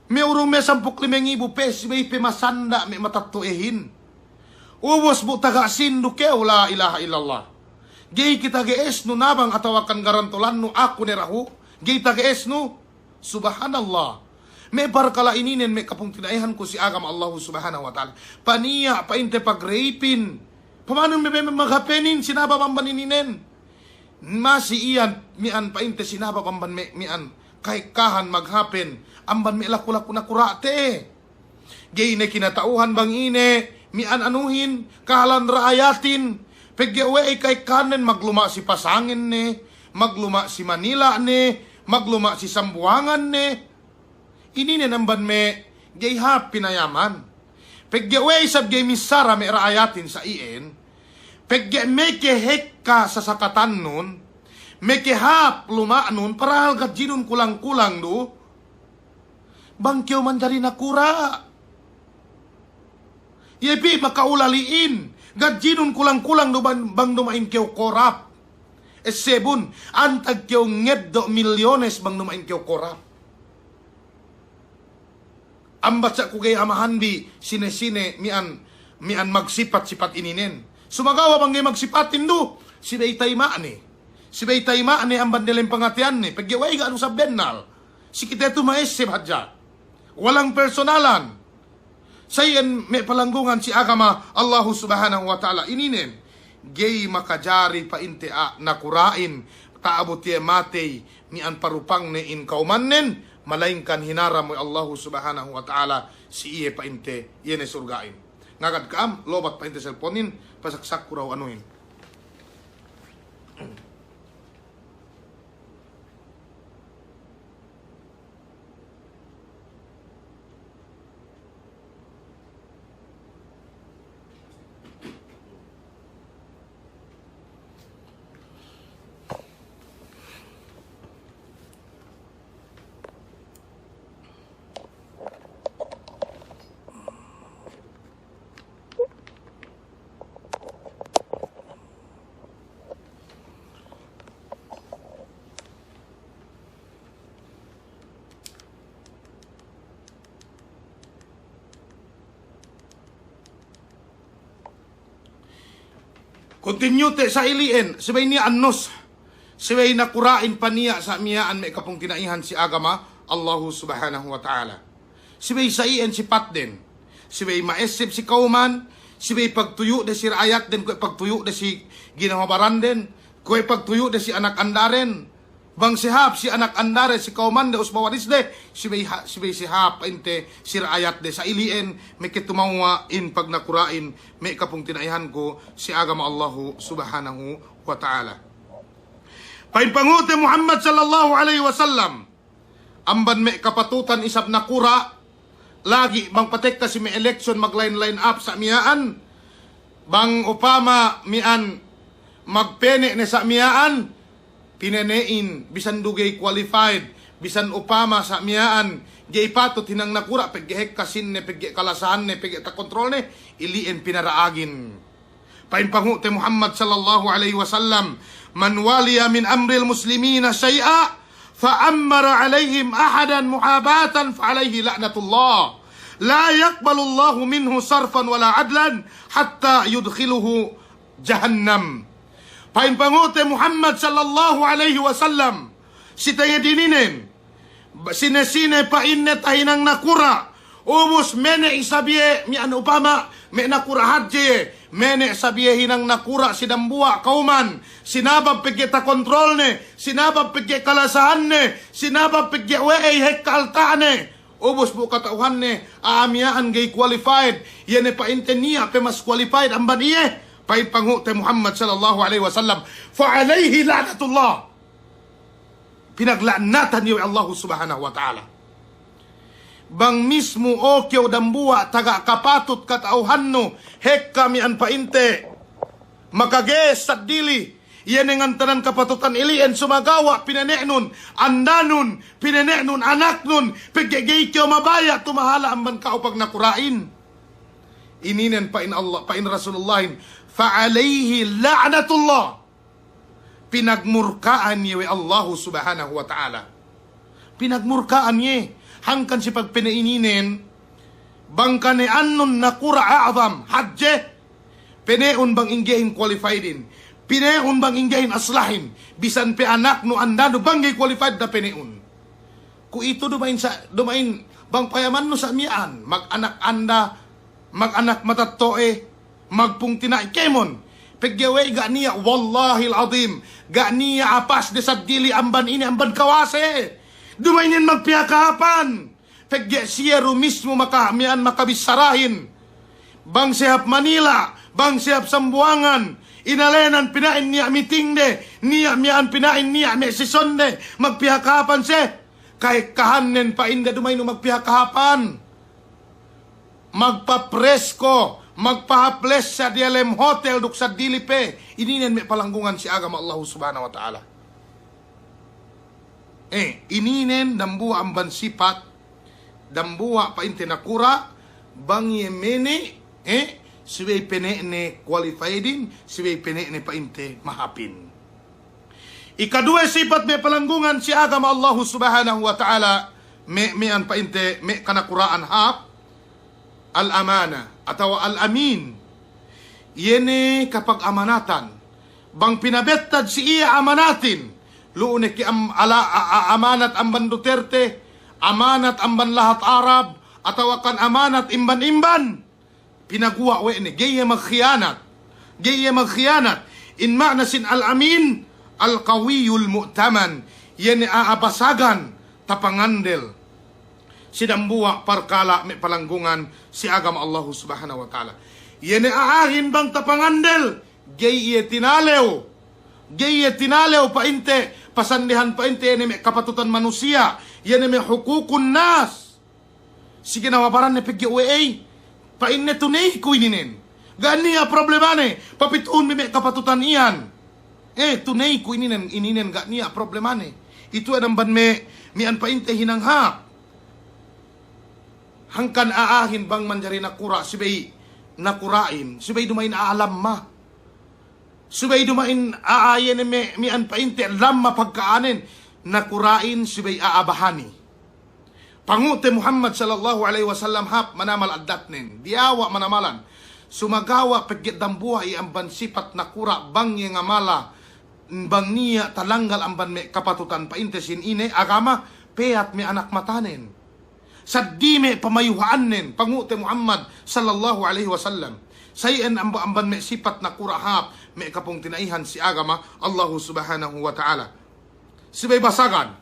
Me' urung me' sampū' lime ngibu pe, subey pe masanda' me' matetto'ahin. Ubus bu taga' sindu kew, la ilaha illallah. Ga'i kite ge'esnu nabang atawakan garantolannu aku ne dahu'. Ga'i tage'esnu. Subhanallah. Me' parkala' ininen me' kapungtina'ihanku si agama Allahu Subhanahu wa Ta'ala. Paniya' pa'inte pagraypin. Pamanun me' me' maghapenin sinabab amban ininen. Masi iyan miya'an pa'inte sinabab amban me' miya'an ka'ekkahan maghapen amban me' laku-laku nakura'te. Ga'i ne kinata'uhan bang ine miya'an anuhin, kahalan ra'ayatin, pegge' we'ey ka'ekkahannen magluma' si pasangen ne, magluma' si Manila' ne, magluma' si Sambuwangan ne. Ininen amban me' ga'i hāp pinayaman. Pegge' we'ey isab ga'i missara me' ra'ayatin sa iyan. Pegge' meke hekka sasakatannun, meke hāp luma'nun, parahal gadjinun kulang-kulang du. Bang kew manjari nakura'. Iye pī maka'ulali'in, gadjinun kulang-kulang du bang, bang duma'in kew korap. Essebun, antag kew ngeddo' milyones bang duma'in kew korap. Ambat sa' ku ga'i amahanbi sine-sine miya'an, miya'an magsipat-sipat ininen. Sumagawa' bang ga'i magsipatin du, subey tayima'ne. Subey tayima'ne amban delem pangateyanne, pegge' we'ey ga' du sab bennal. Si kite tu ma'esseb hadja. Walang personalan. Sa iyan me' palanggungan si agama Allahu Subhanahu wa Ta'ala ininen. Ga'i makajari pa'inte a' nakura'in, ta'abut iye matey, miya'an parupangne in kawmannen, malayingkan hinaram we' Allahu Subhanahu wa Ta'ala si iye pa'inte, iye ne surga'in. Ngagad ka'am, lobat pa'inte selponin, pasaksakku dahu' anuhin. Continue te sa ili'en, subey niya' annus, subey nakura'in paniya' sa' miya'an me' kapungtina'ihan si agama Allahu Subhanahu wa Ta'ala. Subey sa iyan sipatden. Subey ma'esseb si kawman, subey pagtuyu'de si ra'ayatden, kuwe' pagtuyu'de si ginhawa baranden, kuwe' pagtuyu'de si anak andaren. Bang si hāp si anak andade, si kawmande, usba-warisde, subey ha-, subey si hāp pa'inte si ra'ayatde. Sa ili'en, meke tumawwa' in pagnakura'in, me' kapungtina'ihanku si agama Allahu Subhanahu wa Ta'ala. Pa'in pangu'te Muhammad sallallahu alaihi wasallam, amban me' kapatutan isab nakura', lagi' bang patekka si me' election mag-line-line up sa' miya'an, bang upama miya'an magpene' ne sa' miya'an, pinene'in, bisan du ga'i qualified, bisan upama sa' miya'an ga'i patut hinang nakura', pegge' hekka sīnne, pegge' kalasahanne, pegge' takontrolne, ili'en pinara'agin. Pa'in pangu'te Muhammad sallallahu alaihi wasallam, "Man waliya min amril muslimina shay'an fa ammara alaihim ahadan muhabatan fa alaihi la'natullah. La yaqbalullahu minhu sarfan wala adlan hatta yudkhilahu jahannam." Pa'in pangu'te Muhammad sallallahu alaihi wasallam, si tenged ininen, ba-, sine-sine pa'inne tahinang nakura', ubus mene' isab iye, miya'an upama, me' nakura' hadje iye, mene' isab iye hinang nakura' si dambuwa' kawman, sinabab pegge' takontrolne, sinabab pegge' kalasahanne, sinabab pegge' we'ey hekka alta'ne, ubus bu kata'uhanne, a'a miya'an ga'i qualified, iye ne pa'inte niya' pe mas qualified amban iye, pa'in pangu'te Muhammad sallallahu alaihi wasallam, fa alaihi la'natullah. Pinagla'natan iye we' Allahu Subhanahu wa Ta'ala. Bang mismu o kew dambuwa' taga kapatut kata'uhannu, hekka miya'an pa'inte makages saddili, iye ne ngantanan kapatutan ili'en, sumagawa' pinene'nun andanun, pinene'nun anaknun, pegge' ga'i kew mabaya' tumahala' amban ka'u pagnakura'in. Ininen pa'in Allah, pa'in Rasulullahin, fa alaihi la'natullah. Pinagmurka'an iye we' Allahu Subhanahu wa Ta'ala. Pinagmurka'an iye. Hangkan si pagpene' ininen, bang kane'annun nakura' a'zam, hadje, pene'un bang inggehin qualifiedin, pene'un bang inggehin aslahin, bisan pe anaknu andanu bang ga'i qualified da pene'un. Kuwe'itu duma'in sa-, duma'in bang payamannu sa' miya'an, mag-anak anda, mag-anak matetto'e, magpungtina'i kēmon. Pegge' we'ey ga' niya', wallahil azim, ga' niya' apasde saddili amban ine, amban kawase. Duma'in iyan magpihak-hapan. Pegge' siye du mismu maka-, miya'an makabissarahin. Bang si hap Manila, bang si hap Sambuwangan, inalenan pina'in niya' meetingde, niya' miya'an pina'in niya' me' sessionde, magpihak-hapan siye. Ka'ekkahannen pa'inde duma'in du magpihak-hapan. Magpapresko, magpahap lessa diyalem hotel duk saddili pe. Ininen me' palanggungan si agama Allahu Subhanahu wa Ta'ala. Eh, ininen dambuwa' amban sipat, dambuwa' pa'inte nakura', bang iye mene', eh, subey pene'ne qualifiedin, subey pene'ne pa'inte mahapin. Ikaduwe sipat me' palanggungan si agama Allahu Subhanahu wa Ta'ala, me', miya'an pa'inte me' kanakura'an hāp, al-amana, atawa al-amin. Iye ne kapagamanatan. Bang pinabettad si iye amanatin. Lu'u ne ke am-, ala-, a-, a-, amanat amban Duterte, amanat amban lahat Arab, atawa kan amanat imban-imban. Pinaguwa' we' ne, ga'i iye magkhiyanat. Ga'i iye magkhiyanat. In ma'na sin al-amin, al-qawiyul mu'taman. Iye ne a'a basagan, tapangandel. Si dambuwa' parkala' me' palanggungan si agama Allahu Subhanahu wa Ta'ala. Iye ne a'ahin bang tapangandel, ga'i iye tinalew. Ga'i iye tinalew pa'inte, pasandehan pa'inte iye ne me' kapatutan manusiya', iye ne me' hukukun nas. Si ginawa baranne pegge' we'ey, pa'inne tuneyku ininen. Ga' niya' problemane, papitu'un bi me' kapatutan iyan. Eh, tuneyku ininen, ininen ga' niya' problemane. Itu adamban me', miya'an pa'inte hinang hāp. Hangkan a'ahin bang manjari nakura', subey nakura'in, subey duma'in a'a lamma. Subey duma'in a'a iye ne me', miya'an pa'inte lamma pagka'anen, nakura'in subey a'a bahani. Pangu'te Muhammad sallallahu alaihi wasallam hāp manamal addatnen, diyawa' manamalan. Sumagawa' pegge' dambuwa' iye amban sipat nakura' bang iye ngamala, bang niya' talanggal amban me' kapatutan pa'inte sin ine agama, peyat me' anak matanen. Saddi me' pamayuha'annen, pangu'te Muhammad sallallahu alaihi wasallam. Sa iyan amba-, amban me' sipat nakura' hāp, me' kapungtina'ihan si agama Allahu Subhanahu wa Ta'ala. subey basagan.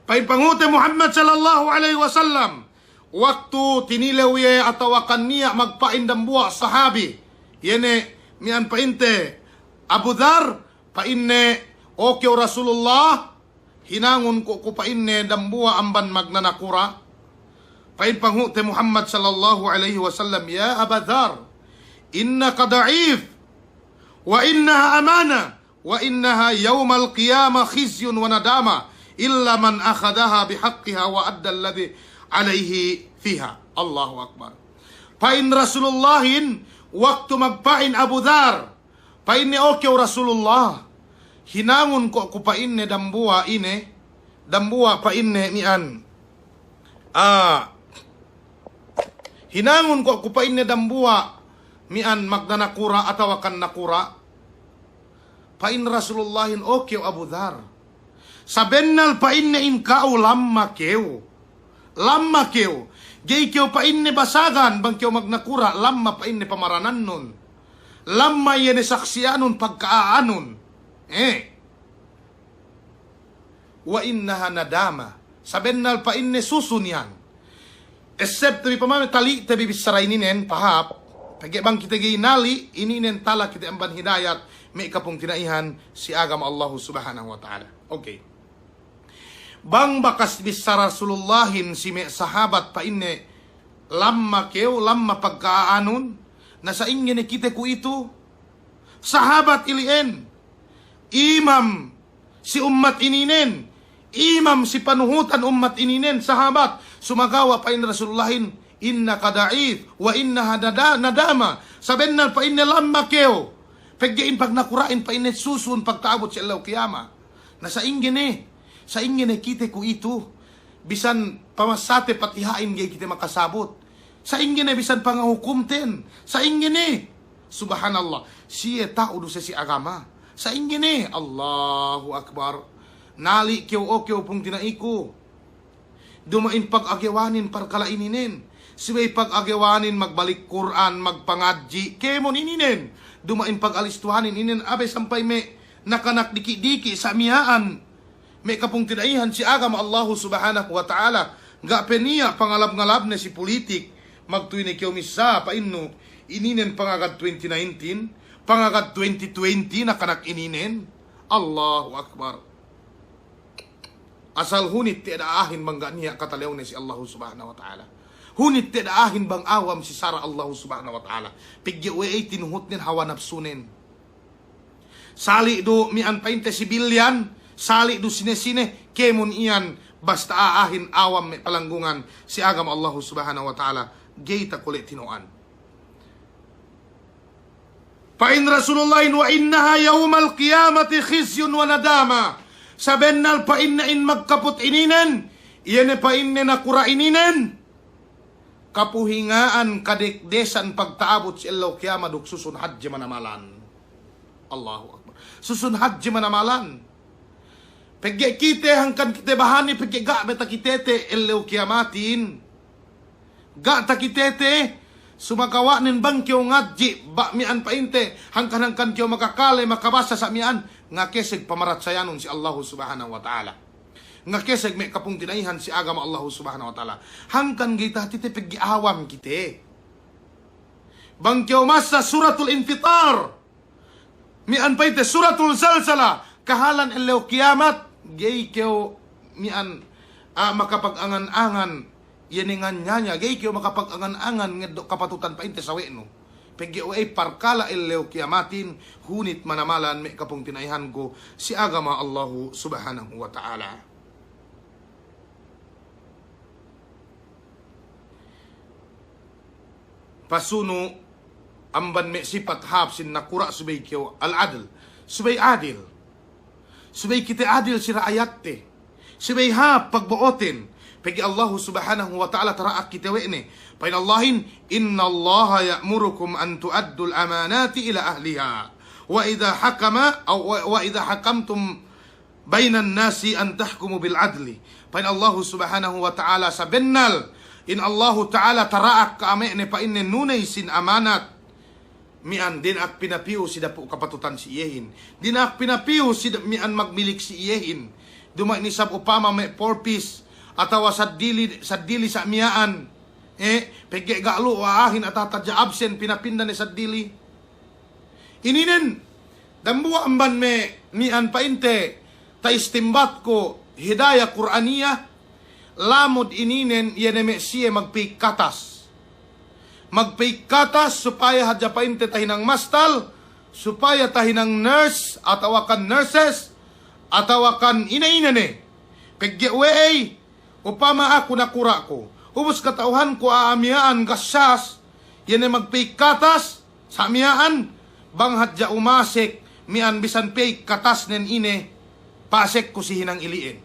Pa'in panghu'te Muhammad sallallahu alaihi wasallam, waktu tinilew iye atawa kan niya' magpa'in dambuwa' sahabi, iye ne mi'an pa'inte Abu Dhar, pa'inne, "O kew Rasulullah, hinangun ko' ku," pa'inne, "dambuwa' amban magnanakura'." Pa'in panghu'te Muhammad sallallahu alaihi wasallam, "Ya Aba Dhar, innaka da'if, wa innaha amanah, wa innaha yawmal qiyamah khizyun wa nadamah, illa man akhadhaha bihaqqiha wa adda alladhi alaihi fiha." Allahu Akbar. Pa'in Rasulullahin, waktu magpa'in Abu Dhar, pa'inne, "O kew Rasulullah, hinangun ko' ku," pa'inne, "dambuwa' ine, dambuwa'," pa'inne, "mi'an, ah, hinangun ko' ku," pa'inne, "dambuwa' mi'an magnanakura' atawa kan nakura'." Pa'in Rasulullahin, "O kew Abu Dhar, sabennal," pa'inne, "in ka'u lamma kew. Lamma kew. Ga'i kew," pa'inne, "basagan bang kew magnakura', lamma," pa'inne, "pamaranannun. Lamma iye ne saksi'anun pagka'a'anun." Eh. "Wa innaha nadamah." Sabennal, pa'inne, susun iyan. Except te bi pamame tali' te bi bissara ininen, pahāp. Pegge' bang kite ga'i nali', ininen tala kite amban hidayat, me' kapungtina'ihan si agama Allahu Subhanahu wa Ta'ala. Okay. Bang bakas bissara Rasulullahin si me' sahabat, pa'inne, "Lamma kew, lamma pagka'a'anun," na sa'ingge ne kite kuwe'itu? Sahabat ili'en, imam si ummat ininen, imam si panuhutan ummat ininen, sahabat. Sumagawa' pa'in Rasulullahin, "Innaka da'if, wa innaha nada-, nadamah." Sabennal, pa'inne, lamma kew. Pegge' in pagnakura'in, pa'inne, susun pagta'abut si ellew kiyamat. Na sa'ingge ne, sa'ingge ne kite kuwe'itu, bisan pamassate Patiha'in ga'i kite makasabut. Sa'ingge ne bisan pangahukumten, sa'ingge ne. Subhanallah, siye ta'u duse si agama. Sa'ingge ne, Allahu Akbar. Nali' kew, o kew pungtina'iku. Duma'in pagagewanin parkala' ininen. Subey pagagewanin magbalik Kur'an, magpangadji', kēmon ininen. Duma'in pagalistuhanin ininen, abey sampay me' nakanak diki'-diki' sa' miya'an. Me' kapungtina'ihan si agama Allahu Subhanahu wa Ta'ala, ga' pe niya' pangalab-ngalabne si pulitik, magtuy ne kew missā, pa'innu, ininen pangagad twenty nineteen, pangagad twenty twenty, nakanak ininen. Allahu Akbar. Asal hunit te'ed a'ahin bang ga' niya' katalewne si Allahu Subhanahu wa Ta'ala. Hunit te'ed a'ahin bang awam si sara' Allahu Subhanahu wa Ta'ala. Pegge' we'ey tinuhutnen hawa napsunen. Sali' du mi'an pa'inte sibilyan, sali' du sine-sine, kēmon iyan basta a'ahin awam me' palanggungan si agama Allahu Subhanahu wa Ta'ala, ga'i takole' tino'an. Pa'in Rasulullahin, "Wa innaha yawmal qiyamati khizyun wa nadamah." Sabennal pa'inne in magkaput ininen, iye ne pa'inne nakura' ininen, kapuhinga'an, kadekdesan pagta'abut si ellew kiyamat duk susun hadje manamalan. Allahu Akbar. Susun hadje manamalan. Pegge' kite, hangkan kite bahani, pegge' ga' be takitete ellew kiyamatin. Ga' takitete, sumakawa'nen bang kew ngadji', ba' mi'an pa'inte, hangkan-hangkan kew makakale, makabasa sa' mi'an, ngakeseg pamaratsayanun si Allahu Subhanahu wa Ta'ala. Ngakeseg me' kapungtina'ihan si agama Allahu Subhanahu wa Ta'ala. Hangkan ga'i tahatite pegge' awam kite. Bang kew masa Suratul Infitar, mi'an pa'inte Suratul Zalzalah, kahalan ellew kiyamat, ga'i kew mi'an, ah, makapag-angan-angan, iye ne nganyanya, ga'i kew makapag-angan-angan ngeddo' kapatutan pa'inte sawe'nu. Pegge' we'ey parkala' ellew kiyamatin, hunit manamalan me' kapungtina'ihanku si agama Allahu Subhanahu wa Ta'ala. Pasunu' amban me' sipat hāp sin nakura' subey kew al-adl. Subey adil. Subey kite adil si ra'ayatte. Subey hāp pagbo'oten. Pegge' Allahu Subhanahu wa Ta'ala tara'ak kite we' ne. Pa'in Allahin, "Innallaha ya'murukum an tu'addul amanati ila ahliha. Wa idha hakama, aw wa, wa idha hakamtum bainan nasi an tahkumu bil adli." Pa'in Allahu Subhanahu wa Ta'ala, sabennal in Allahu Ta'ala tara'ak ka'am we' ne pa'inne nuney sin amanat. Miya'an dina'ak pinapiyu si dapu' kapatutan si iyehin. Dina'ak pinapiyu si da-, miya'an magmilik si iyehin. Duma'in isab upama me' four Ps atawa saddili, saddili sa' miya'an. Eh, pegge' ga' lu'u a'ahin atawa hadja absen pinapinda ne saddili. Ininen, dambuwa' amban me' miya'an pa'inte ta'istimbatku hidayah Kur'aniyah, lamud ininen iye ne me' siye magpayik katas. Magpayik katas supaya hadja pa'inte tahinang mastal, supaya tahinang nurse, atawakan nurses, atawakan ine-ine ne. Pegge' we'ey, upama aku nakura'ku, ubus kata'uhanku a'a miya'an gassas, iye ne magpayik katas, sa' miya'an, bang hadja umasek, miya'an bisan payik katasnen ine, pa'asekku si hinang ili'en.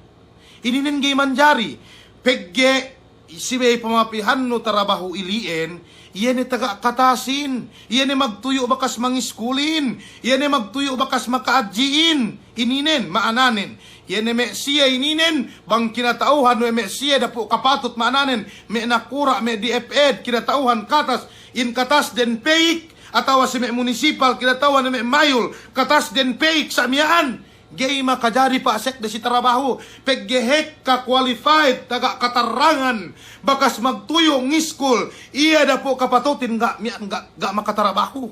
Ininen ga'i manjari, pegge' subey pamapihannu tarabahu ili'en, iye ne taga katasin, iye ne magtuyu' bakas mangiskulin, iye ne magtuyu' bakas maka'adji'in, ininen, ma'ananen. Iye ne me' siye ininen, bang kinata'uhan we' me' siye dapu' kapatut ma'ananen, me' nakura', me' DepEd, kinata'uhan katas, in katasden payik, atawa si me' munisipal, kinata'uhan me' mayul, katasden payik sa' miya'an. Ga'i makajari pa'asekde si tarabahu, pegge' hekka qualified, taga katarangan, bakas magtuyu' ngiskul, iye dapu' kapatutin ga' miya'an ga', ga' makatarabahu.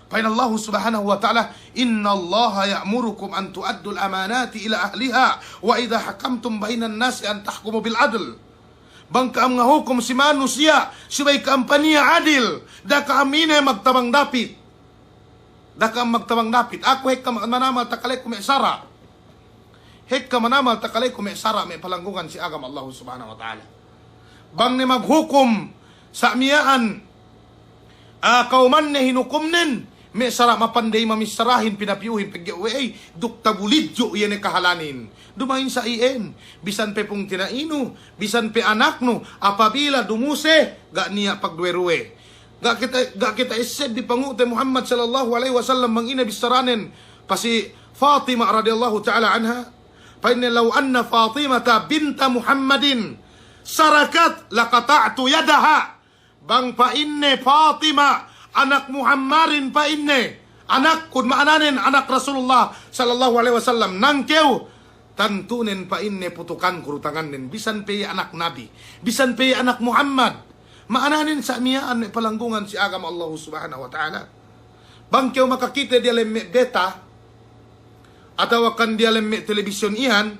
Pa'in Allahu Subhanahu wa Ta'ala, "Innallaha ya'murukum an tu'addul amanati ila ahliha, wa idha hakamtum bainan nasi an tahkumu bil adl." Bang ka'am ngahukum si manusiya', subey ka'am paniya' adil, da'a ka'am ine magtabang dapit. Da'a ka'am magtabang dapit. Aku hekka ma-, manamal takaleku me' sara'. Hekka manamal takaleku me' sara', me' palanggungan si agama Allahu Subhanahu wa Ta'ala. Bang ne maghukum sa' miya'an, ah, kawmanne hinukumnen, me' sara' mapandey mamissarahin pinapiyuhin pegge' we'ey, duk tabulidju' iye ne kahalanin. Duma'in sa' iyan, bisan pe pungtina'inu, bisan pe anaknu, apabila dumuse, ga' niya' pagduwe-ruwe. Ga' kite, ga' kite isseddi pangu'te Muhammad sallallahu alaihi wasallam bang ine bissaranen pa si Fatima radiyallahu ta'ala anha. Pa'inne, "Law anna Fatimata binta Muhammadin sarakat laqata'tu yadaha." Bang pa'inne Fatima anak Muhammadin pa'inne, anakkun ma'ananen anak Rasulullah sallallahu alaihi wasallam, nangkew, tantunen pa'inne putukanku du tangannen, bisan pe iye anak Nabi, bisan pe iye anak Muhammad. Ma'ananen sa' miya'an me' palanggungan si agama Allahu Subhanahu wa Ta'ala. Bang kew makakite diyalem me' beta, atawakan diyalem me' telebisyon iyan,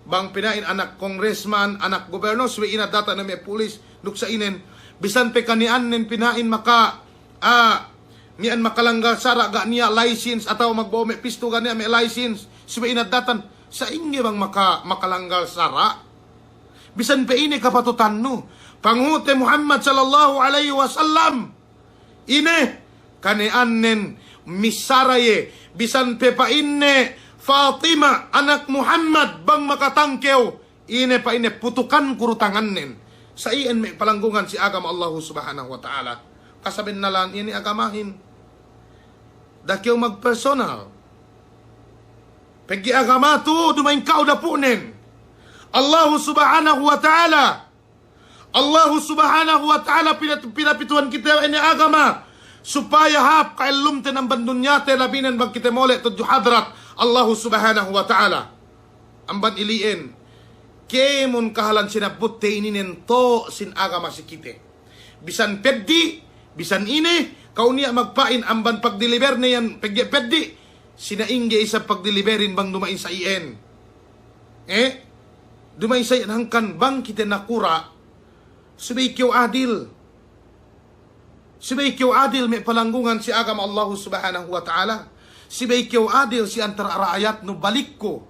bang pina'in anak congressman, anak gubernor, subey inaddatan ne me' pulis, duk sa' inen, bisan pe kaniyannen pina'in maka, ah, miya'an makalanggal sara' ga' niya' license, atawa magbo'o me' pistu ga' niya' me' license, subey inaddatan, sa'ingge bang maka-, makalanggal sara'? Bisan pe ine kapatutannu, pangu'te Muhammad sallallahu alaihi wasallam, ine, kaniyannen missara iye, bisan pe pa'inne Fatima anak Muhammad bang makatangkew, ine pa'inne putukanku du tangannen. Sa' iyan me' palanggungan si agama Allahu Subhanahu wa Ta'ala. Kasabennalan iye ne agamahin. Da'a kew magpersonal. Pegge' agama tu duma'in ka'u dapu'nen. Allahu Subhanahu wa Ta'ala. Allahu Subhanahu wa Ta'ala pina-, pinapituhan kite we' ne agama, supaya hāp ka'ellumten amban dunyate, labinen bang kite mole' tudju hadrat Allahu Subhanahu wa Ta'ala. Amban ili'en, kēmon kahalan sinabbutte ininen to' sin agama si kite. Bisan peddi', bisan ine, ka'u niya' magpa'in amban pagdiliberne iyan pegge' peddi', sina'ingge isab pagdiliberin bang duma'in sa' iyan. Eh? Duma'in sa' iyan hangkan bang kite nakura', subey kew adil. Subey kew adil me' palanggungan si agama Allahu Subhanahu wa Ta'ala. Subey kew adil si antara' ra'ayatnu balikku.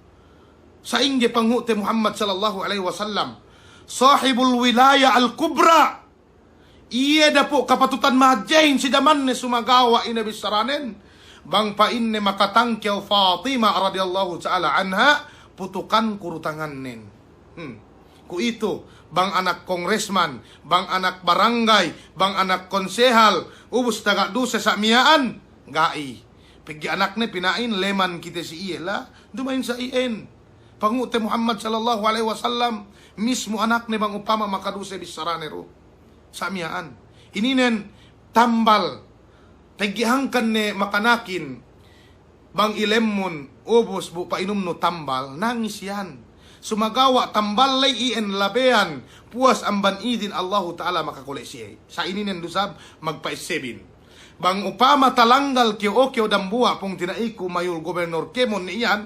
Sa'ingge pangu'te Muhammad sallallahu alaihi wasallam, sahibul wilayah al-kubra. Iye dapu' kapatutan mahadjehin si jamanne sumagawa' ine bissaranen. Bang pa'inne makatangkew Fatima radiyallahu ta'ala anha, putukanku du tangannen. Hmm. Kuwe'itu, bang anak kongresman, bang anak barangay, bang anak konsehal, ubus taga duse sa' miya'an, ga'i. Pegge' anakne pina'in leman kite si iye la, duma'in sa' iyan. Pangu'te Muhammad sallallahu alaihi wasallam, mismu anakne bang upama makaduse bissarane du. Sa' miya'an. Ininen tambal Pegge' hangkan ne makanakin, bang ilemmun, ubus bu pa'inumnu tambal, nangis iyan. Sumagawa' tambal ley iyan labeyan, puwas amban idin Allahu Ta'ala makakole' siye. Sa' ininen du sab magpa'essebin. Bang upama talanggal kew, o kew dambuwa' pungtina'iku, mayul gobelnor kēmon ne iyan,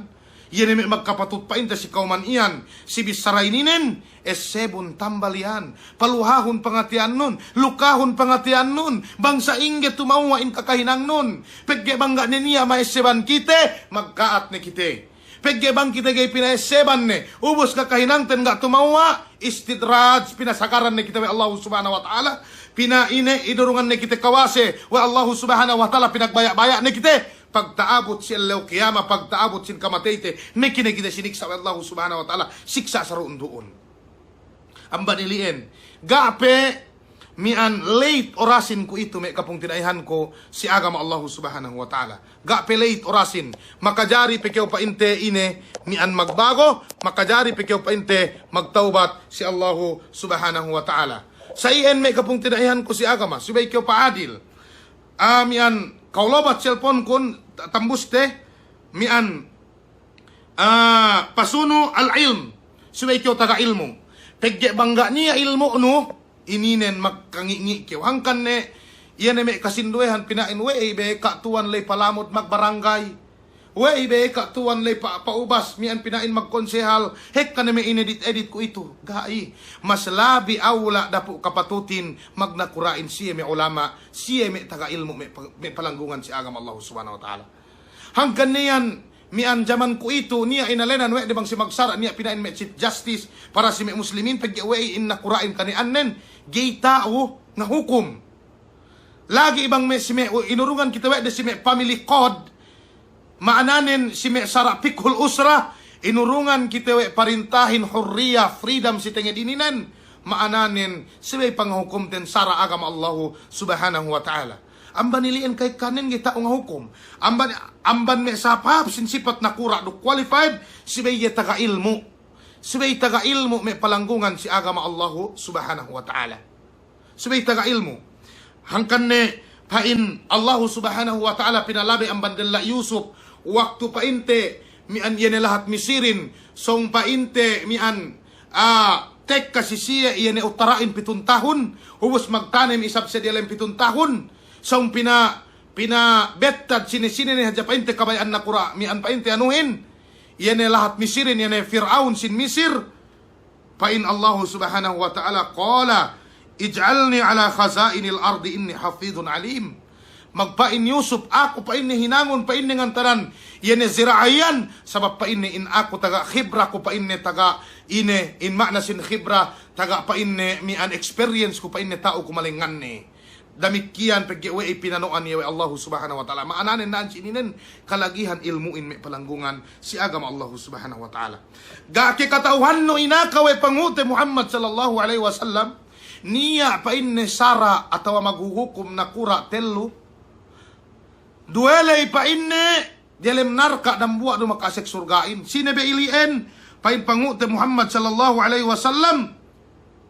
iye ne me' magkapatut pa'inte si kawman iyan, si bissara ininen, essebun tambal iyan, paluhahun pangateyannun, lukahun pangateyannun, bang sa'ingge tumawwa' in kakahinangnun. Pegge' bang ga' ne niya' ma'esseban kite, magka'at ne kite. Pegge' bang kite ga'i pina'esseban ne, ubus kakahinangten ga' tumawwa', istidraj, pinasagaran ne kite we' Allahu Subhanahu wa Ta'ala, pina'ine, inurungan ne kite kawase we' Allahu Subhanahu wa Ta'ala, pinagbaya'-baya' ne kite, pagta'abut si ellew kiyama, pagta'abut sin kamateyte, meke ne kite siniksa' we' Allahu Subhanahu wa Ta'ala, siksa' saru'un-du'un. Amban ili'en, ga' pe mi'an late orasin kuwe'itu me' kapungtina'ihanku si agama Allahu Subhanahu wa Ta'ala. Ga' pe late orasin, makajari pe kew pa'inte ine mi'an magbago, makajari pe kew pa'inte magtawbat si Allahu Subhanahu wa Ta'ala. Sa' iyan me' kapungtina'ihanku si agama, subey kew pa'adil. Ah, mi'an ka'u lobat cellphone kun, ta-, tambuste, mi'an, ah, pasunu' al-ilm. Subey kew taga ilmu'. Pegge' bang ga' niya' ilmu'nu, ininen magkangi'-ngi' kew. Hangkan ne, iye ne me' kasinduwehan pina'in, we'ey be ka' tuwan ley palamud magbarangay. We'ey be ka' tuwan ley pa-, pa'ubas mi'an pina'in magkonsehal, hekka ne me' inedit-edit kuwe'itu. Ga'i, mas labi awla dapu' kapatutin magnakura'in siye me' ulama', siye me' taga ilmu', me' pa-, me' palanggungan si agama Allahu Subhanahu wa Ta'ala. Hangkan ne iyan mi'an jaman kuwe'itu niya' inalenan we' de bang si magsara' niya' pina'in me' Chief Justice para si me' Muslimin, pegge' we'ey in nakura'in kani'annen, ga'i ta'u ngahukum. Lagi' bang me' si me' inurungan kite we' de si me' family code, ma'ananen si me' sara' fiqhul usra, inurungan kite we' parintahin hurriya, freedom si tenged ininen, ma'ananen subey pangahukumten sara' agama Allahu Subhanahu wa Ta'ala. Amban ili'en ka'ekkanen ga'i ta'u ngahukum. Amban, amban me' sahāp-hāp sin sipat nakura' duk qualified, subey iye taga ilmu'. Subey taga ilmu' me' palanggungan si agama Allahu Subhanahu wa Ta'ala. Subey taga ilmu'. Hangkan ne pa'in Allahu Subhanahu wa Ta'ala pinalabe amban della' Yusuf, waktu pa'inte mi'an iye ne lahat Misirin, sōng pa'inte mi'an, ah, tekka si siye iye ne uttara'in pitun tahun, ubus magtanem isab siye diyalem pitun tahun, sōng pina-, pinabettad sine-sine ne hadja pa'inte kabaya'an nakura' mi'an pa'inte anuhin, iye ne lahat Misirin, iye ne Fir'aun sin Misir, Pa'in Allahu Subhanahu wa Ta'ala, qala, ij'alni ala khaza'inil ardi inni hafidhun alim. Magpa'in Yusuf, aku pa'inne hinangun pa'inne ngantaran iye ne zira'a iyan, sabab pa'inne in aku taga khibra ku pa'inne taga ine, in ma'na sin khibra, taga pa'inne mi'an experience ku pa'inne ta'u ku malengnganne. Damikkiyan pegge' we'ey pinano'an iye we' Allahu Subhanahu wa Ta'ala. Ma'ananen na'an si ininen kalagihan ilmu'in me' palanggungan si agama Allahu Subhanahu wa Ta'ala. Ga' ke kata'uhannu inaka we' pangu'te Muhammad sallallahu alaihi wasallam, niya' pa'inne sara' atawa maghuhukum nakura' tellu. Duwe ley pa'inne diyalem narka' dambuwa' du maka'asek surga'in. Sine be ili'en? Pa'in pangu'te Muhammad sallallahu alaihi wasallam,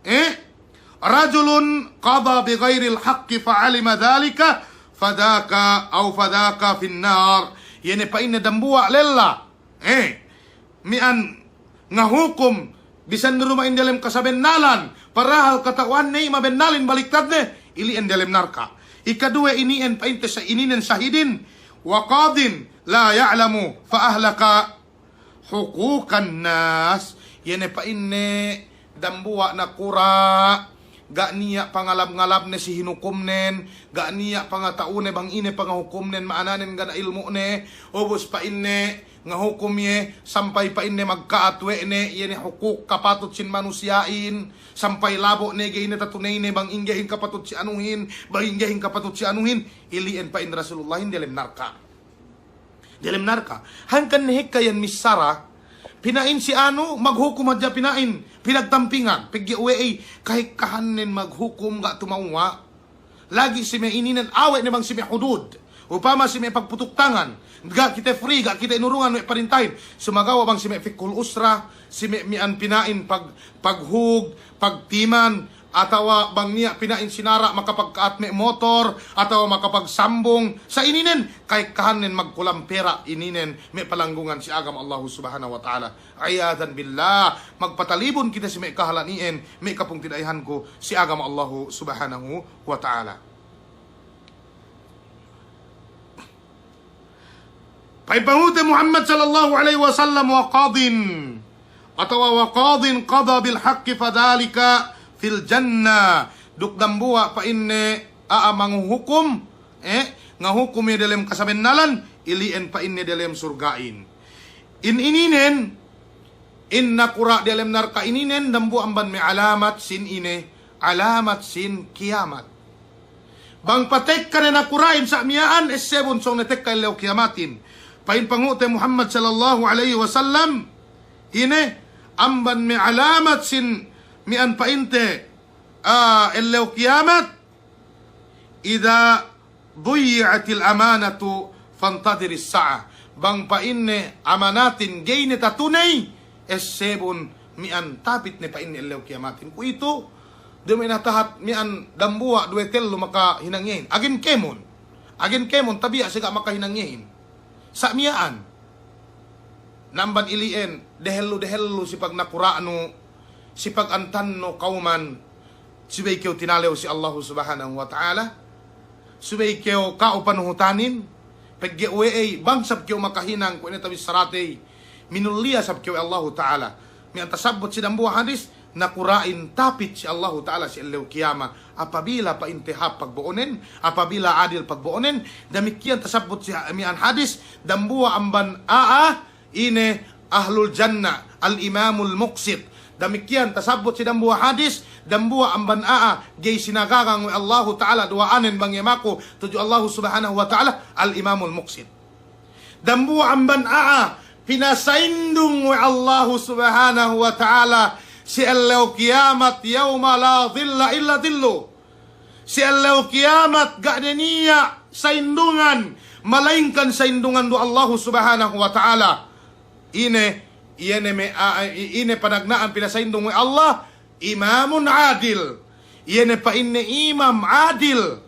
eh, rajulun qada bi ghairil haqqi fa alima dhalika fadhaka aw fadhaka fin nar. Iye ne pa'inne dambuwa' lella, eh, mi'an ngahukum bisan duma'in diyalem kasabennalan, padahal kata'uhanne i' mabennalin, baliktadne, ili'en diyalem narka'. Ikaduwe ini'en pa'inte sa ininen sahidin, wa qadin la ya'lamu fa ahlaka huquqan nas. Iye ne pa'inne dambuwa' nakura', ga' niya' pangalab-ngalabne si hinukumnen, ga' niya' pangata'une bang ine pangahukumnen, ma'ananen ga' niya' ilmu'ne, ubus pa'inne ngahukum iye, sampay pa'inne magka'at we' ne, iye ne hukuk kapatut sin manusiya'in, sampay labo' ne ga'i ne tatuneyne bang inggehin kapatut si anuhin, bang inggehin kapatut si anuhin, ili'en pa'in Rasulullahin diyalem narka'. Diyalem narka'. Hangkan ne hekka iyan missara, pina'in si anu, maghukum hadja pina'in, pinagtampingan, pegge' we'ey, kahekkahannen maghukum ga' tumawwa'. Lagi' si me' ininen awe' ne bang si me' hudud. Upama si me' pagputuk tangan. Ga' kite free, ga' kite inurungan we' parintahin. Sumagawa' bang si me' fiqhul usra, si me' mi'an pina'in pag-, paghug, pagtiman, atawa bang niya' pina'in sinara' makapagka'at me' motor, atawa makapagsambung, sa' ininen, ka'ekkahannen magkulang pera' ininen me' palanggungan si agama Allahu Subhanahu wa Ta'ala. Iyadhan billah, magpatalibun kite si me' kahalan iyan, me' kapungtina'ihanku si agama Allahu Subhanahu wa Ta'ala. Pa'in Panghu'te Muhammad sallallahu alaihi wasallam, wa qadin, atawa wa qadin qada bil haqqi fadhalika fil jannah. Duk dambuwa' pa'inne a'a manguhukum, eh, ngahukum iye delem kasabennalan, ili'en pa'inne delem surga'in. In ininen, in nakura' delem narka' ininen, dambuwa' amban me' alamat sin ine, alamat sin kiyamat. Bang patekka ne nakura'in sa' miya'an, essebun sōng ne tekka ellew kiyamatin. Pa'in Panghu'te Muhammad sallallahu alaihi wasallam, ine, amban me' alamat sin miya'an pa'inte, ah, ellew kiyamat, idza duyyi'atil amanatu fantadhiris sa'ah. Bang pa'inne amanatin ga'i ne tatuney, essebun miya'an tapit ne pa'inne ellew kiyamatin. Kuwe'itu, duma'in atahat miya'an dambuwa' duwe tellu makahinang iyehin. Agen kēmon. Agen kēmon, tabiya' siye ga' makahinang iyehin. Sa' miya'an. Na amban ili'en, dehellu-dehellu si pagnakura'nu, si pagantannu kawman, subey kew tinalew si Allahu Subhanahu wa Ta'ala, subey kew ka'u panuhutanin, pegge' we'ey, bang sab kew makahinang kuwe' ne tabissarate, minulliya sab kew we' Allahu Ta'ala. Miya'an tasabbut si dambuwa' hadis, nakura'in tapit si Allahu Ta'ala si ellew kiyama, apabila pa'inte hāp pagbo'onen, apabila adil pagbo'onen, damikkiyan tasabbut si ha-, miya'an hadis, dambuwa' amban a'a, ine ahlul jannah, al-imamul muqsit. Damikkiyan tasabbut si dambuwa' hadis, dambuwa' amban a'a, ga'i sinagagang we' Allahu Ta'ala duwa'anen bang iye maku tudju Allahu Subhanahu wa Ta'ala, al-imamul muqsit. Dambuwa' amban a'a, pinasaindung we' Allahu Subhanahu wa Ta'ala, si ellew kiyamat, yawma la dhilla illa dhilluh. Si ellew kiyamat, ga' ne niya' saindungan, malaingkan saindungan du Allahu Subhanahu wa Ta'ala. Ine, iye ne me', a, i-, ine panagna'an pinasaindung we' Allah, imamun adil. Iye ne pa'inne imam adil.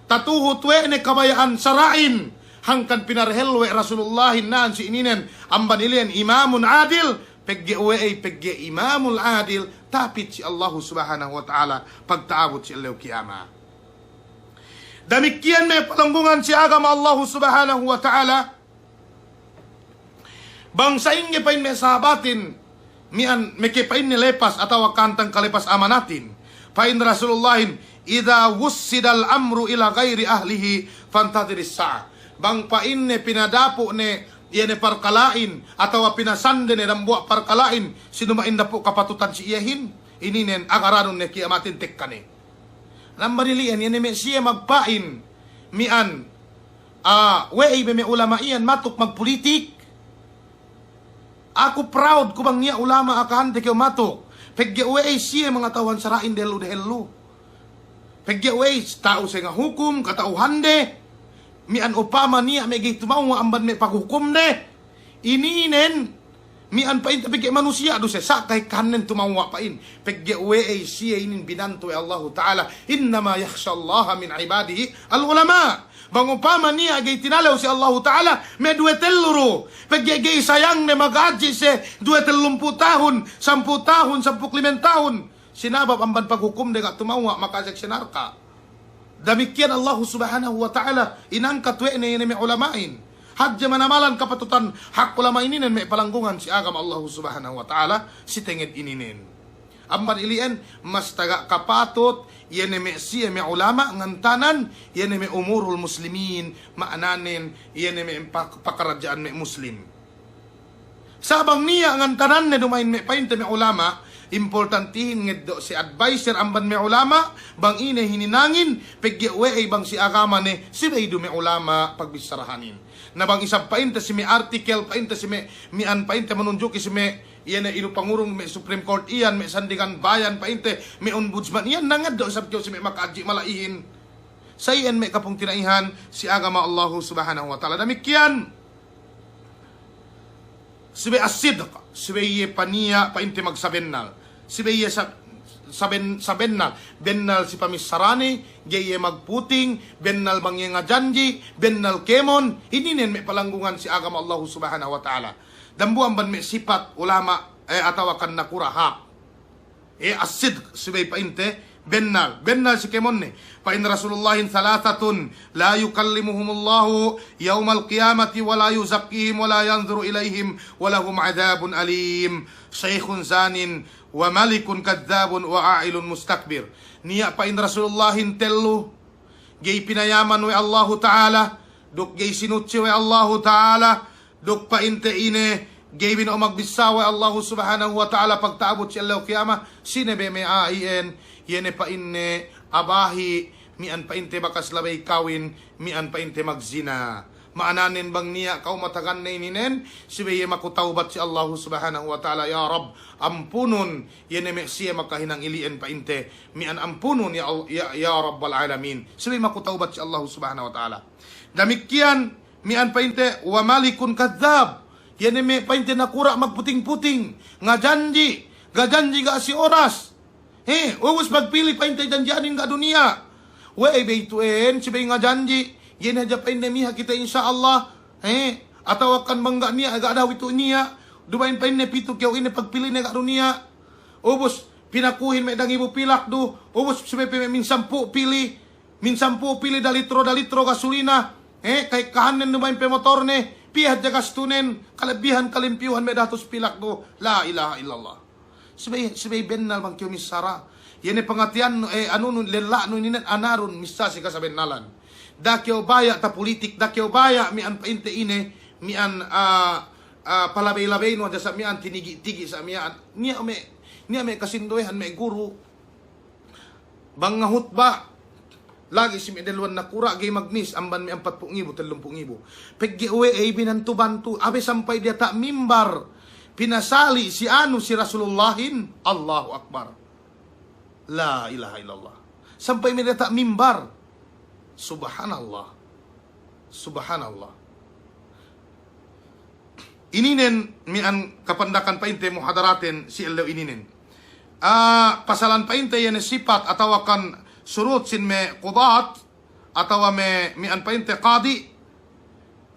Tatuhut we' ne kabaya'an sara'in. Hangkan pinarehel we' Rasulullahin na'an si ininen. Amban ili'en imamun adil. Pegge' we'ey, pegge' imamul adil. Tapit si Allahu Subhanahu wa Ta'ala. Pagta'abut si ellew kiyama. Damikkiyan me' palanggungan si agama Allahu Subhanahu wa Ta'ala. Bang sa'ingge pa'in me' sahabatin, miya'an meke pa'inne lepas atawa kantang kalepas amanatin. Pa'in Rasulullahin, "Idza wussidal amru ila ghairi ahlihi fantadhiris sa'ah." Bang pa'inne pinadapu' ne, iye ne parkala'in, atawa pinasande ne dambuwa' parkala'in, si duma'in dapu' kapatutan si iyehin, ininen agaranun ne kiyamatin tekka ne. Nambali li'en, iye ne me' siye magpa'in, miya'an, ah, we'ey be me' ulama' iyan matuk magpulitik. Aku proud ku bang niya' ulama' akahante kew matuk. Pegge' we'ey siye mangata'uhan sara'in dehellu-dehellu. Pegge' we'ey ta'u siye ngahukum, kata'uhande. Miya'an upama niya' me' ga'i tumawwa' amban me' paghukumde. Ininen, miya'an pa'inte pegge' manusiya' du siye, sa' ka'ekkahannen tumawwa' pa'in. Pegge' we'ey siye inin binantu we' Allahu Ta'ala. Innama yakhshallaha min ibadihi al-ulama. Bang upama niya' ga'i tinalew si Allahu Ta'ala, me' duwe tellu du. Pegge' ga'i sayangne maga'adji' siye, duwe tellumpū' tahun, sampū' tahun, sampū' limen tahun. Sinabab amban paghukumde ga' tumawwa' maka'asek si narka'. Damikkiyan Allahu Subhanahu wa Ta'ala, inangkat we' ne iye ne me' ulama'in. Hadje manamalan kapatutan hak ulama' ininen me' palanggungan si agama Allahu Subhanahu wa Ta'ala, si tenged ininen. Amban ili'en, mas taga kapatut, iye ne me' siye me' ulama' ngantanan, iye ne me' umurul muslimin, ma'ananen, iye ne me' pak-, pakaradja'an me' muslim. Sa' bang niya' ngantananne duma'in me' pa'inte me' ulama', importantihin ngeddo' si adviser amban me' ulama', bang ine hininangin, pegge' we'ey bang si agamane, subey du me' ulama' pagbissarahanin. Na bang isab pa'inte si me' article, pa'inte si me', miya'an pa'inte manunjuki si me', iye ne ilu pangurung me' Supreme Court iyan, me' Sandigan Bayan pa'inte, me' Ombudsman iyan, na ngeddo' isab kew si me' maka'adji' mala'ihin. Sa' iyan me' kapungtina'ihan, si agama Allahu Subhanahu wa Ta'ala. Damikkiyan. Subey as-sidq, subey iye paniya' pa'inte magsabennal. Subey iye sa-, Saben-, sabennal, bennal si pamissarane, ga'i iye magputing, bennal bang iye ngajanji', bennal kēmon, ininen me' palanggungan si agama Allahu Subhanahu wa Ta'ala. Dambuwa' amban me' sipat ulama', eh, atawa kan nakura' hāp. Eh, as-sidq, subey pa'inte, bennal, bennal si kēmonne. Pa'in Rasulullahin, "Thalathatun la yukallimuhumullahu yawmal qiyamati wa la yuzakkihim wa la yanzuru ilayhim wa lahum adhabun alim. Shaykhun zanin wa malikun kadhdhabun wa a'ilun mustakbir." Niya' pa'in Rasulullahin tellu, ga'i pinayaman we' Allahu Ta'ala, duk ga'i sinutsi we' Allahu Ta'ala, duk pa'inte ine, ga'i bino'o magbissā we' Allahu Subhanahu wa Ta'ala pagta'abut si ellew kiyama, sine be me' a'a iyan, iye ne pa'inne a'a bahi', mi'an pa'inte bakas labey kawin, mi'an pa'inte magzina. Ma'ananen bang niya' ka'u mataganne ininen, subey iye maku tawbat si Allahu Subhanahu wa Ta'ala, "Ya Rabb, ampunun," iye ne me' siye makahinang ili'en pa'inte, mi'an ampunun ya Al-, ya, ya Rabbal Alamin. Subey maku tawbat si Allahu Subhanahu wa Ta'ala. Damikkiyan, mi'an pa'inte, "Wa malikun kadhdhab." Iye ne me' pa'inte nakura' magputing-puting, ngajanji', ngajanji' ga' si oras. He, ubus pagpili pa'inte janji'anin ga' duniya'. We'ey be itu'en, subey ngajanji', iye ne hadja pa'inte miha kite insya Allah. He, atawa kan bang ga' niya', ga' dahu' itu niya'. Duma'in pa'inne pitu kew ine pagpiline ga' duniya'. Ubus pinakuhin me' dangibu pilak du. Ubus subey pe me' minsampū' pili. Minsampū' pili dalitro, dalitro gasulina. Eh, ka'ekkahannen duma'in pe motorne. Piye hadja gastunen, kalebbihan kalimpiyuhan me' dahatus pilak du. La ilaha illallah. Subey, subey bennal bang kew missara. Iye ne pangateyan, eh, anunu, lella'nu ininen anarun missā si kasabennalan. Da'a kew baya' tapulitik, da'a kew baya' mi'an pa'inte ine, mi'an, ah, ah, palabey-labeynu hadja sa' mi'an tinigi'-tigi' sa' mi'an. Niya' me', niya' me' kasinduwehan me' guru. Bang ngahutba', lagi' si me' deluwan nakura' ga'i magmis amban me' ampatpū' ngibu, tellumpū' ngibu. Pegge' we'ey binantu-bantu, abe sampay diyata' mimbar, pinasali' si anu si Rasulullahin, Allahu Akbar. La ilaha illallah. Sampay me' diyata' mimbar. Subhanallah. Subhanallah. Ininen mi'an kapandakan pa'inte muhadaraten si ellew ininen. Ah, pasalan pa'inte iye ne sipat atawa kan surut sin me' qudat atawa me' mi'an pa'inte qadi.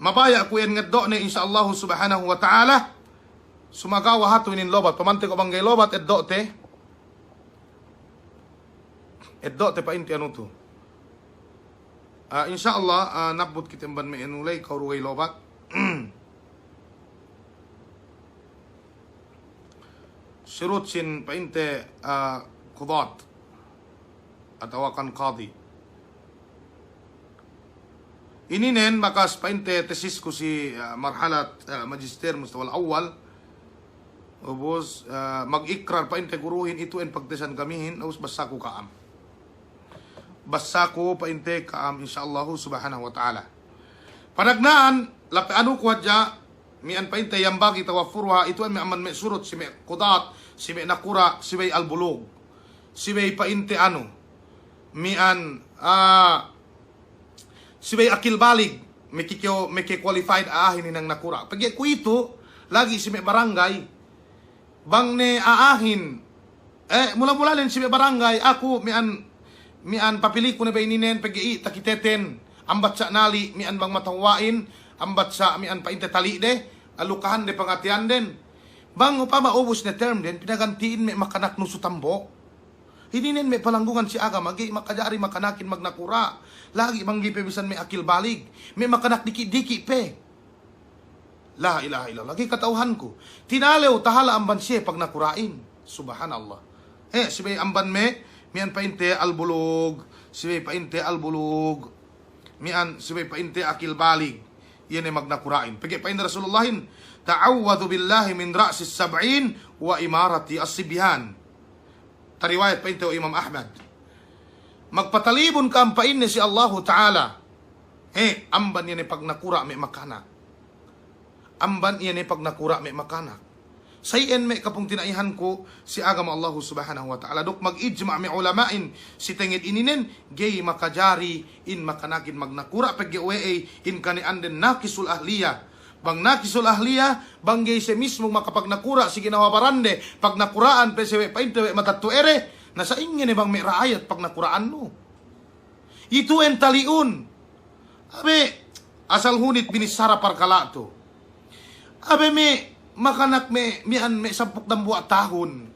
Mabaya' ku iyan ngeddo'ne insya Allahu Subhanahu wa Ta'ala. Sumagawa' hatu inin lobat, pamante ko' bang ga'i lobat eddo'te. Eddo'te pa'inte anu tu. Ah, insya Allah, ah, nabbut kite amban me' anu ley, ka'u du ga'i lobat. Surut sin pa'inte, ah, qudat atawa kan qadi. Ininen bakas pa'inte tesisku si, ah, marhalat, ah, magister mustawal awwal. Ubus, ah, magikrar pa'inte guruhin itu'en pagtesan kamihin, ubus bassaku ka'am. Bassaku pa'inte ka'am, insya Allahu Subhanahu wa Ta'ala. Panagna'an, lape anuku hadja, mi'an pa'inte yanbaghi tawaffuruha, itu'en me' amban me' surut, si me' qudat, si me' nakura', subey al-bulugh. Subey pa'inte anu, mi'an, ah, subey akil balig, meke kew, meke qualified a'ahin hinang nakura'. Pegge' kuwe'itu, lagi' si me' barangay, bang ne a'ahin, eh, mula-mulanen si me' barangay, aku mi'an, mi'an papiliku ne be ininen, pegge' i' takiteten, ambat sa' nali', mi'an bang matawa'in, ambat sa' mi'an pa'inte tali'de, alukahande pangateyanden. Bang upama ubus ne termden, pinaganti'in me' makanaknu su tambo'. Ininen me' palanggungan si agama, ga'i makajari makanakin magnakura'. Lagi' bang ga'i pe bisan me' akil balig. Me' makanak diki'-diki' pe. La ilaha illallah. Ga'i kata'uhanku. Tinalew tahala' amban siye pagnakura'in. Subhanallah. Eh, subey amban me', mi'an pa'inte al-bulugh. Subey pa'inte al-bulugh. Mi'an subey pa'inte akil balig. Iye ne magnakura'in. Pegge' pa'in Rasulullahin, "Ta'awwadhu billahi min ra'sis sab'in wa imarati as-sibyan." Tariwayat pa'inte we' Imam Ahmad. Magpatalibun ka'am pa'inne si Allahu Ta'ala. He, amban iye ne pagnakura' me' makanak. Amban iye ne pagnakura' me' makanak. Sa' iyan me' kapungtina'ihanku si agama Allahu Subhanahu wa Ta'ala. Duk mag-ijma' me' ulama'in si tenged ininen, ga'i makajari in makanakin magnakura' pegge' we'ey in kane'anden nakisul ahliyah. Bang nakisul ahliyah, bang ga'i siye mismu makapagnakura' si ginawa barande, pagnakura'an pe siye we' pa'inte we' matetto'ade, Na sa'ingge ne bang me' ra'ayat pagnakura'annu? Itu'en tali'un. Abe, asal hunit binissara parkala' tu. Abe me', makanak me', miya'an me' sampū' dambuwa' tahun.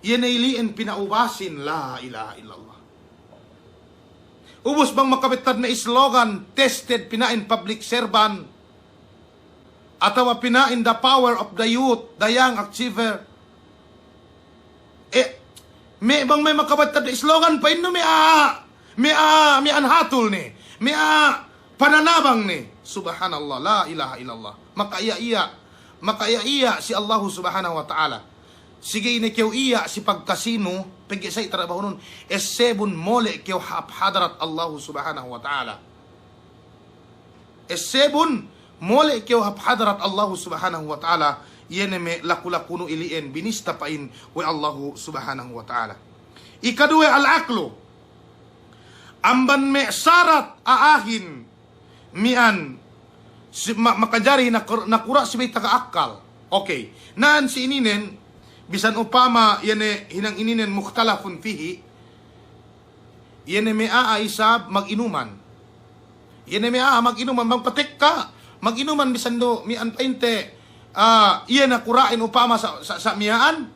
Iye ne ili'en pina'ubasin, la ilaha illallah. Ubus bang makabettad me' slogan, tested pina'in public servant. Atawa pina'in the power of the youth, the young achiever. E, me' bang me' makabettad slogan pa'innu me' a'a, me' a'a, me' a'a hatul ne, me' a'a pananabang ne. Subhanallah, la ilaha illallah. Maka'iya'-iya', maka'iya'-iya' si Allahu Subhanahu wa Ta'ala. Sige ine kew iya' si pagkasinu, pegge' sa'i tarabahunun, essebun mole' kew hap hadarat Allahu Subhanahu wa Ta'ala. Essebun mole' kew hap hadarat Allahu Subhanahu wa Ta'ala, iye ne me' laku-lakunu ili'en binista pa'in we' Allahu Subhanahu wa Ta'ala. Ikaduwe al-aqlu. Amban me' sarat a'ahin miya'an si-, ma-, makajari nakur-, nakura' subey taga akkal. Okey. Na'an si ininen, bisan upama iye ne hinang ininen mukhtalafun fihi, iye ne me' a'a isab maginuman. Iye ne me' a'a maginuman, bang patekka maginuman bisan du miya'an pa'inte, ah, iye nakura'in upama sa-, sa-, sa' miya'an,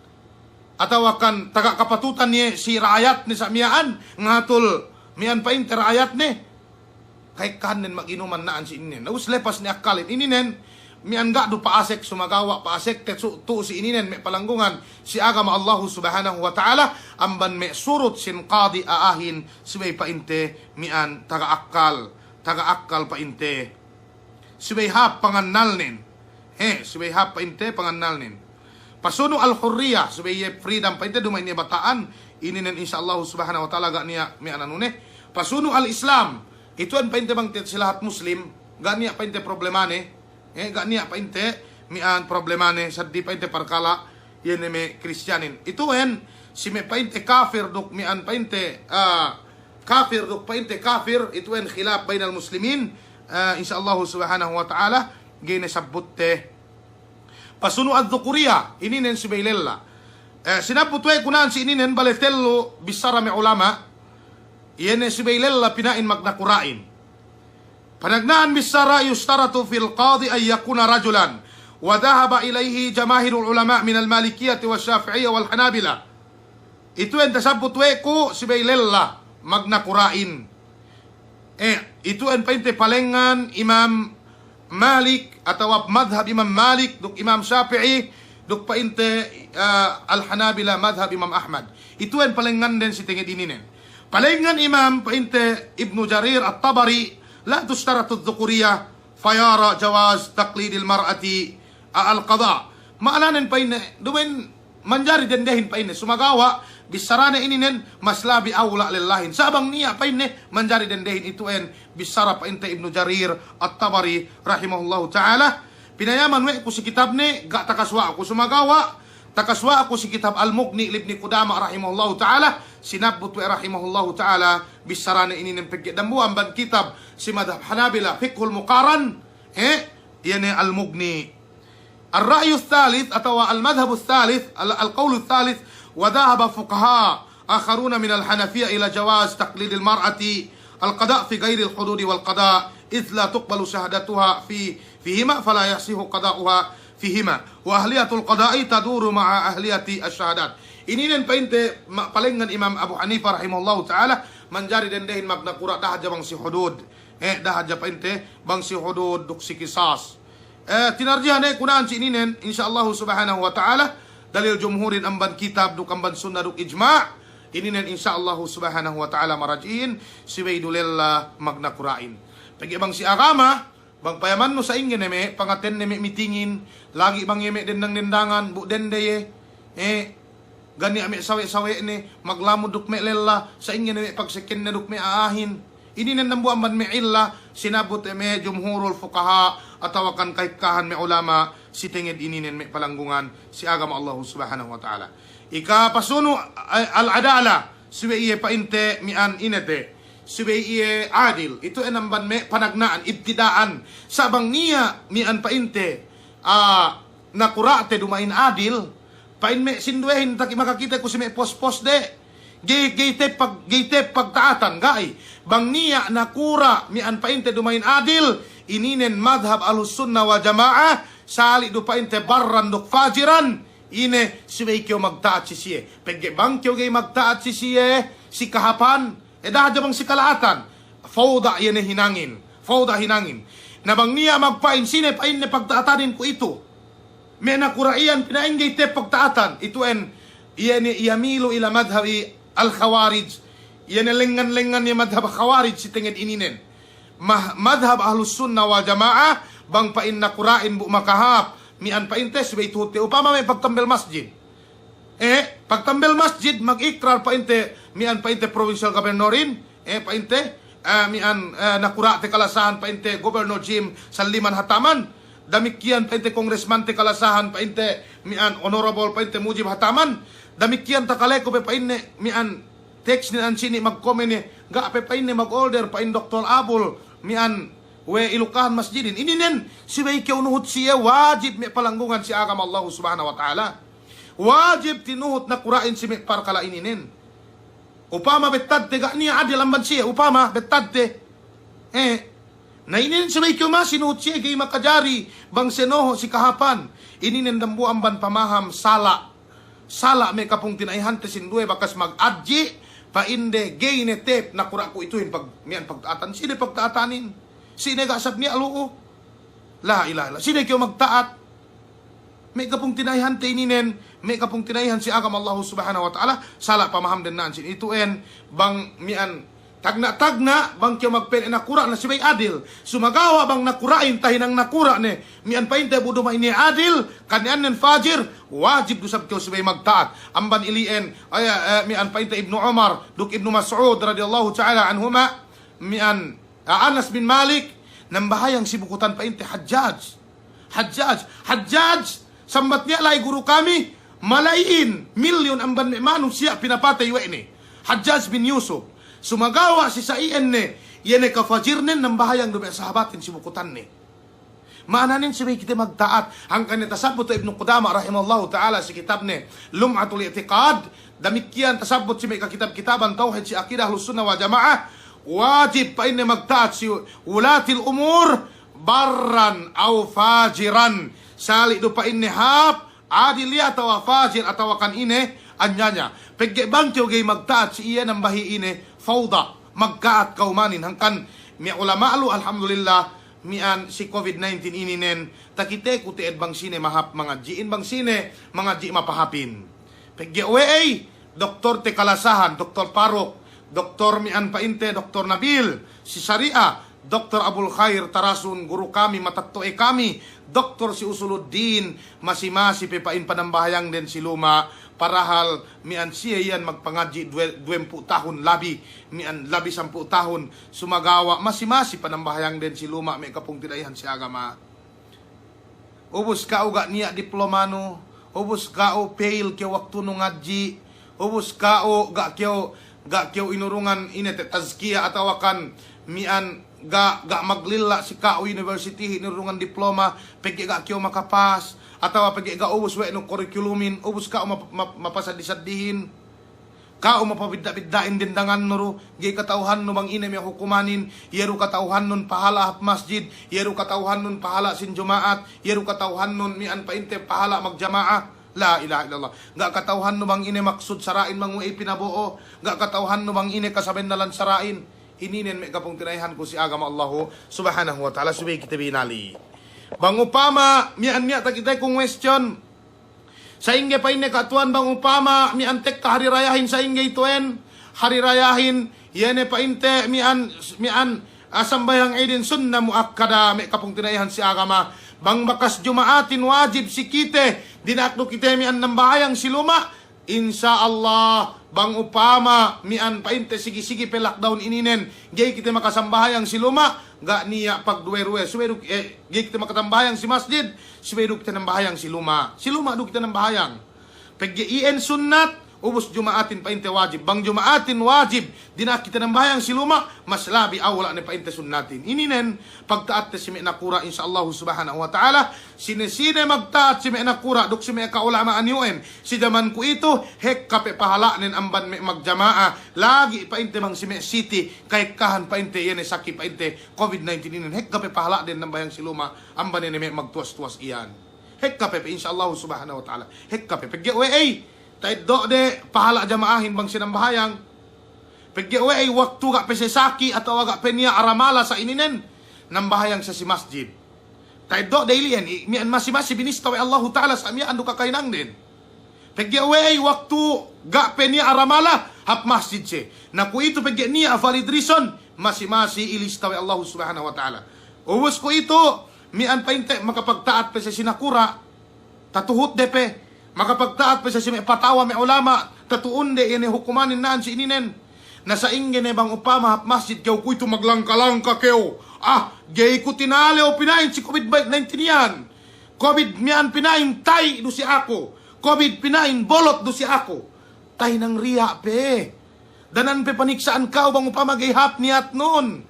atawa kan taga kapatutan iye si ra'ayatne sa' miya'an, ngahatul miya'an pa'inte ra'ayatne. Ka'ekkahannen maginuman na'an si ininen. Na ubus lepas ne akkalin. Ininen, miya'an ga' du pa'asek, sumagawa' pa'asekte su-, tu'u si ininen me' palanggungan si agama Allahu Subhanahu wa Ta'ala, amban me' surut sin qadi a'ahin, subey pa'inte miya'an taga akkal, taga akkal pa'inte. Subey hāp pangannalnen. He, subey hāp pa'inte pangannalnen. Pasunu' al-hurriyah, subey iye freedom pa'inte duma'in iye bata'an, ininen insya Allahu Subhanahu wa Ta'ala ga' niya' miya'an anu ne. Pasunu' al-Islam, itu'en pa'inte bang te si lahat Muslim, ga' niya' pa'inte problemane, eh, ga' niya' pa'inte miya'an problemane, saddi pa'inte parkala', iye ne me' Kristiyanin. Itu'en, si me' pa'inte kafir duk miya'an pa'inte, ah, kafir duk pa'inte kafir, itu'en khilaf bainal muslimin, ah, insya Allahu Subhanahu wa Ta'ala, ga'i ne sabbutte. Pasunu' adh-dhukuriyah, ininen subey lella. Eh, sinabbut we' ku na'an si ininen bale tellu bissara me' ulama', iye ne subey lella pina'in magnakura'in. Panagna'an bissara, yushtaratu fil qadi an yakuna rajulan, wa dhahaba ilayhi jamahirul ulama' minal malikiyyati wash shafi'iyyah wal hanabilah. Itu'en tasabbut we' ku subey lella magnakura'in. Eh, itu'en pa'inte palengngan Imam Malik atawa madhab Imam Malik duk Imam Shafi'i duk pa'inte, eh, Al-Hanabilah madhab Imam Ahmad. Itu'en palengnganden si tenged ininen. Palengngan Imam pa'inte Ibnu Jarir At-Tabari, la tushtaratu adh-dhukuriyah, fayara jawaz taqlidil mar'ati al-qada. Ma'ananen pa'inne, duma'in manjari dendehin pa'inne. Sumagawa' bissarane ininen mas labi awla lellahin. Sa' bang niya' pa'inne manjari dendehin, itu'en bissara pa'inte Ibnu Jarir At-Tabari rahimahullahu ta'ala. Pinayaman we' ku si kitabne, ga' takasuwa' ku, sumagawa' takasuwa' ku si kitab Al-Mughni li Ibni Qudamah rahimahullahu ta'ala, sinabbut we' rahimahullahu ta'ala bissarane ininen pegge' dambuwa' amban kitab si madhab Hanabilah, Fiqhul Muqaran, eh, iye ne Al-Mughni. Ar-ra'yu ath-thalith atawa al-madhhabu ath-thalith, al-, al-qawlu ath-thalith, wa dhahaba fuqaha akharuna minal Hanafiyyah ila jawaz taqlidil mar'ati al-qada' fi ghairil hududi wal qada', idh la tuqbalu shahadatuha fi, fihima, fala yasihhu qada'uha fihima. Wa ahliyatul qada'i taduru ma'a ahliyati ash-shahadat. Ininen pa'inte ma-, palengngan Imam Abu Hanifah rahimahullahu ta'ala, manjari dendehin magnakura' da'a hadja bang si hudud. Eh, da'a hadja pa'inte bang si hudud duk si qisas. Eh, tinarjihan ne ku na'an si ininen, insya Allahu subhanahu wa ta'ala, dalil jumhurin amban kitab duk amban sunnah duk ijma', ininen insya Allahu subhanahu wa ta'ala maraj'ihin, subey du lella magnakura'in. Pegge' bang si agama, bang payamannu sa'ingge ne me', pangatenne me' mitingin, lagi' bang iye me' dendang-dendangan, bu dende iye, eh, ga' niya' me' sawe'-sawe'ne, maglamud duk me' lella, sa'ingge ne me' pagsekenne duk me' a'ahin. Ininen dambuwa' amban me' illa, sinabbut we' me' jumhurul fuqaha, atawa kan ka'ekkahan me' ulama', si tenged ininen me' palanggungan, si agama Allahu subhanahu wa ta'ala. Ikapasunu', eh, al-adalah, subey iye pa'inte mi'an inete, subey iye adil, itu'en amban me' panagna'an, ibtida'an, sa' bang niya' mi'an pa'inte, ah, nakura'te duma'in adil, Pa'in me' sinduwehin taki makakite ku si me' post-post de. Ga'i, ga'i te pag-, ga'i te pagta'atan, ga'i. Bang niya' nakura' miya'an pa'inte duma'in adil, ininen madhab Ahlus Sunnah wal Jama'ah, sali' du pa'inte barran duk fajiran, ine subey kew magta'at si siye. Pegge' bang kew ga'i magta'at si siye, si kahāpan, e, da'a hadja bang si kala'atan. Fawda' iye ne hinangin. Fawda' hinangin. Na bang niya' magpa'in, sine pa'inne pagta'atanin ku itu. Me' nakura' iyan pina'in ga'i te pagta'atan. Itu'en, iye ne yamilu ila madhhabi al-Khawarij. Iye ne lengngan-lengngan iye madhhab Khawarij si tenged ininen. Mah-, madhhab Ahlus Sunnah wal Jama'ah, bang pa'in nakura'in bu makahāp. Miya'an pa'inte subey tuhutte. Upama me' pagtambel masjid. E, pagtambel masjid, magikrar pa'inte, miya'an pa'inte provincial governorin, e, pa'inte, e, miya'an, e, nakura'te kalasahan pa'inte Governor Jim Salliman Hataman, damikkiyan pa'inte congressmante kalasahan pa'inte, miya'an honorable pa'inte Mujib Hataman, damikkiyan takaleku pe pa'inne, miya'an text ne ansini' magkomen ne, ga' pe pa'inne mag-order pa'in Doktor Abul, miya'an we' ilukahan masjidin. Ininen, subey kew nuhut siye wajib me' palanggungan si agama Allahu Subhanahu wa Ta'ala. Wajib tinuhut nakura'in si me' parkala' ininen. Upama bettadte ga' niya' adil amban siye, upama bettadte. E, na ininen subey kew masi nuhut siye ga'i makajari bang senoho' si kahāpan. Ininen dambuwa' amban pamaham sala'. Sala' me' kapungtina'ihante sinduwe bakas magadji', pa'inde ga'i ne tep nakura' ku ituhin pag-, miya'an pagta'atan. Sine pagta'atanin? Sine ga' sab niya' lu'u? La ilaha illallah. Sine kew magta'at? Me' kapungtina'ihante ininen, me' kapungtina'ihan si agama Allahu Subhanahu wa Ta'ala, sala' pamahamden na'an sin itu'en, bang miya'an tagna'-tagna', bang kew magpa'in nakura' ne subey adil. Sumagawa' bang nakura'in tahinang nakura' ne, miya'an pa'inte bu duma'in iye adil, kaniyanen fajir, wajib du sab kew subey magta'at. Amban ili'en, aya, e, miya'an pa'inte Ibnu Umar, duk Ibnu Mas'ud radiyallahu ta'ala anhuma, miya'an A, Anas bin Malik, nambahayang si bukutan pa'inte Hajjaj. Hajjaj. Hajjaj, sambat niya' la'i guru kami, mala'ihin milyun amban me' manusiya' pinapatey we' ne. Hajjaj bin Yusuf. Sumagawa' si sa' iyan ne, iye ne kafajirnen nambahayang du me' sahabatin si bukutanne. Ma'ananen subey kite magta'at, hangkan ne tasabbut we' Ibnu Qudamah rahimahullahu ta'ala si kitabne Lum'atul I'tiqad, damikkiyan tasabbut si me' kakitab-kitaban tawhid si akidah Ahlus Sunnah wal Jama'ah, wajib pa'inne magta'at si wulatil umur, barran aw fajiran. Sali' du pa'inne hāp, adil iye atawa fajir atawa kan ine anyanya. Pegge' bang kew ga'i magta'at si iye nambahi ine fawda'. Magta'at ka'umanin. Hangkan me' ulama' lu, alhamdulillah, miya'an si covid nineteen ininen, takiteku te'ed bang sine mahāp mangadji'in, bang sine mangadji' mapahāpin. Pegge' we'ey, doktorte kalasahan, Doktor Faruk, Doktor miya'an pa'inte, Doktor Nabil, si Sariah, Doktor Abul Khair Tarasun, guru kami, matetto'e kami, doktor si Usuluddin, masi-masi pe pa'in panambahayangden si luma', parahal miya'an siye iyan magpangadji' duwe-, duwempū' tahun labi, miya'an labi sampū' tahun, sumagawa' masi-masi panambahayangden si luma' me' kapungtina'ihan si agama. Ubus ka'u ga' niya' diplomanu, ubus ka'u fail kew waktunu ngadji', ubus ka'u ga' kew, ga' kew inurungan ine te tazkiya atawa kan miya'an ga', ga' maglilla' si ka'u university inurungan diploma, pegge' ga' kew makapas, atawa pegge' ga' ubus we' nu kurikulumin, ubus ka'u map-, map-, mapasaddi-saddihin. Ka'u mapabidda'-bidda'in dendangannu du, ga'i kata'uhannu bang ine me' hukumanin, iye du kata'uhannun pahala' hap masjid, iye du kata'uhannun pahala' sin juma'at, iye du kata'uhannun miya'an pa'inte pahala' magjama'a. La ilaha illallah. Ga' kata'uhannu bang ine maksud sara'in bang we'ey pinabo'o, ga' kata'uhannu bang ine kasabennalan sara'in. Ininen me' kapungtina'ihanku si agama Allahu Subhanahu wa Ta'ala, subey kite binali. Bang upama miya'an niya' takiteku ngwestiyon, sa'ingge pa'inne Ka' Tuwan bang upama miya'an tekka hari rayahin sa'ingge itu'en, hari rayahin, iye ne pa'inte miya'an, miya'an, a, sambahayang Idin sunna muakkada me' kapungtina'ihan si agama. Bang bakas Juma'atin wajib si kite, dina'ak du kite miya'an nambahayang si luma', insya Allah, bang upama miya'an pa'inte sigi-sigi pe lockdown ininen, ga'i kite makasambahayang si luma', ga' niya' pagduwe-ruwe, subey du, e, ga'i kite makatambahayang si masjid, subey du kite nambahayang si luma'. Si luma' du kite nambahayang. Pegge' iyan sunnat, Ubus Juma'atin pa'inte wajib. Bang Juma'atin wajib, dina'ak kite nambahayang si luma', mas labi awla' ne pa'inte sunnatin. Ininen, pagta'atte si me' nakura', insya Allahu subhanahu wa ta'ala, sine-sine magta'at si me' nakura', duk si me' ka'ulama'an iyu'en, si jaman kuwe'itu, hekka pe pahala'nen amban me' magjama'a, lagi' pa'inte bang si me' city, ka'ekkahan pa'inte, iye ne saki pa'inte, covid nineteen inin, hekka pe pahala'den nambahayang si luma', amban iye ne me' magtuwas-tuwas iyan. Hekka pe pe, insya Allahu subhanahu wa ta'ala. Hekka pe, pegge' we'ey, ta'eddo' de pahala' jama'ahin bang siye nambahayang. Pegge' we'ey waktu ga' pe siye saki atawa ga' pe niya' aramala sa' ininen, nambahayang siye si masjid. Ta'eddo' de ili'en, i-, miya'an masi-masi binista we' Allahu ta'ala sa' miya'an du kakahinangden. Pegge' we'ey waktu ga' pe niya' aramala, hap masjid siye. Na kuwe'itu pegge' niya' valid reason, masi-masi ilista we' Allahu subhanahu wa ta'ala. Ubus kuwe'itu, miya'an pa'inte makapagta'at pe siye si nakura', tatuhut de pe, makapagta'at pe siye si me' patawa me' ulama', tatu'unde iye ne hukumanin na'an si ininen. Na sa'ingge ne bang upama hap masjid kew kuwe'itu maglangka-langka kew. Ah, ga'i ku tinalew pina'in si covid nineteen iyan. Covid miya'an pina'in ta'i du si aku. Covid pina'in bolot du si aku. Tahinang riya' pe. Danan pe paniksa'an ka'u bang upama ga'i hāp niyatnun.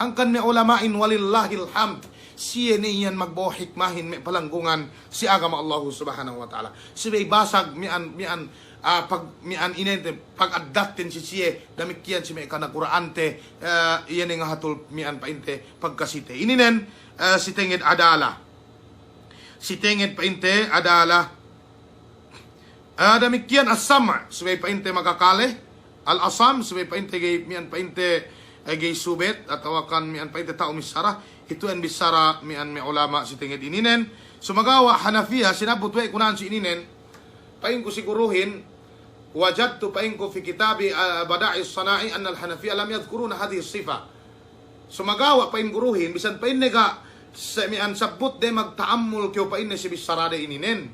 Hangkan me' ulama'in walillahil hamd. Siye ne iyan magbo'o hikmahin me' palanggungan si agama Allahu subhanahu wa ta'ala. Subey basag miya'an, miya'an, ah, pag-, miya'an inente, pag'addatten si siye, damikkiyan si me' kanakura'ante, eh, iye ne ngahatul miya'an pa'inte pagkasite. Ininen, eh, si tenged adalah. Si tenged pa'inte adalah. Ah, damikkiyan as-sam', subey pa'inte makakale. Al-asam, subey pa'inte ga'i, miya'an pa'inte, eh, ga'i subet, atawa kan miya'an pa'inte ta'u missara, itu'en bissara miya'an me' ulama' si tenged ininen. Sumagawa' Hanafiya, sinabbut we' ku na'an si ininen, pa'inku si guruhin, wajadtu pa'inku fi kitabi, ah, Bada'is Sana'i annal Hanafiya lam yadhkuruna hadhihi sifa. Sumagawa' pa'in guruhin, bisan pa'inne ga' se-, miya'an sabbut de magta'ammul kew pa'inne si bissarade ininen.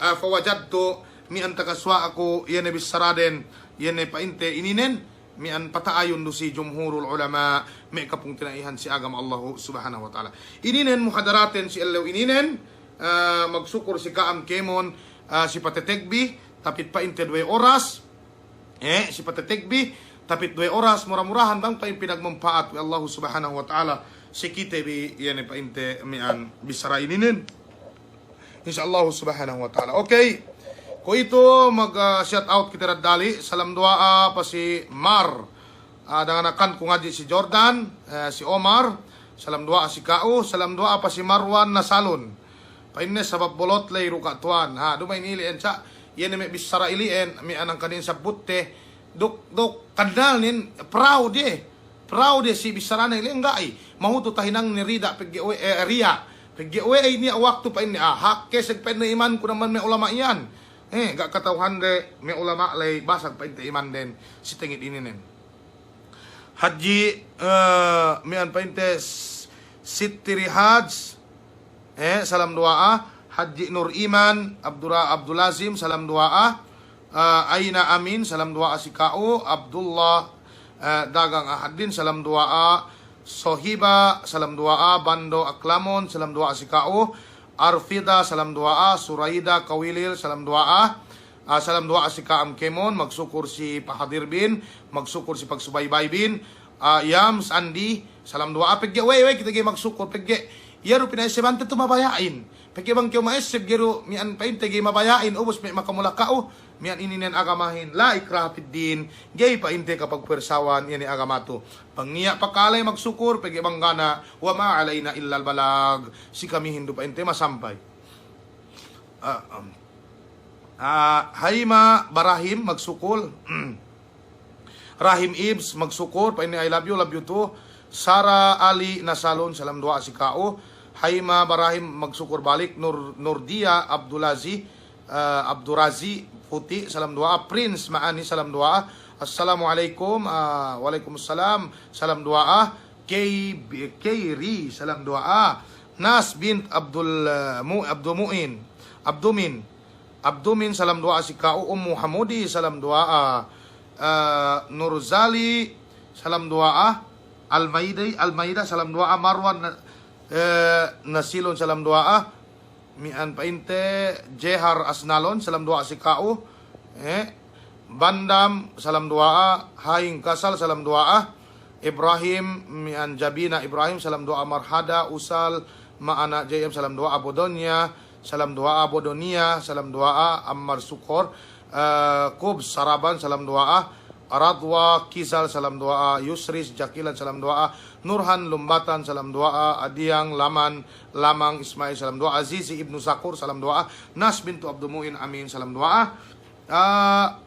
Ah, fawajadtu, miya'an takasuwa' aku, iye ne bissaraden, iye ne pa'inte ininen, miya'an pata'ayun du si jumhurul ulama', me' kapungtina'ihan si agama Allahu subhanahu wa ta'ala. Ininen muhadaraten si ellew ininen, ah, magsukur si ka'am kēmon, ah, si patetekbi, tapit pa'inte duwe oras, Eh, si patetekbi, tapit duwe oras, mura-murahan bang pa'in pinagmampa'at we' Allahu subhanahu wa ta'ala si kite bi, iye ne pa'inte miya'an bissara ininen. Insya Allahu subhanahu wa ta'ala. Okay. Kuwe'itu mag, ah, shout out kite daddali. Salam duwa'a pa si Mar. Ah, danganakanku ngadji' si Jordan, eh, si Omar. Salam duwa'a si ka'u. Salam duwa'a pa si Marwan Nasalun. Pa'inne sabab bolot ley du ka'u tuwan. Ha, duma'in ili'en sa', iye ne me' bissara ili'en, me' anang kanin sabbutte, duk, duk kannalnen, proud iye. Proud iye si bissarane ili'en ga'i. Mahutu tahinangne rida' pegge' we', eh, riya'. Pegge' we'ey niya' waktu pa'inne, ah, hak keseg pa'inne imanku amban me' ulama' iyan. Eh, ga' kata'uhande me' ulama' ley basag pa'inte imanden si tenged ininen. Hadji, eh, miya'an pa'inte s-, Sittiri Haj, eh, salam duwa'a. Hadji Nur Iman, Abdura-, Abdul Azim, salam duwa'a. Eh, Aina Amin, salam duwa'a si ka'u. Abdullah, eh, Dagang Ahaddin, salam duwa'a. Sohiba, salam duwa'a. Bando Aklamon, salam duwa'a si ka'u. Arfida, salam duwa'a. Suraida Kawilil, salam duwa'a. Ah, salam duwa'a si ka'am kēmon, magsukur si pahadirbin, magsukur si pagsubaybaybin. Ah, Yams Andi, salam duwa'a. Pegge' we'ey, we'ey kite ga'i magsukur, pegge' iye du pina'essebante tu mabaya'in. Pegge' bang kew ma'esseb ga'i du miya'an pa'inte ga'i mabaya'in, ubus me' makamula ka'u, miya'an ininen agamahin, la ikraha fid din, ga'i pa'inte kapagpuwersawan, iye ne agama tu. Bang niya' pakale magsukur, pegge' bang ga' ne, wa ma alayna illal balag, si kamihin du pa'inte masampay. Ah, um. Ah, Haima Barahim, magsukur. Rahim Ibs, magsukur. Pa'inne, "I love you, love you too." Sara Ali Nasalun, salam duwa'a si ka'u. Haima Barahim, magsukur balik. Nur-, Nurdia Abdulazi, ah, Abdurazi Puti, salam duwa'a. Prince Ma'ani, salam duwa'a. Assalamu alaikum. Ah, wa'alaikumussalam. Salam duwa'a. Kay-, Kayri, salam duwa'a. Nas bint Abdul, eh, Mu-, Abdul Mu'in. Abdumin. Abdumin, salam duwa'a si ka'u. Ummu Hamudi, salam duwa'a. Eh, Nurzali, salam duwa'a. Almaida, Almaida, salam duwa'a. Marwan, eh, Nasilon, salam duwa'a. Miya'an pa'inte Jehar Asnalon, salam duwa'a si ka'u. Eh, Bandam, salam duwa'a. Haing Kasal, salam duwa'a. Ibrahim, mi'an Jabina Ibrahim, salam duwa'a. Marhada, Usal, Ma'ana J M, salam duwa'a. Bodonya, salam duwa'a. Bodonia, salam duwa'a. Ammar Sukor, eh, Kubs Saraban, salam duwa'a. Radwa Kizal, salam duwa'a. Yusris Jakilan, salam duwa'a. Nurhan Lumbatan, salam duwa'a. Adiang Laman, Lamang Ismail, salam duwa'a. Azizi Ibnu Sakur, salam duwa'a. Nas bintu Abdul Mu'in Amin, salam duwa'a. Ah,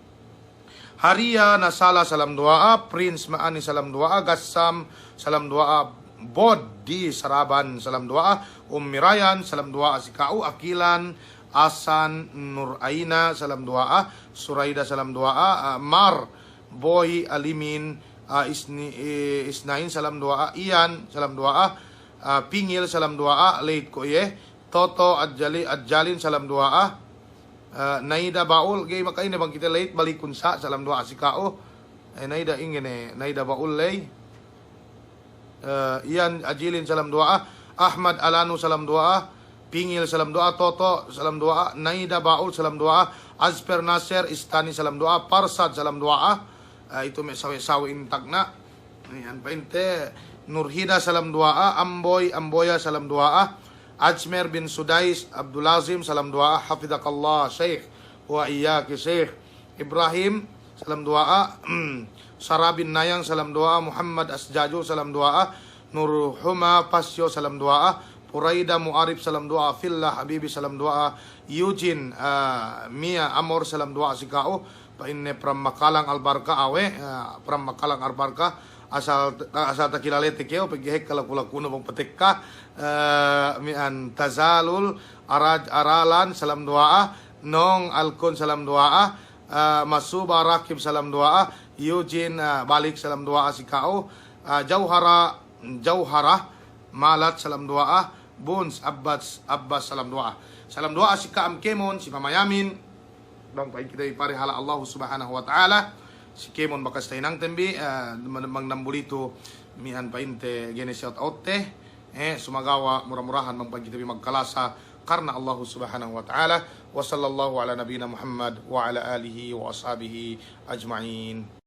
Haria Nasala, salam duwa'a. Prince Ma'ani, salam duwa'a. Gassam, salam duwa'a. Bod di Saraban, salam duwa'a. Ummi Rayan, salam duwa'a si ka'u. Akilan, Asan, Nur Aina, salam duwa'a. Suraida, salam duwa'a. Ah, Mar, Boy Alimin, ah, Isni-, eh, Isnain, salam duwa'a. Ian, salam duwa'a. Ah, Pingil, salam duwa'a. Leit ko' iye. Toto Ajali-, Ajalin, salam duwa'a. Eh, Naida Baul, ga'i maka'ine bang kite leit balikun sa', salam duwa'a si ka'u. Eh, Naida ingge ne, Naida Baul ley. Eh, Ian Ajilin, salam duwa'a. Ahmad Alanu, salam duwa'a. Pingil, salam duwa'a. Toto, salam duwa'a. Naida Baul, salam duwa'a. Azper Nasir Istani, salam duwa'a. Parsad, salam duwa'a. Eh, itu me' sawe'-sawe' in tagna'. Iyan pa'inte, Nurhida, salam duwa'a. Amboy, Amboya, salam duwa'a. Ajmer bin Sudais, Abdul Azim, salam duwa'a. Hafizakallah, Sheikh. Wa iyyaki, Sheikh. Ibrahim, salam duwa'a. Sara bin Nayang, salam duwa'a. Muhammad Asjajul, salam duwa'a. Nurhuma Pasyo, salam duwa'a. Puraida Mu'arif, salam duwa'a. Fillah Habibi, salam duwa'a. Eugene, ah, Mia Amor, salam duwa'a si ka'u. Pa'inne, Pramakalang Albarka awe', ah, Pramakalang Albarka, asal, asal takilalete kew, pegge' hekka laku-lakunu bang patekka, eh, mi'an Tazalul, Araj-, Aralan, salam duwa'a, Nong Alkun, salam duwa'a, eh, Masuba Rakib, salam duwa'a, Eugene, eh, Balik, salam duwa'a si ka'u, eh, Jauhara, Jauhara, Malat, salam duwa'a, Buns, Abbas, Abbas, salam duwa'a. Salam duwa'a si ka'am kēmon, si Mama Yamin, bang pa'in kite bi parihala' Allahu Subhanahu wa Ta'ala, si kēmon bakas tahinangten bi, eh, mang-, mangnambulitu mi'an pa'inte ga'i ne si out-out te, eh, sumagawa' mura-murahan bang pa'in kite bi magkalasa karna Allahu Subhanahu wa Ta'ala. Wa sallallahu ala nabiyyina Muhammad wa ala alihi wa ashabihi ajma'in.